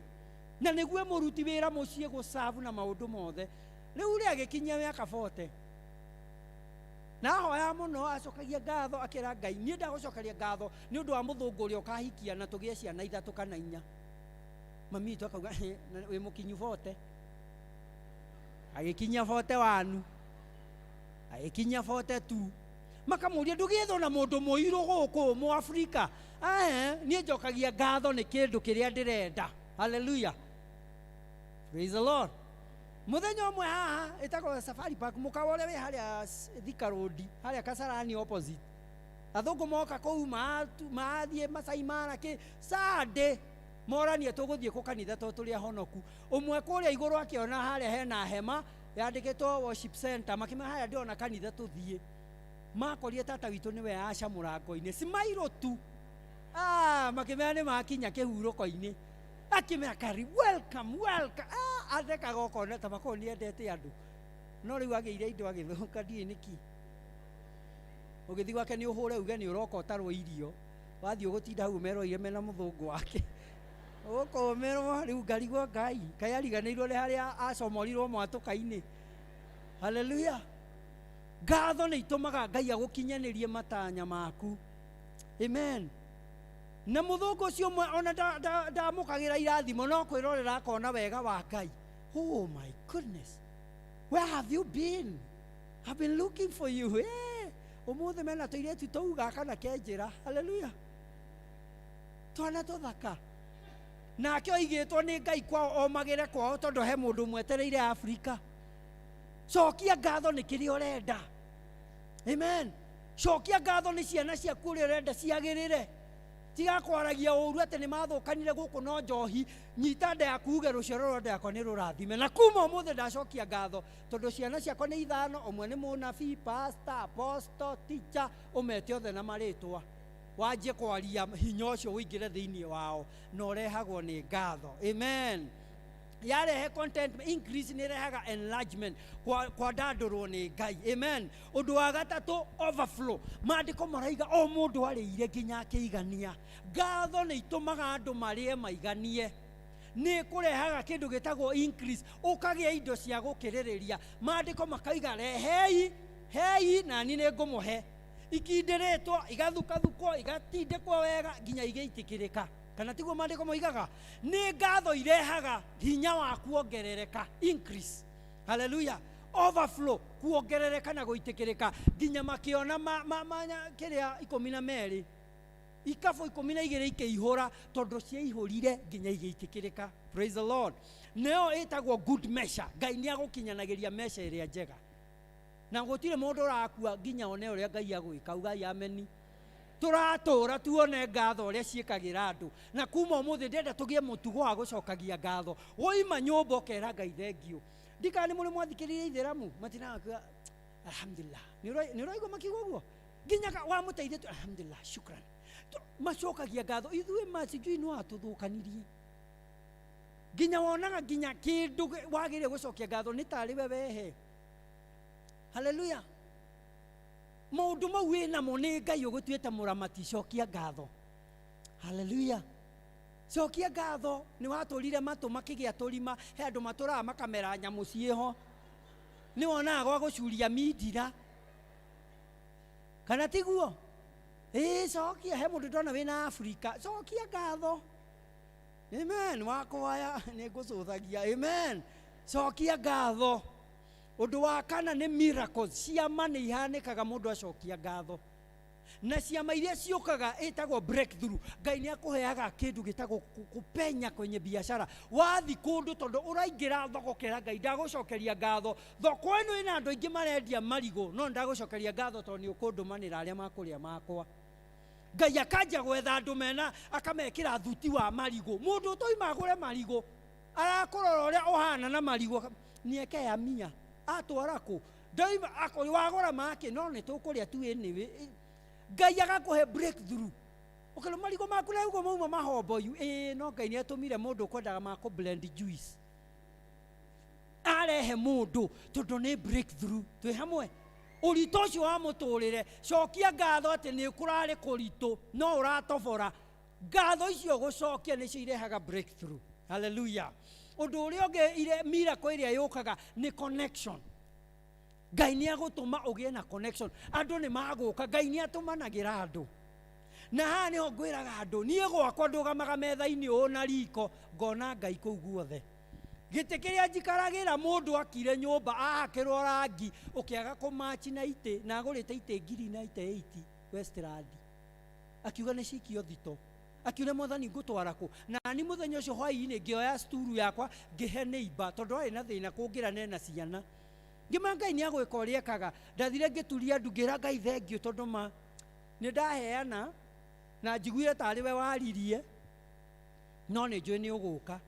Na nĩguo mũruti wĩra mũciĩ gũcabu na maũndũ mothe. Rĩu rĩ agĩkinyia mĩaka 40. Na ahoya mũno, acokagia ngatho, akĩra Ngai, niĩ ndagũcokeria ngatho nĩ ũndũ wa mũthũngũ ũrĩa ũkahikia na tũgĩe ciana ithatũ kana inya. Mami witũ akauga, hĩ, na wĩ mũkinyu 40. Agĩkinyia 41. Agĩkinyia 42. Makamũria, ndũgĩethwo na mũndũ mũirũ gũkũ, Mũafrika? Niĩ njokagia ngatho nĩ kĩndũ kĩrĩa ndĩrenda. Hallelujah. Praise the Lord. Muthenya ũmwe haha ĩtagwo Safari Park, mũkawa ũrĩa wĩ harĩa Thika Road, harĩa Kasarani opposite. Athũngũ moka kũu mathiĩ Masai Mara kĩ Sunday moranie tũgũthiĩ kũ kanitha tondũ tũrĩ ahonoku. Ũmwe kũrĩa igũrũ akĩona harĩa hena hema yandĩkĩtwo worship center, makĩmera harĩa ndĩrona kanitha tũthiĩ. Makorire tata witũ nĩwe aca mũrango-inĩ, cimairũ tu. Makĩmera nĩ makinya kĩhurũko-inĩ. Akĩmera karibu, welcome, welcome. Athekaga ũkona ta makorwo nĩ endete andũ. No rĩu agĩire indo agĩthũka ndiũĩ nĩkĩ. Ũgĩthiĩ gwake nĩ ũhũre uge nĩ ũroka ũtarwo irio. Wathiĩ ũgũtinda hau ũmeroire mena mũthũngũ wake. Ũkũmĩrwo rĩu ngarigwo Ngai. Kaĩ ariganĩirwo nĩ harĩa acomorirwo mwatũka-inĩ. Hallelujah. Ngatho nĩ itũmaga Ngai agũkinyanĩrie matanya maku. Amen. Na mũthũngũ ũcio ũmwe ona ndamũkagĩra irathimo no kwĩrorera akona wega wa Ngai. Oh my goodness. Where have you been? I've been looking for you. Hey, ũmũthĩ mena tũirĩtu tũu gaka na ke njĩra. Hallelujah. Twana tũthaka. Nake oigĩtwo nĩ Ngai kwao omagĩre kwao tondũ he mũndũ mwetereire Afrika. Cokia ngatho nĩ kĩrĩa ũrenda. Amen. Cokia ngatho nĩ ciana ciaku ũrĩa ũrenda ciagĩrĩre. Tiga kwaragia ũru atĩ nĩ mathũkanire gũkũ no njohi, nyita nda yaku uge rũciaro rwa nda yakwa nĩ rũrathime. Na kuma ũmũthĩ ndacokia ngatho tondũ ciana ciakwa nĩ ithano, ũmwe nĩ mũnabii, pastor, apostle, teacher, ũmete othe na marĩtwa. Wanjie kwaria hinya ũcio ũingĩre thĩinĩ wao na ũrehagwo nĩ ngatho. Amen. Yarehe content increase nĩ ĩrehaga enlargement, kwandandũrwo nĩ Ngai. Amen. Ũndũ wa gatatũ, overflow. Maandĩko maraiga o mũndũ arĩire nginya akĩigania. Ngatho nĩ itũmaga andũ marĩe maiganie. Nĩ kũrehaga kĩndũ gĩtagwo increase, ũkagĩa indo cia gũkĩrĩrĩria. Maandĩko makaiga rehei, hei nani nĩ ngũmũhe. Ikindĩrĩtwo, igathukathukwo, igatindĩkwo wega nginya igĩitĩkĩrĩka. Kana tiguo maandĩko moigaga? Nĩ ngatho irehaga hinya wa kuongerereka, increase. Hallelujah. Overflow, kuongerereka na gũitĩkĩrĩka nginya makĩona kĩrĩa 12 ikabũ 12 ikĩihũra tondũ ciaihũrire nginya igĩitĩkĩrĩka. Praise the Lord. Nayo ĩtagwo good measure. Ngai nĩ agũkinyanagĩria measure ĩrĩa njega. Na gũtirĩ mũndũ ũrakua nginya one ũrĩa Ngai agwĩka. Ugai ameni. Tũratũra tuone ngatho ũrĩa ciĩkagĩra andũ. Na kuma ũmũthĩ ndĩrenda tũgĩe mũtugo wa gũcokagia ngatho. Woima nyũmba ũkera Ngai thengiũ. Ndikana nĩ mũrĩ mwathikĩrĩria ithĩramu matinaga alhamdulillah. Nĩ ũraigua makiuga ũguo? Nginya wamũteithia tu alhamdulillah, shukran. Macokagia ngatho. Ithuĩ ma sijui no atũthũkanirie. Nginya wonaga nginya kĩndũ wagĩrĩire gũcokia ngatho nĩ tarĩ we wehe. Hallelujah. Maũndũ mau wĩnamo nĩ Ngai ũgũtuĩte mũramati, cokia ngatho. Hallelujah. Cokia ngatho nĩ watũrire matũ makĩgĩa tũrima, he andũ matũraga makamera nyamũ ciĩho. Nĩ wonaga gwa gũcuria mindira. Kana tiguo? Ĩĩ, cokia, he mũndũ ndona wĩna Afrika, cokia ngatho. Amen. Wakwaya nĩ ngũcũthagia. Amen. Cokia ngatho. Ũndũ wa kana nĩ miracles, ciama nĩ ihanĩkaga mũndũ acokia ngatho. Na ciama iria ciũkaga ĩtagwo breakthrough. Ngai nĩ akũheaga kĩndũ gĩtagwo kũpenya kwenye biashara. Wathi kũndũ tondũ ũraingĩra thoko kera Ngai ndagũcokeria ngatho. Thoko ĩno ĩna andũ aingĩ marendia marigũ, no ndagũcokeria ngatho tondũ nĩ ũkũndũmanĩra arĩa makũrĩa makwa. Ngai akanja gwetha andũ mena akamekĩra thuti wa marigũ. Mũndũ ũtoima agũre marigũ, arakũrora ũrĩa ũhana na marigũ, nĩeke ya mia. Atwara kũ? Ndoima akũrĩ wagũra make no nĩ tũkũrĩa tu anyway. Ngai agakũhe breakthrough. Ũkĩrwo marigũ maku na ũguo mauma mahombo yu. Ĩĩ, no Ngai nĩ atũmire mũndũ ũkwendaga ma kũ blend juice. Arehe mũndũ tondũ nĩ breakthrough. Twĩ hamwe. Ũritũ ũcio wa mũtũrĩre, cokia ngatho atĩ nĩ kũrarĩ kũritũ no ũratobora. Ngatho icio gũcokia nĩcio irehaga breakthrough. Hallelujah. Ũndũ ũrĩa ũngĩ miracle ĩrĩa yũkaga nĩ connection. Ngai nĩ agũtũma ũgĩe na connection. Andũ nĩ magũka, Ngai nĩ atũmanagĩra andũ. Na haha nĩho ngwĩraga andũ, niĩ gwakwa ndũgamaga metha-inĩ ũũ na riko, ngona Ngai kũu guothe. Gĩtĩ kĩrĩa njikaragĩra mũndũ akire nyũmba ahakĩrwo rangi ũkĩaga kũmachi na itĩ, na agũrĩte itĩ ngiri na itĩ 80 Westland. Akiuga nĩ cikio thito. Akiuria mwathani ngũtwara kũ? Na ni mũthenya ũcio hwaĩ-inĩ ngĩoya sturu yakwa ngĩhe neighbor tondũ arĩ na thĩna kũngĩra nena ciana. Ngĩmenya Ngai nĩ agwĩka ũrĩa ekaga. Ndathire ngĩturia ndu ngĩra Ngai thengiũ tondũ ma nĩ ndaheana na njiguire tarĩ we waririe no nĩ njũĩ nĩ ũgũka.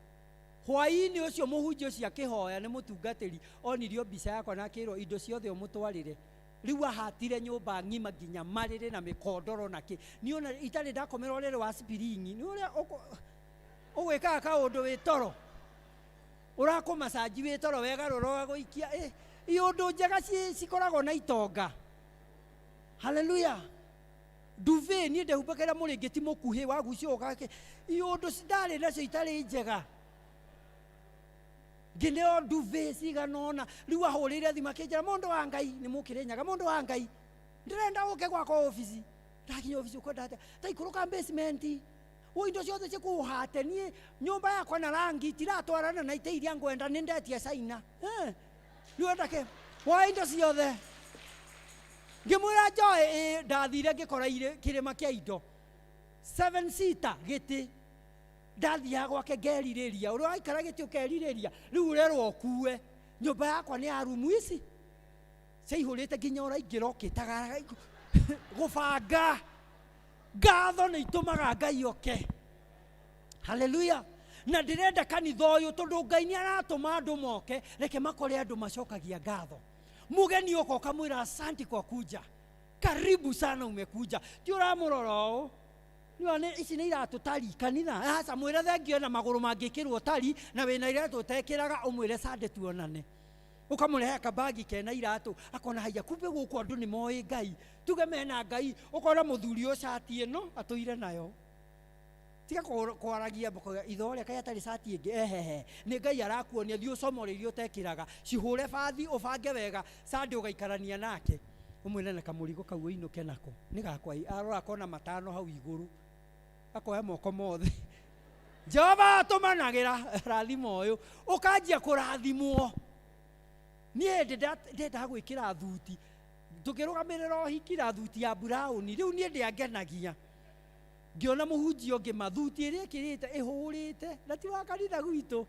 Hwaĩ-inĩ ũcio mũhunjia ũcio akĩhoya nĩ mũtungatĩri onirio mbica yakwa na akĩrwo indo ciothe ũmũtwarĩre. Rĩu ahatire nyũmba ng'ima nginya marĩrĩ na mĩkondoro na kĩ. Niĩ ona itarĩ ndakomera ũrĩrĩ wa spiringi nĩ ũrĩa ũgwĩkaga kaũndũ wĩ toro ũrakũmacanji wĩ toro wegarũra ũgagũikia iũndũ njega cikoragwo na itonga. Haleluya. Duvet niĩ ndehumbagĩra mũrĩngĩti mũkuhĩ wagucio ũgake iũndũ ndarĩ nacio itarĩ njega ngĩneo duvet cigana ũna. Rĩu ahũrĩire thimũ akĩnjĩra mũndũ wa Ngai nĩ mũkĩrĩnyaga mũndũ wa Ngai ndĩrenda ũke gwakwa obici. Ndakinya obici ũkwenda atĩa? Ta ikũrũka basement wo indo ciothe cikũhate niĩ nyũmba yakwa na rangi itiratwarana na itĩ iria ngwenda nĩ ndetia China. Rĩu enda kĩ woe indo ciothe. Ngĩmwĩra njoe ĩ ndathire ngĩkora kĩrĩma kĩa indo 7 seater gĩtĩ. Ndathiaga gwake ngerirĩria ũrĩa waikara gĩtĩ ũkerirĩria rĩu ũrerwo ũkue. Nyũmba yakwa nĩ ya rumu ici ciaihũrĩte nginya ũraingĩra ũkĩtaga gũbanga. Ngatho nĩ itũmaga Ngai oke. Haleluya. Na ndĩrenda kanitha ũyũ tondũ Ngai nĩ aratũma andũ moke reke makore andũ macokagia ngatho. Mũgeni ũka ũkamwĩra asanti kwa kuja, karibu sana umekuja. Ti ũramũrora ũũ nĩ ici nĩ iratũ tari kanitha. Aca mwĩre thengio na magũrũ mangĩkĩrwo tari na wĩna iratũ ũtekĩraga ũmwĩre sande tuonane. Ũkamũrehe kabagi kena iratũ akona haiya kumbe gũkũ andũ nĩ moĩ Ngai tuge mena Ngai. Ũkona mũthuri ũyũ cati ĩno atũire nayo tiga kwaragia itho rĩa kaĩ atarĩ cati ĩngĩ ehehe nĩ Ngai arakuonia thiĩ ũcomore iria ũtekĩraga cihũre bathi ũbange wega sande ũgaikarania nake ũmwĩre na kamũrigo kau ũinũke nako nĩ gakwa. Arora akona matano hau igũrũ akoya moko mothe. Jehova atũmanagĩra rathimo ũyũ ũkanjia kũrathimwo. Niĩ hĩndĩ ndendaga gwĩkĩra thuti tũkĩrũgamĩrĩra ũhiki na thuti ya buraũni rĩu niĩ ndĩangenagia ngĩona mũhunjia ũngĩ mathuti ĩrĩa ĩkĩrĩte ĩhũrĩte na ti wa kanitha gwitũ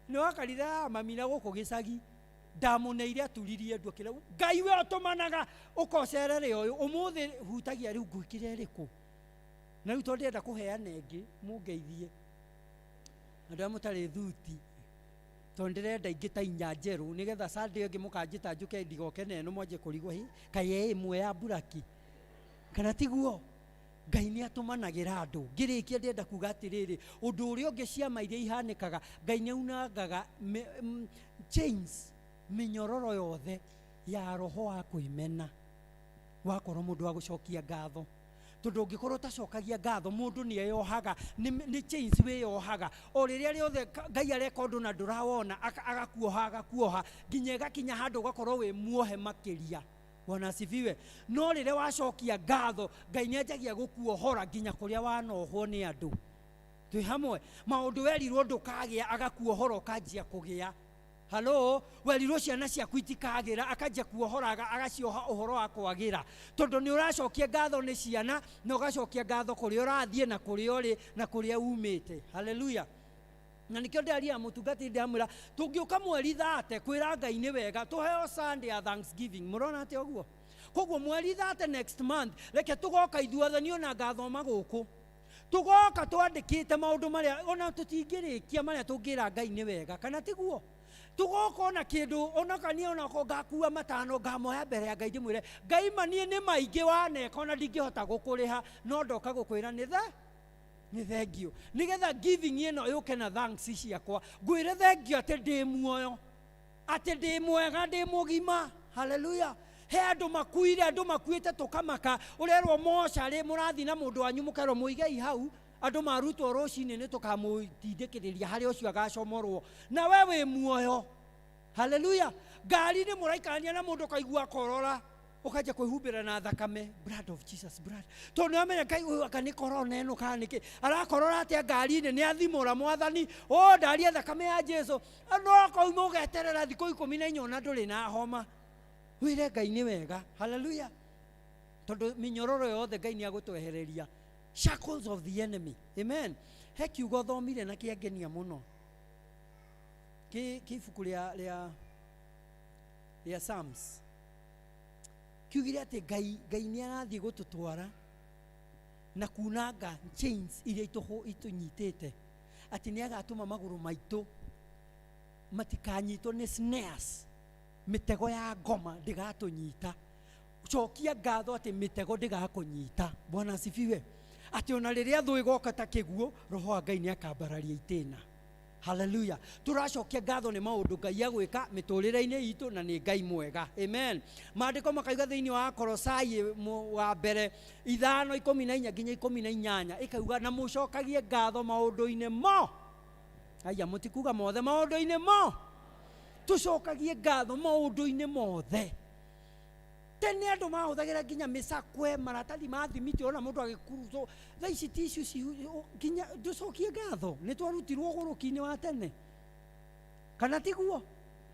nĩ wa kanitha ya mami na gũkũ gĩcagi. Ndamũneire aturirie ndu akĩra Ngai we ũtũmanaga ũkocerere ũyũ ũmũthĩ hutagia rĩu ngwĩkĩre ĩrĩkũ. Na rĩu tondũ ndĩrenda kũheana ĩngĩ mũngeithie andũ arĩa mũtarĩ thuti tondũ ndĩrenda ingĩ ta inya njerũ nĩgetha Sunday ĩngĩ mũkanjĩta njũke ndigoke na ĩno mwanjie kũrigwo hĩ kaĩ ĩ ĩmwe ya mburaki kana tiguo. Ngai nĩ atũmanagĩra andũ. Ngĩrĩkia ndĩrenda kuga atĩrĩrĩ ũndũ ũrĩa ũngĩ ciama iria ihanĩkaga Ngai nĩ aunangaga chains mĩnyororo yothe ya roho wa kwĩmena wakorwo mũndũ wa gũcokia ngatho tondũ ũngĩkorwo ũtacokagia ngatho mũndũ nĩ eyohaga nĩ chains wĩyohaga o rĩrĩa rĩothe Ngai areka ũndũ na ndũrawona agakuoha agakuoha nginya ĩgakinya handũ ũgakorwo wĩ muohe makĩria. Bwana asifiwe. No rĩrĩa wacokia ngatho Ngai nĩ anjagia gũkuohora nginya kũrĩa wanohwo nĩ andũ. Twĩ hamwe maũndũ werirwo ndũkagĩa agakuohora ũkanjia kũgĩa. Halo werirwo ciana ciaku itikagĩra akanjia kuohora agacioha ũhoro wa kwagĩra tondũ nĩ ũracokia ngatho nĩ ciana na ũgacokia ngatho kũrĩa ũrathiĩ na kũrĩa ũrĩ na kũrĩa umĩte. Haleluya. Na nĩkĩo ndĩraria mũtungatĩri ndĩramwĩra tũngĩũka mweri thate kwĩra Ngai nĩ wega tũheo Sunday ya Thanksgiving. Mũrona atĩa ũguo? Koguo mweri thate next month reke tũgoka ithuothe niĩ ona ngathoma gũkũ tũgoka twandĩkĩte maũndũ marĩa ona tũtingĩrĩkia marĩa tũngĩra Ngai nĩ wega kana tiguo? Tũgoka ona kĩndũ ona kanie ona ko ngakua matano ngamoya mbere ya Ngai ndĩmwĩre Ngai ma niĩ nĩ maingĩ waneka ona ndingĩhota gũkũrĩha no ndoka gũkwĩra nĩ the nĩ thengio nĩgetha giving ĩno yũke na thanks ciakwa ngwĩre thengio atĩ ndĩ muoyo atĩ ndĩ mwega ndĩ mũgima. Haleluya. He andũ makuire andũ makuĩte tũkamaka ũrerwo mocarĩ mũrathiĩ na mũndũ wanyu mũkerwo mũigei hau andũ marutwo rũcinĩ nĩ tũkamũtindĩkĩrĩria harĩa ũcio agacomorwo na we wĩ muoyo. Haleluya. Ngari-inĩ mũraikarania na mũndũ ũkaigua korora ũkanjia kwĩhumbĩra na thakame blood of Jesus blood tondũ nĩ wamenya Ngai ũyũ anga nĩ korona ĩno kana nĩkĩ arakorora atĩa ngari-inĩ nĩ athimũra mwathani o ndaria thakame ya Jesu no akoima ũgeterera thikũ 14 ona ndũrĩ na homa wĩre Ngai nĩ wega. Haleluya. Tondũ mĩnyororo yothe Ngai nĩ agũtwehereria. Shackles of the enemy. Amen. He kiugo thomire na kĩangenia mũno kĩ ibuku rĩa Psalms, kiugire atĩ Ngai nĩ arathiĩ gũtũtwara na kunanga chains iria itũnyitĩte, atĩ nĩ agatũma magũrũ maitũ matikanyitwo nĩ snares, mĩtego ya ngoma ndĩgatũnyita. Cokia ngatho atĩ mĩtego ndĩgakũnyita. Bwana asifiwe. Atĩ ona rĩrĩa thũ ĩgoka ta kĩguũ, roho wa Ngai nĩ akambararia itĩna. Haleluya. Tũracokia ngatho nĩ maũndũ Ngai agwĩka mĩtũrĩre-inĩ itũ, na nĩ Ngai mwega. Amen. Maandĩko makauga thĩinĩ wa Kolosai wa mbere 5:14 nginya 18, ĩkauga na mũcokagie ngatho maũndũ-inĩ mo. Aya, mũtikuga mothe, maũndũ-inĩ mo. Tũcokagie ngatho maũndũ-inĩ mothe. Tene andũ mahũthagĩra nginya mĩcakwe, maratathi ma thimiti, ona mũndũ agĩkurutwo. Thaa ici tissue nginya ndũcokie ngatho, nĩ twarutirwo ũgũrũki-inĩ wa tene. Kana tiguo?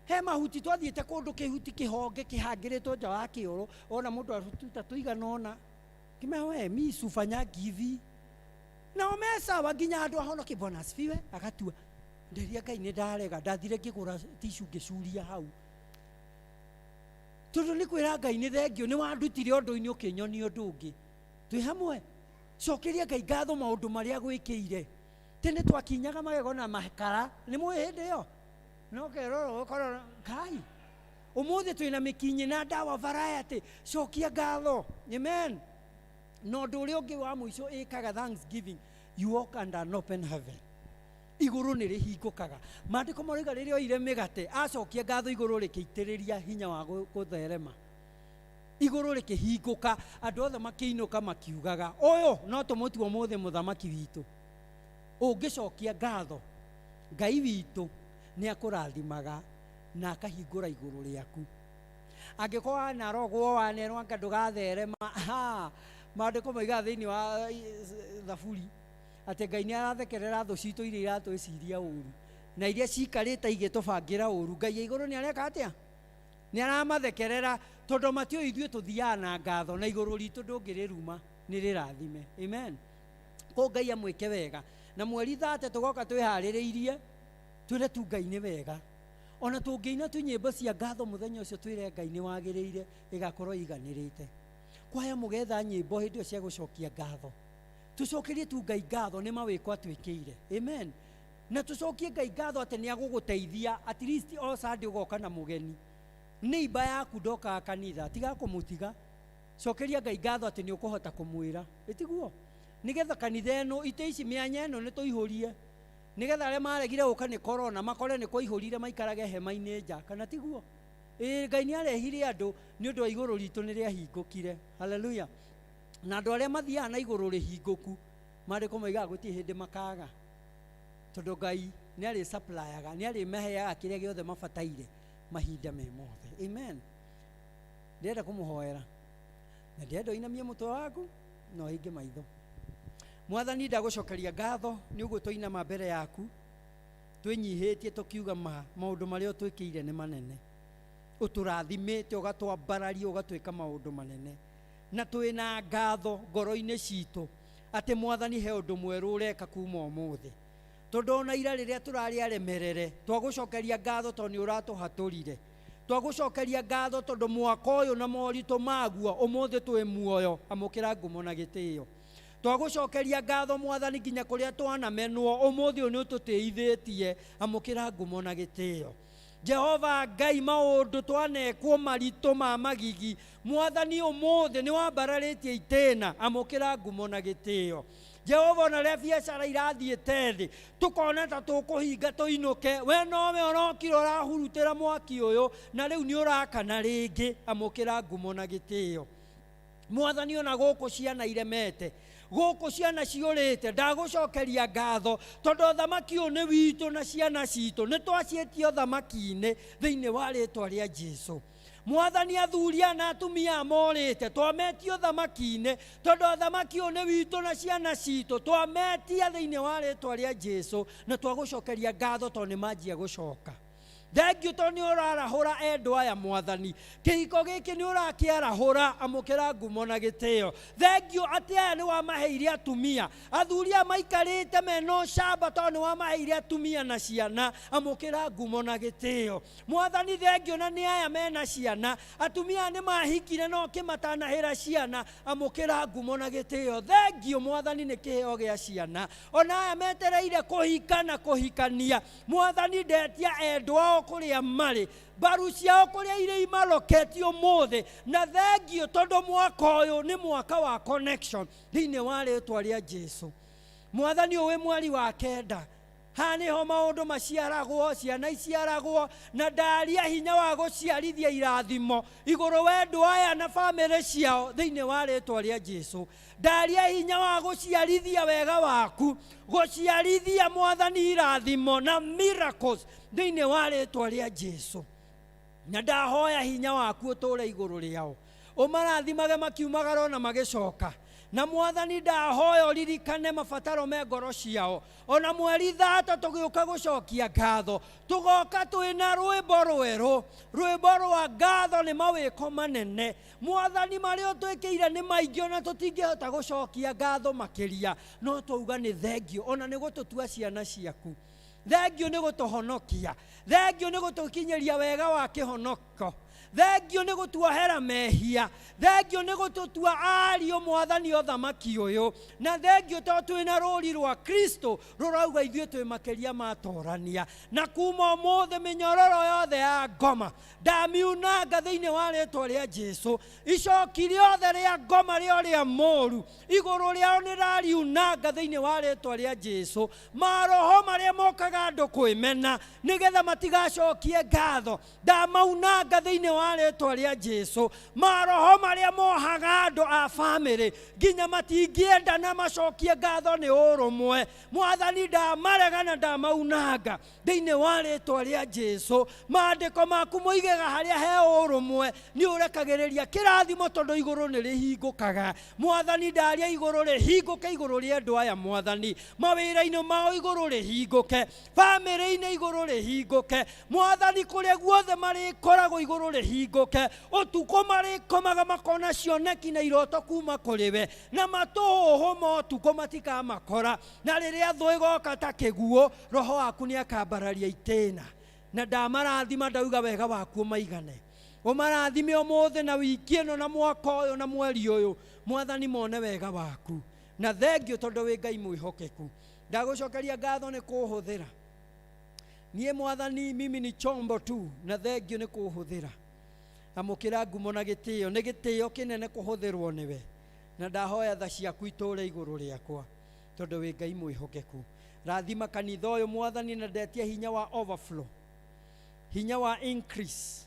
He mahuti twathiĩte kũndũ kĩhuti kĩhonge kĩhangĩrĩtwo nja wa kĩoro, ona mũndũ aruta tũigana ũna. Kĩmewe mi sifanyagi hivi. Nao me sawa nginya andũ ahonoki. Bwana asifiwe. Agatua nderia Ngai nĩ ndarega, ndathire ngĩgũra tissue ngĩcuria hau. Tondũ nĩ kwĩra Ngai nĩ thengio, nĩ wandutire ũndũ-inĩ ũkĩnyonia ũndũ ũngĩ. Twĩ hamwe. Cokeria Ngai ngatho maũndũ marĩa agwĩkĩire. Tene twakinyaga magego na makara, nĩ mũĩ hĩndĩ ĩyo? No kerora ũkorora Ngai. Ũmũthĩ twĩna mĩkinyĩ na ndawa variety. Cokia ngatho. Amen. Na ũndũ ũrĩa ũngĩ wa mũico ĩkaga thanksgiving, you walk under an open heaven. Igũrũ nĩ rĩhingũkaga. Maandĩko maroiga rĩrĩa oire mĩgate, acokia ngatho igũrũ rĩkĩitĩrĩria hinya wa gũtherema. Igũrũ rĩkĩhingũka, andũ othe makĩinũka makiugaga, ũyũ no tũmũtue ũmũthĩ mũthamaki witũ. Ũngĩcokia ngatho, Ngai witũ nĩ akũrathimaga na akahingũra igũrũ rĩaku. Angĩkorwo wanarogwo, wanerwo anga ndũgatherema, ha, maandĩko moigaga thĩinĩ wa Thaburi atĩ Ngai nĩ arathekerera thũ citũ iria iratwĩciria ũru na iria cikarĩte igĩtũbangĩra ũru. Ngai igũrũ nĩ areka atĩa? Nĩ aramathekerera tondũ matiũĩ ithuĩ tũthiaga na ngatho, na igũrũ ritũ ndũngĩrĩruma, nĩ rĩrathime. Amen. Kũu Ngai amwĩke wega. Na mweri 30 tũgoka twĩharĩrĩirie, twĩre tu Ngai nĩ wega. Ona tũngĩina tu nyĩmbo cia ngatho mũthenya ũcio twĩre Ngai nĩ wagĩrĩire, ĩgakorwo ĩiganĩrĩte. Kwaya mũgetha nyĩmbo hĩndĩ ĩyo cia gũcokia ngatho. Tũcokerie tu Ngai ngatho nĩ mawĩko atwĩkĩire. Amen. Na tũcokie Ngai ngatho atĩ nĩ agũgũteithia, at least o Sunday ũgoka na mũgeni. Neighbor yaku ndokaga kanitha, tiga kũmũtiga. Cokeria Ngai ngatho atĩ nĩ ũkũhota kũmwĩra. Ĩtiguo? Nĩgetha kanitha ĩno, itĩ ici mĩanya ĩno nĩ tũihũrie. Nĩgetha arĩa maregire gũka nĩ corona makore nĩ kwaihũrire maikarage hema-inĩ nja, kana tiguo? Ĩĩ, Ngai nĩ arehire andũ nĩ ũndũ wa igũrũ ritũ nĩ rĩahingũkire. Hallelujah. Na andũ arĩa mathiaga na igũrũ rĩhingũku, maandĩko moigaga gũtirĩ hĩndĩ makaga. Tondũ Ngai nĩ arĩ supplyaga, nĩ arĩmaheaga kĩrĩa gĩothe mabataire mahinda me mothe. Amen. Ndĩrenda kũmũhoera. Na ndĩrenda ũinamie mũtwe waku na ũhinge maitho. Mwathani, ndagũcokeria ngatho nĩ ũguo twainama mbere yaku twĩnyihĩtie tũkiuga ma maũndũ marĩa ũtwĩkĩire nĩ manene. Ũtũrathimĩte, ũgatwambararia, ũgatwĩka maũndũ manene. Na twĩna ngatho ngoro-inĩ citũ atĩ Mwathani he ũndũ mwerũ ũreka kuma ũmũthĩ. Tondũ ona ira rĩrĩa tũrarĩ aremerere, twagũcokeria ngatho tondũ nĩ ũratũhatũrire. Twagũcokeria ngatho tondũ mwaka ũyũ na moritũ maguo ũmũthĩ twĩ muoyo, amũkĩra ngumo na gĩtĩo. Twagũcokeria ngatho Mwathani nginya kũrĩa twanamenwo, ũmũthĩ ũyũ nĩ ũtũtĩithĩtie, amũkĩra ngumo na gĩtĩo. Jehova Ngai, maũndũ twanekwo maritũ ma magigi, Mwathani ũmũthĩ nĩ wambararĩtie itĩna, amũkĩra ngumo na gĩtĩo. Jehova, ona rĩrĩa biacara irathiĩte thĩ, tũkona ta tũkũhinga tũinũke, we nowe ũrokire ũrahurutĩra mwaki ũyũ, na rĩu nĩ ũrakana rĩngĩ, amũkĩra ngumo na gĩtĩo. Mwathani, ona gũkũ ciana iremete, gũkũ ciana ciũrĩte, ndagũcokeria ngatho tondũ ũthamaki ũyũ nĩ witũ na ciana citũ nĩ twaciĩtie ũthamaki-inĩ thĩinĩ wa rĩtwa rĩa Jesu. Mwathani, athuri aya na atumia morĩte twametie ũthamaki-inĩ tondũ ũthamaki ũyũ nĩ witũ na ciana citũ, twametia thĩinĩ wa rĩtwa rĩa Jesu na twagũcokeria ngatho tondũ nĩ manjia gũcoka. Thengio tondũ nĩ ũrarahũra endwa aya mwathani. Kĩhiko gĩkĩ nĩ ũrakĩarahũra, amũkĩra ngumo na gĩtĩo. Thengio atĩ aya nĩ wamaheire atumia. Athuri aya maikarĩte mena ũcamba tondũ nĩ wamaheire atumia na ciana, amũkĩra ngumo na gĩtĩo. Mwathani thengio na nĩ aya mena ciana, atumia aya nĩ mahikire no kĩmatanahĩra ciana, amũkĩra ngumo na gĩtĩo. Thengio mwathani nĩ kĩheo gĩa ciana. Ona aya metereire kũhika na kũhikania, mwathani ndetia endwa ao kũrĩa marĩ, mbaru ciao kũrĩa irĩ imaroketio ũmũthĩ, na thengio tondũ mwaka ũyũ nĩ mwaka wa connection thĩinĩ wa rĩtwa rĩa Jesu. Mwathani ũwĩ mweri wa kenda haha nĩho maũndũ maciaragwo, ciana iciaragwo, na ndaria hinya wa gũciarithia irathimo igũrũ wendwa aya na bamĩrĩ ciao thĩinĩ wa rĩtwa rĩa Jesu. Ndaria hinya wa gũciarithia wega waku, gũciarithia mwathani irathimo na miracles thĩinĩ wa rĩtwa rĩa Jesu. Na ndahoya hinya waku ũtũre igũrũ rĩao, ũmarathimage makiumagara ona magĩcoka. Na mwathani ndahoya ũririkane mabataro me ngoro ciao. Ona mweri 3 tũgĩũka gũcokia ngatho, tũgoka twĩna rwĩmbo rwerũ, rwĩmbo rwa ngatho nĩ mawĩko manene. Mwathani marĩa ũtwĩkĩire nĩ maingĩ ona tũtingĩhota gũcokia ngatho makĩria, no twauga nĩ thengio ona nĩ gũtũtua ciana ciaku. Thengio nĩ gũtũhonokia, thengio nĩ gũtũkinyĩria wega wa kĩhonoko, thengio nĩ gũtuohera mehia, thengio nĩ gũtũtua ariũ mwathani ũthamaki ũyũ, na thengio tondũ twĩna rũri rwa Kristo rũrauga ithuĩ twĩ makĩria ma torania. Na kuma ũmũthĩ mĩnyororo yothe ya ngoma ndamiunanga thĩinĩ wa rĩtwa rĩa Jesu. Icoki rĩothe rĩa ngoma rĩa ũrĩa mũũru igũrũ rĩao nĩ ndariunanga thĩinĩ wa rĩtwa rĩa Jesu. Maroho marĩa mokaga andũ kwĩmena nĩgetha matigacokie ngatho ndamaunanga thĩinĩ wa rĩtwa rĩa Jesu. Maroho marĩa mohaga andũ a bamĩrĩ nginya matingĩenda na macokie ngatho nĩ ũrũmwe, mwathani ndamarega na ndamaunanga thĩinĩ wa rĩtwa rĩa Jesu. Maandĩko maku moigaga harĩa he ũrũmwe nĩ ũrekagĩrĩria kĩrathimo tondũ igũrũ nĩ rĩhingũkaga. Mwathani ndaria igũrũ rĩhingũke igũrũ rĩa andũ aya mwathani, mawĩra-inĩ mao igũrũ rĩhingũke, bamĩrĩ-inĩ igũrũ rĩhingũke, mwathani kũrĩa guothe marĩkoragwo igũrũ rĩhingũke, ũtukũ marĩkomaga makona cioneki na iroto kuma kũrĩ we, na matũhũhũ ma ũtukũ matikamakora, na rĩrĩa thũ ĩgoka ta kĩguũ roho waku nĩ akambararia itĩna. Na ndamarathima ndauga wega waku ũmaigane, ũmarathime ũmũthĩ na wiki ĩno na mwaka ũyũ na mweri ũyũ, mwathani mone wega waku. Na thengio tondũ wĩ Ngai mwĩhokeku. Ndagũcokeria ngatho nĩ kũhũthĩra niĩ mwathani, mimi ni chombo tu, na thengio nĩ kũhũthĩra. Amũkĩra ngumo na gĩtĩo, nĩ gĩtĩo kĩnene kũhũthĩrwo nĩwe, na ndahoya tha ciaku itũre igũrũ rĩakwa tondũ wĩ Ngai mwĩhokeku. Rathima kanitha ũyũ mwathani, na ndetia hinya wa overflow, hinya wa increase,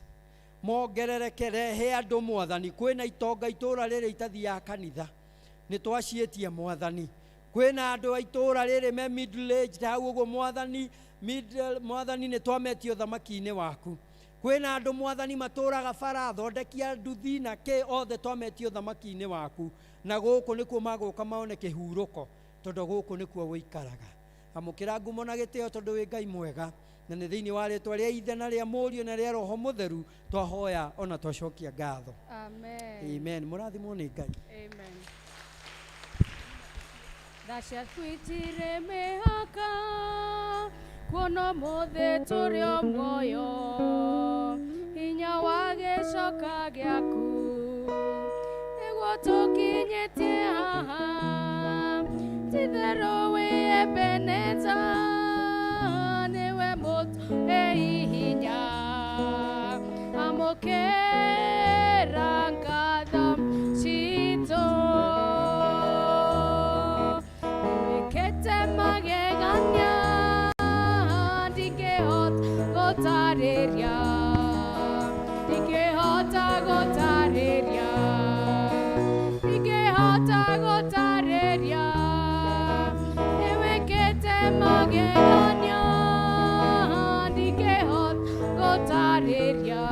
mongerereke, rehe andũ mwathani. Kwĩna itonga itũra rĩrĩ itathiaga kanitha, nĩ twaciĩtie mwathani. Kwĩna andũ a itũra rĩrĩ me middle age hau ũguo mwathani, middle, mwathani nĩ twametio thamaki-inĩ waku. Kwĩna andũ mwathani matũraga bara, thondekia nduthi na kĩ, othe twametio thamaki-inĩ waku, na gũkũ nĩkuo magũka maone kĩhurũko tondũ gũkũ nĩkuo wĩikaraga. Amũkĩra ngumo na gĩtĩo tondũ wĩ Ngai mwega, na nĩ thĩinĩ wa rĩtwa rĩa Ithe na rĩa Mũriũ na rĩa Roho Mũtheru twahoya ona twacokia ngatho. Amen. Amen. Mũrathimwo nĩ Ngai. Amen. Tha ciaku itirĩ mĩhaka, kuona ũmũthĩ tũrĩ o muoyo, hinya wa gĩcoka gĩaku nĩguo tũkinyĩtie haha. Ti-itherũ wĩ Ebeneza, nĩwe mũtũhe hinya. Amũkĩra ngatho citũ, nĩwĩkĩte magegania ndingĩhota gũtarĩria, ndingĩhota gũtarĩria, ndingĩhota gũtarĩria. Nĩwĩkĩte magegania ndingĩhota gũtarĩria,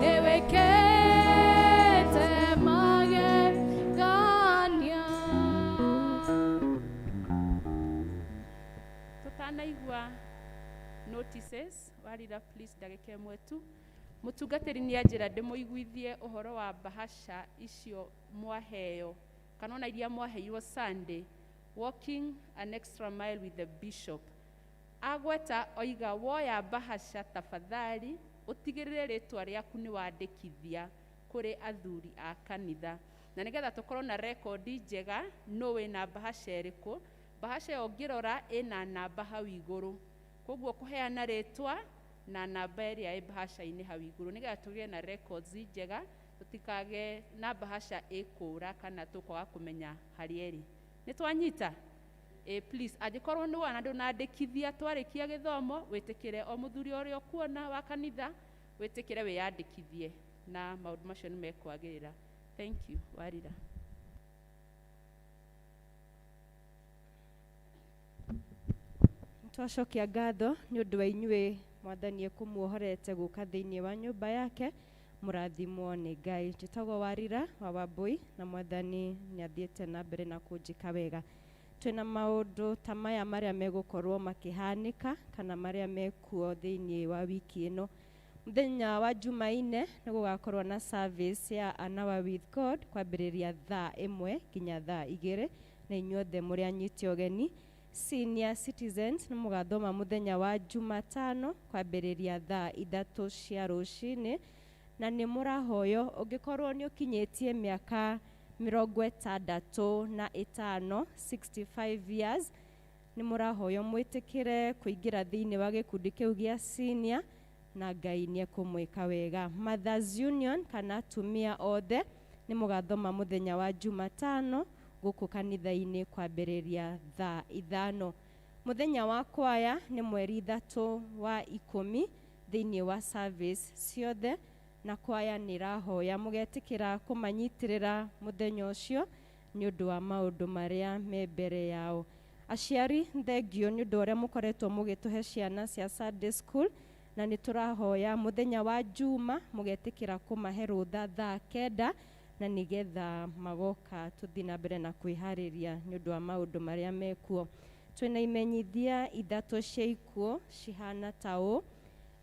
nĩwĩkĩte magegania. Tũtanaigua Notices. Warira, please, ndagĩka ĩmwe tu. Mũtungatĩri nĩ anjĩra ndĩmũiguithie ũhoro wa bahasha icio mwaheo kana ona iria mwaheirwo Sunday, walking an extra mile with the bishop. Agweta oiga woya bahasha tafadhali ũtigĩrĩre rĩtwa rĩaku nĩ wandĩkithia kũrĩ athuri a kanitha, na nĩgetha tũkorwo na rekondi njega nũ wĩna bahasha ĩrĩkũ. Bahasha ĩyo ũngĩrora ĩna namba hau igũrũ, koguo kũheana rĩtwa na namba ĩrĩa ĩ bahasha-inĩ hau igũrũ nĩgetha tũgĩe na records njega, tũtikage na bahasha ĩkũra kana tũkwaga kũmenya harĩa ĩrĩ. Nĩ twanyita? Please, angĩkorwo nĩ wona ndũnandĩkithia twarĩkia gĩthomo, wĩtĩkĩre o mũthuri ũrĩa ũkuona wa kanitha, wĩtĩkĩre wĩyandĩkithie na maũndũ macio nĩ mekwagĩrĩra. Thank you. Warira. Twacokia ngatho nĩ ũndũ wa inyuĩ mwathani ekũmuohorete gũka thĩinĩ wa nyũmba yake, mũrathimwo nĩ Ngai. Njĩtagwo Warira wa Wambui na mwathani nĩ athiĩte na mbere na kũnjĩka wega. Twĩna maũndũ ta maya marĩa megũkorwo makĩhanĩka kana marĩa mekuo thĩinĩ wa wiki ĩno. Mũthenya wa Jumaine nĩ gũgakorwo na service ya An Hour with God kwambĩrĩria thaa 1 nginya thaa 2, na inyuothe mũrĩ anyite ũgeni. Senior citizens nĩ mũgathoma mũthenya wa Jumatano kwambĩrĩria thaa 3 cia rũcinĩ, na nĩ mũrahoywo ũngĩkorwo nĩ ũkinyĩtie mĩaka 65, 65 years, nĩ mũrahoywo mwĩtĩkĩre kũingĩra thĩinĩ wa gĩkundi kĩu gĩa senior na Ngai nĩ ekũmwĩka wega. Mothers Union kana atumia othe nĩ mũgathoma mũthenya wa Jumatano gũkũ kanitha-inĩ kwambĩrĩria thaa 5. Mũthenya wa kwaya nĩ mweri 3 wa 10 thĩinĩ wa service ciothe, na kwaya nĩ ĩrahoya mũgetĩkĩra kũmanyitĩrĩra mũthenya ũcio nĩ ũndũ wa maũndũ marĩa me mbere yao. Aciari, thengio nĩ ũndũ ũrĩa mũkoretwo mũgĩtũhe ciana cia Sunday school, na nĩ tũrahoya mũthenya wa Juma mũgetĩkĩra kũmahe rũtha thaa 9, na nĩgetha magoka tũthiĩ na mbere na kwĩharĩria nĩ ũndũ wa maũndũ marĩa mekuo. Twĩna imenyithia 3 cia ikuũ cihana ta ũũ: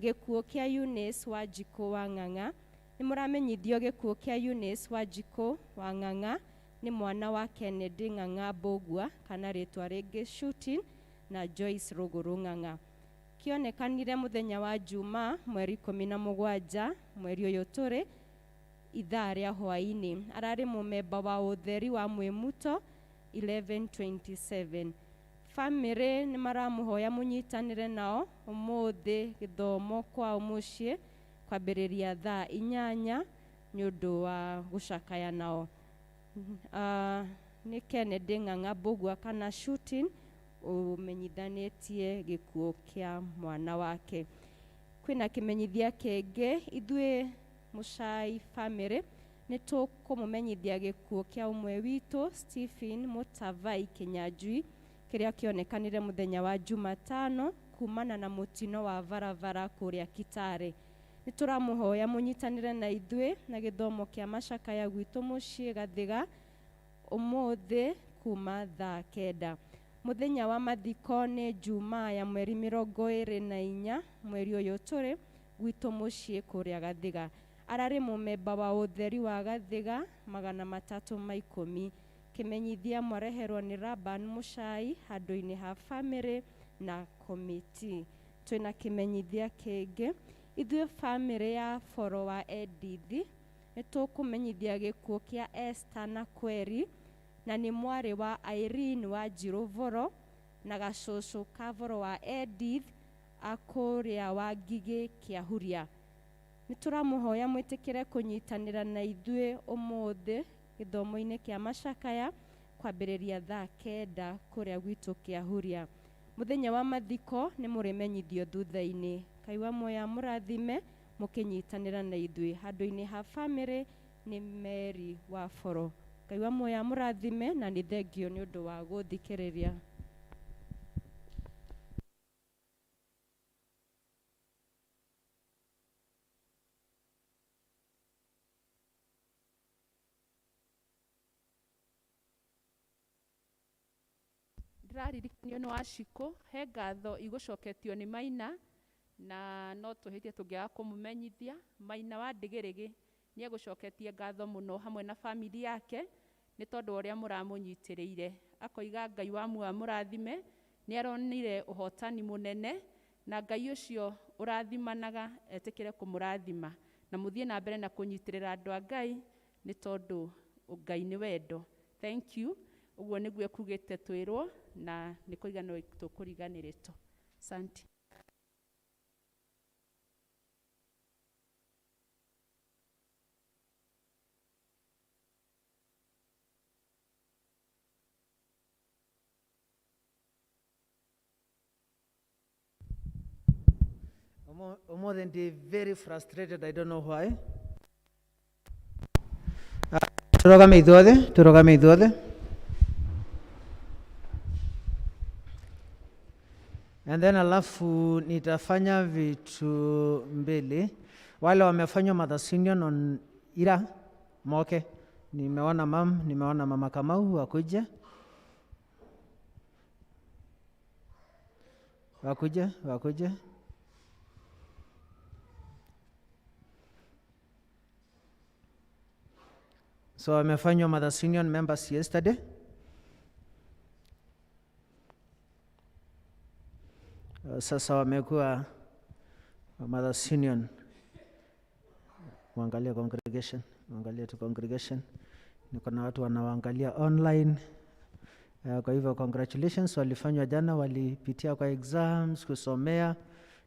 gĩkuũ kĩa Eunice Wanjikũ wa Ng'ang'a. Nĩ mũramenyithio gĩkuũ kĩa Eunice Wanjikũ wa Ng'ang'a nĩ mwana wa Kennedy Ng'ang'a Mbũgua kana rĩtwa rĩngĩ Shooting na Joyce Rũgũrũ Ng'ang'a. Kĩonekanire mũthenya wa Juma mweri 17 mweri ũyũ tũrĩ ithaa rĩa hwaĩ-inĩ. Ararĩ mũmemba wa ũtheri wa Mwĩmuto 1127. Famĩlĩ nĩ maramũhoya mũnyitanĩre nao ũmũthĩ gĩthomo kwao mũciĩ kwambĩrĩria thaa 8 nĩ ũndũ wa gũcakaya nao. Nĩ Kennedy Ng'ang'a Mbũgua kana Shooting ũmenyithanĩtie gĩkuũ kĩa mwana wake. Kwĩna kĩmenyithia kĩngĩ, ithuĩ Mũcai family nĩ tũkũmũmenyithia gĩkuũ kĩa ũmwe witũ Stephen Mũtavai Kĩnyanjui kĩrĩa kĩonekanire mũthenya wa Jumatano kumana na mũtino wa barabara kũrĩa Kitale. Nĩ tũramũhoya mũnyitanĩre na ithuĩ na gĩthomo kĩa macakaya gwitũ mũciĩ Gathiga ũmũthĩ kuma thaa 9. Mũthenya wa mathiko nĩ Jumaa ya mweri 24 mweri ũyũ tũrĩ gwitũ mũciĩ kũrĩa Gathiga. Ararĩ mũmemba wa ũtheri wa Gathiga 310. Kĩmenyithia mwareherwo nĩ Raban Mũcai handũ-inĩ ha famĩlĩ na komiti. Twĩna kĩmenyithia kĩngĩ, ithuĩ famĩlĩ ya Boro wa Edith nĩ tũkũmenyithia gĩkuũ kĩa Esther na Kweri, na nĩ mwarĩ wa Irene wa Njirũ Boro na gacũcũ ka Boro wa Edith akũrĩa wa Ngigĩ Kĩahuria. Nĩ tũramũhoya mwĩtĩkĩre kũnyitanĩra na ithuĩ ũmũthĩ gĩthomo-inĩ kĩa macakaya kwambĩrĩria thaa 9 kũrĩa gwitũ Kĩahuria. Mũthenya wa mathiko nĩ mũrĩmenyithio thutha-inĩ. Ngai wa muoyo amũrathime mũkĩnyitanĩra na ithuĩ. Handũ-inĩ ha famĩlĩ nĩ Mary wa Boro. Ngai wa muoyo amũrathime na nĩ thengio nĩ ũndũ wa gũthikĩrĩria. Ndĩraririkanio nĩ Wacikũ, he ngatho igũcoketio nĩ Maina Na no tũhĩtie tũngĩaga kũmũmenyithia. Maina wa Ndĩgĩrĩgĩ nĩ egũcoketie ngatho mũno hamwe na family yake nĩ tondũ wa ũrĩa mũramũnyitĩrĩire. Akoiga Ngai wa muoyo amũrathime, nĩ aronire ũhotani mũnene, na Ngai ũcio ũrathimanaga etĩkĩre kũmũrathima. Na mũthiĩ na mbere na kũnyitĩrĩra andũ a Ngai nĩ tondũ Ngai nĩ wendo. Thank you. Ũguo nĩguo ekugĩte twĩrwo na nĩ kũriganĩrwo tũkũriganĩrĩtwo. Asante. Ũmũthĩ ndi very frustrated, I don't know why. Tũrũgame ithuothe, tũrũgame ithuothe. And then alafu nitafanya vitu mbili. Wale wamefanywa Mothers Union on ira moke. Nimeona mam, nimeona mama Kamau wakuje. Wakuje, wakuje. So wamefanywa Mothers Union members yesterday. Sasa wamekuwa Mothers Union. Muangalie congregation, muangalie tu congregation. Niko na watu wanawaangalia online. Kwa hivyo congratulations, walifanywa jana, walipitia kwa exams, kusomea,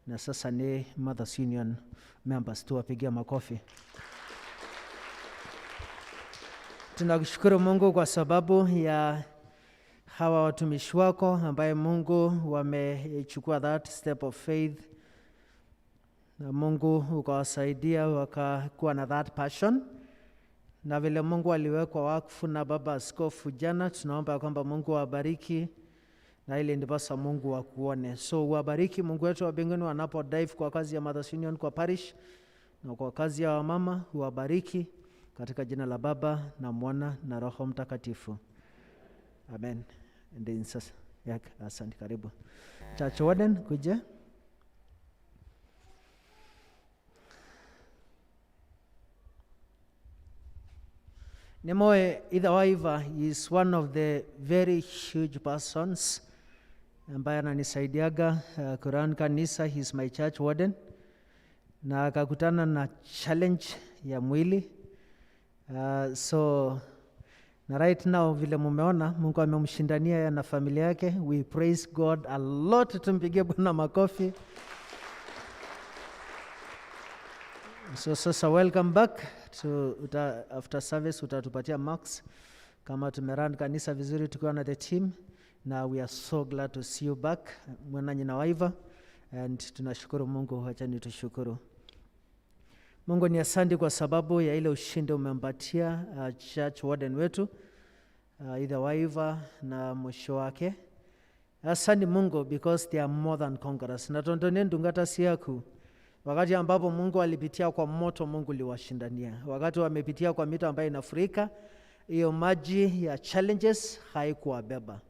na sasa ni Mothers Union members. Tuwapigie makofi. Tunakushukuru Mungu kwa sababu ya hawa watumishi wako ambaye Mungu wamechukua that step of faith, na Mungu ukawasaidia wakakuwa na that passion, na vile Mungu aliwekwa wakfu na baba askofu jana, tunaomba kwamba Mungu awabariki na ili ndiposa Mungu akuone. So uwabariki Mungu wetu wa mbinguni wanapo dive kwa kazi ya Mothers Union kwa parish na kwa kazi ya wamama, uwabariki katika jina la Baba na Mwana na Roho Mtakatifu. Amen. Ndiyo sasa. Yake, asante, karibu. Church Warden, kuja. Nemoe Idhawaiva is one of the very huge persons ambaye ananisaidiaga Quran kanisa. He is my church warden, na akakutana na challenge ya mwili. So na right now vile mumeona Mungu amemshindania yeye na familia yake. We praise God a lot, tumpigie Bwana makofi. So sasa welcome back to after service utatupatia marks kama tumerun kanisa vizuri tukiwa na the team, na we are so glad to see you back mwana nyina Waiva, and tunashukuru Mungu. Acha nitushukuru Mungu. Ni asante kwa sababu ya ile ushindi umempatia church warden wetu Idha Waiva na mwisho wake. Asante Mungu because they are more than conquerors. Na tontone ndungata siaku. Wakati ambapo Mungu alipitia kwa moto, Mungu liwashindania. Wakati wamepitia kwa mito ambayo inafurika, hiyo maji ya challenges haikuwabeba.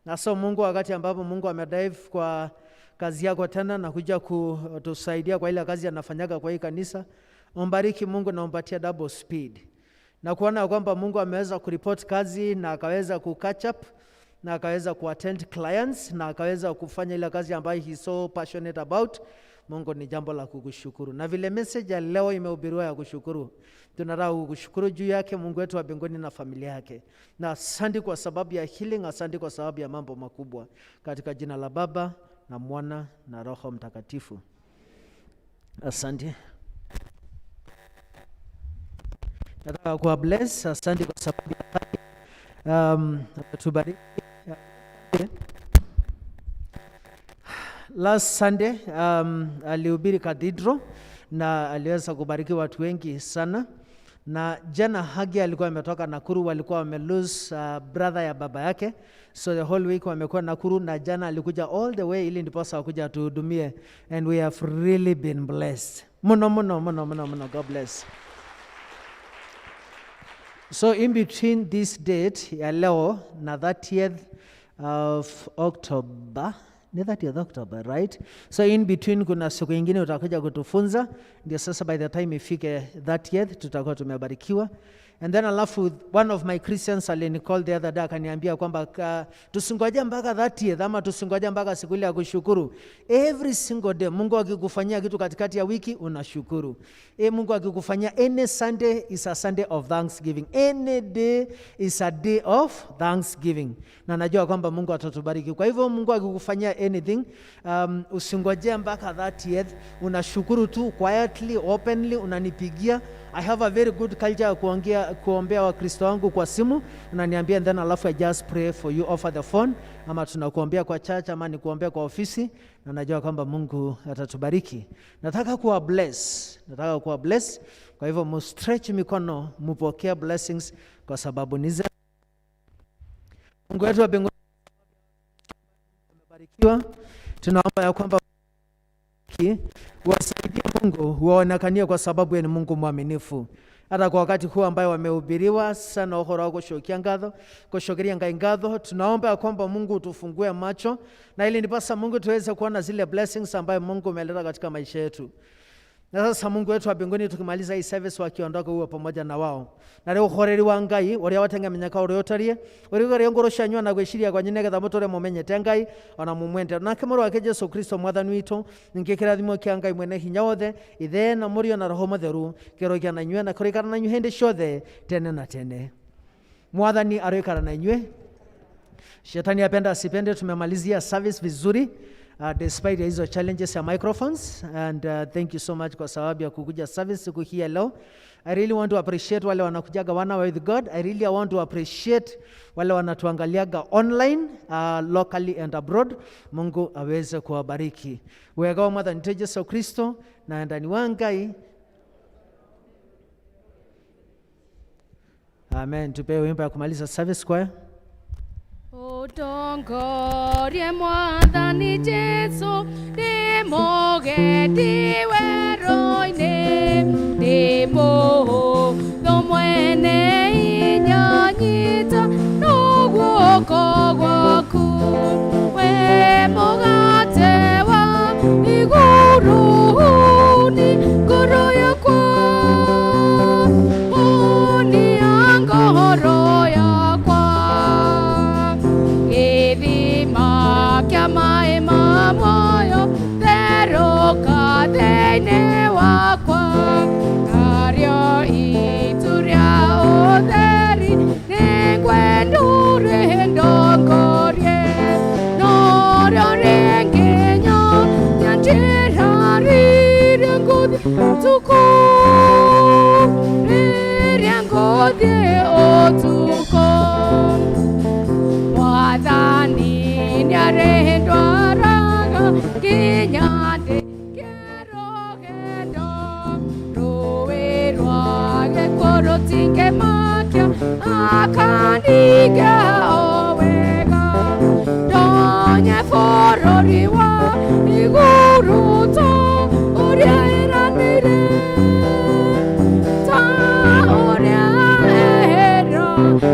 Na so Mungu, wakati ambapo Mungu amedive kwa kazi yako tena na kuja kutusaidia kwa ile kazi anafanyaga kwa hii kanisa, umbariki Mungu na umpatie double speed. Na kuona kwamba Mungu ameweza kureport kazi na akaweza ku catch up na akaweza kuattend clients na akaweza kufanya ile kazi ambayo he so passionate about. Mungu, ni jambo la kukushukuru. Na vile message ya leo imehubiriwa ya kushukuru, tunataka kukushukuru juu yake Mungu wetu wa mbinguni na familia yake. Na asante kwa sababu ya healing, asante kwa sababu ya mambo makubwa. Katika jina la Baba na Mwana na Roho Mtakatifu. Asante. Nataka kuwa bless, asante kwa sababu ya tubariki. Last Sunday alihubiri cathedral na aliweza kubariki watu wengi sana. Na jana Hagi alikuwa ametoka Nakuru, walikuwa wame lose brother ya baba yake, so the whole week wamekuwa Nakuru, na jana alikuja all the way ili ndiposa akuja atuhudumie, and we have really been blessed muno muno muno muno muno. God bless. So in between this date ya leo na 30th of October Ni 30th October, right? So in between kuna siku ingine utakuja kutufunza, ndio sasa by the time ifike 30th tutakuwa tumebarikiwa. And then alafu one of my Christians alinicall the other day akaniambia kwamba tusingoje mpaka 30th ama tusingoje mpaka siku ile ya kushukuru. Every single day Mungu akikufanyia kitu katikati ya wiki unashukuru. Mungu akikufanyia, any Sunday is a Sunday of thanksgiving. Any day is a day of thanksgiving. Na najua kwamba Mungu atatubariki. Kwa hivyo Mungu akikufanyia anything, usingoje mpaka 30th, unashukuru tu quietly, openly, unanipigia. I have a very good culture ya kuongea, kuombea Wakristo wangu kwa simu, unaniambia and then alafu I just pray for you over the phone, ama tunakuombea kwa church ama nikuombea kwa ofisi, na najua kwamba Mungu atatubariki. Nataka kuwa bless, nataka kuwa bless. Kwa hivyo mu stretch mikono, mupokee blessings kwa sababu ni za Mungu wetu wa mbinguni. Tumebarikiwa, tunaomba ya kwamba wasaidie Mungu, waonekanie kwa sababu yeye ni Mungu mwaminifu. Hata kwa wakati huu ambayo wamehubiriwa sana uhoro wa gũcokia ngatho, gũcokeria Ngai ngatho, tunaomba ya kwamba Mungu utufungue macho na ili ndipasa Mungu tuweze kuona zile blessings ambayo Mungu umeleta katika maisha yetu. Na sasa Mungu wetu wa mbinguni, tukimaliza hii service wakiondoka, uwe pamoja na wao. Na rĩu ũhoreri wa Ngai ũrĩa wateng'emenyeka ũrĩa ũtariĩ, ũrĩa ngoro cianyu na gwĩciria kwanyu nĩgetha mũtũre mũmenyete Ngai ona mũmwende, nake mũrũ wake Jesu Kristo mwathani witũ, ningĩ kĩrathimo kĩa Ngai mwene hinya wothe, Ithe na Mũriũ na Roho Mũtheru, kĩroikara na inyuĩ na kũrĩkara na inyuĩ hĩndĩ ciothe tene na tene. Mwathani aroikara na inyuĩ. Shetani apenda asipende, tumemalizia service vizuri despite ya hizo challenges ya microphones, and thank you so much kwa sababu ya kukuja service siku hii ya leo. I really want to appreciate wale wanakujaga One Hour with God. I really want to appreciate wale wanatuangaliaga online, locally and abroad. Mungu aweze kuwabariki. Wega wa Mwathani witũ Jesu Kristo na ndani wa Ngai. Amen. Tupewe wimbo ya kumaliza service, choir. Ũtongorie Mwathani Jesu, ndĩ mũgendi werũ-inĩ, ndĩ mũhũthũ mwene hinya, nyita no guoko gwaku. We mũgate wa igũrũ, ni ngoro yakwa, hũnia ngoro yakwa, gĩthima kĩa maĩ ma muoyo, therũka thĩinĩ wakwa, narĩo itu rĩa ũtheri nĩngwendure ndongorie, norĩo rĩngĩnyonia njĩra rĩrĩa ngũthiĩ ũtukũ, rĩrĩa ngũthiĩ ũtukũ. Mwathani nĩarĩndwaraga nginya ndĩke rũgendo, rũĩ rwa gĩkuũ rũtingĩmakia, akaninga o wega, ndonye bũrũri wa igũrũ ta ũrĩa eranĩire, ta ũrĩa eranĩire.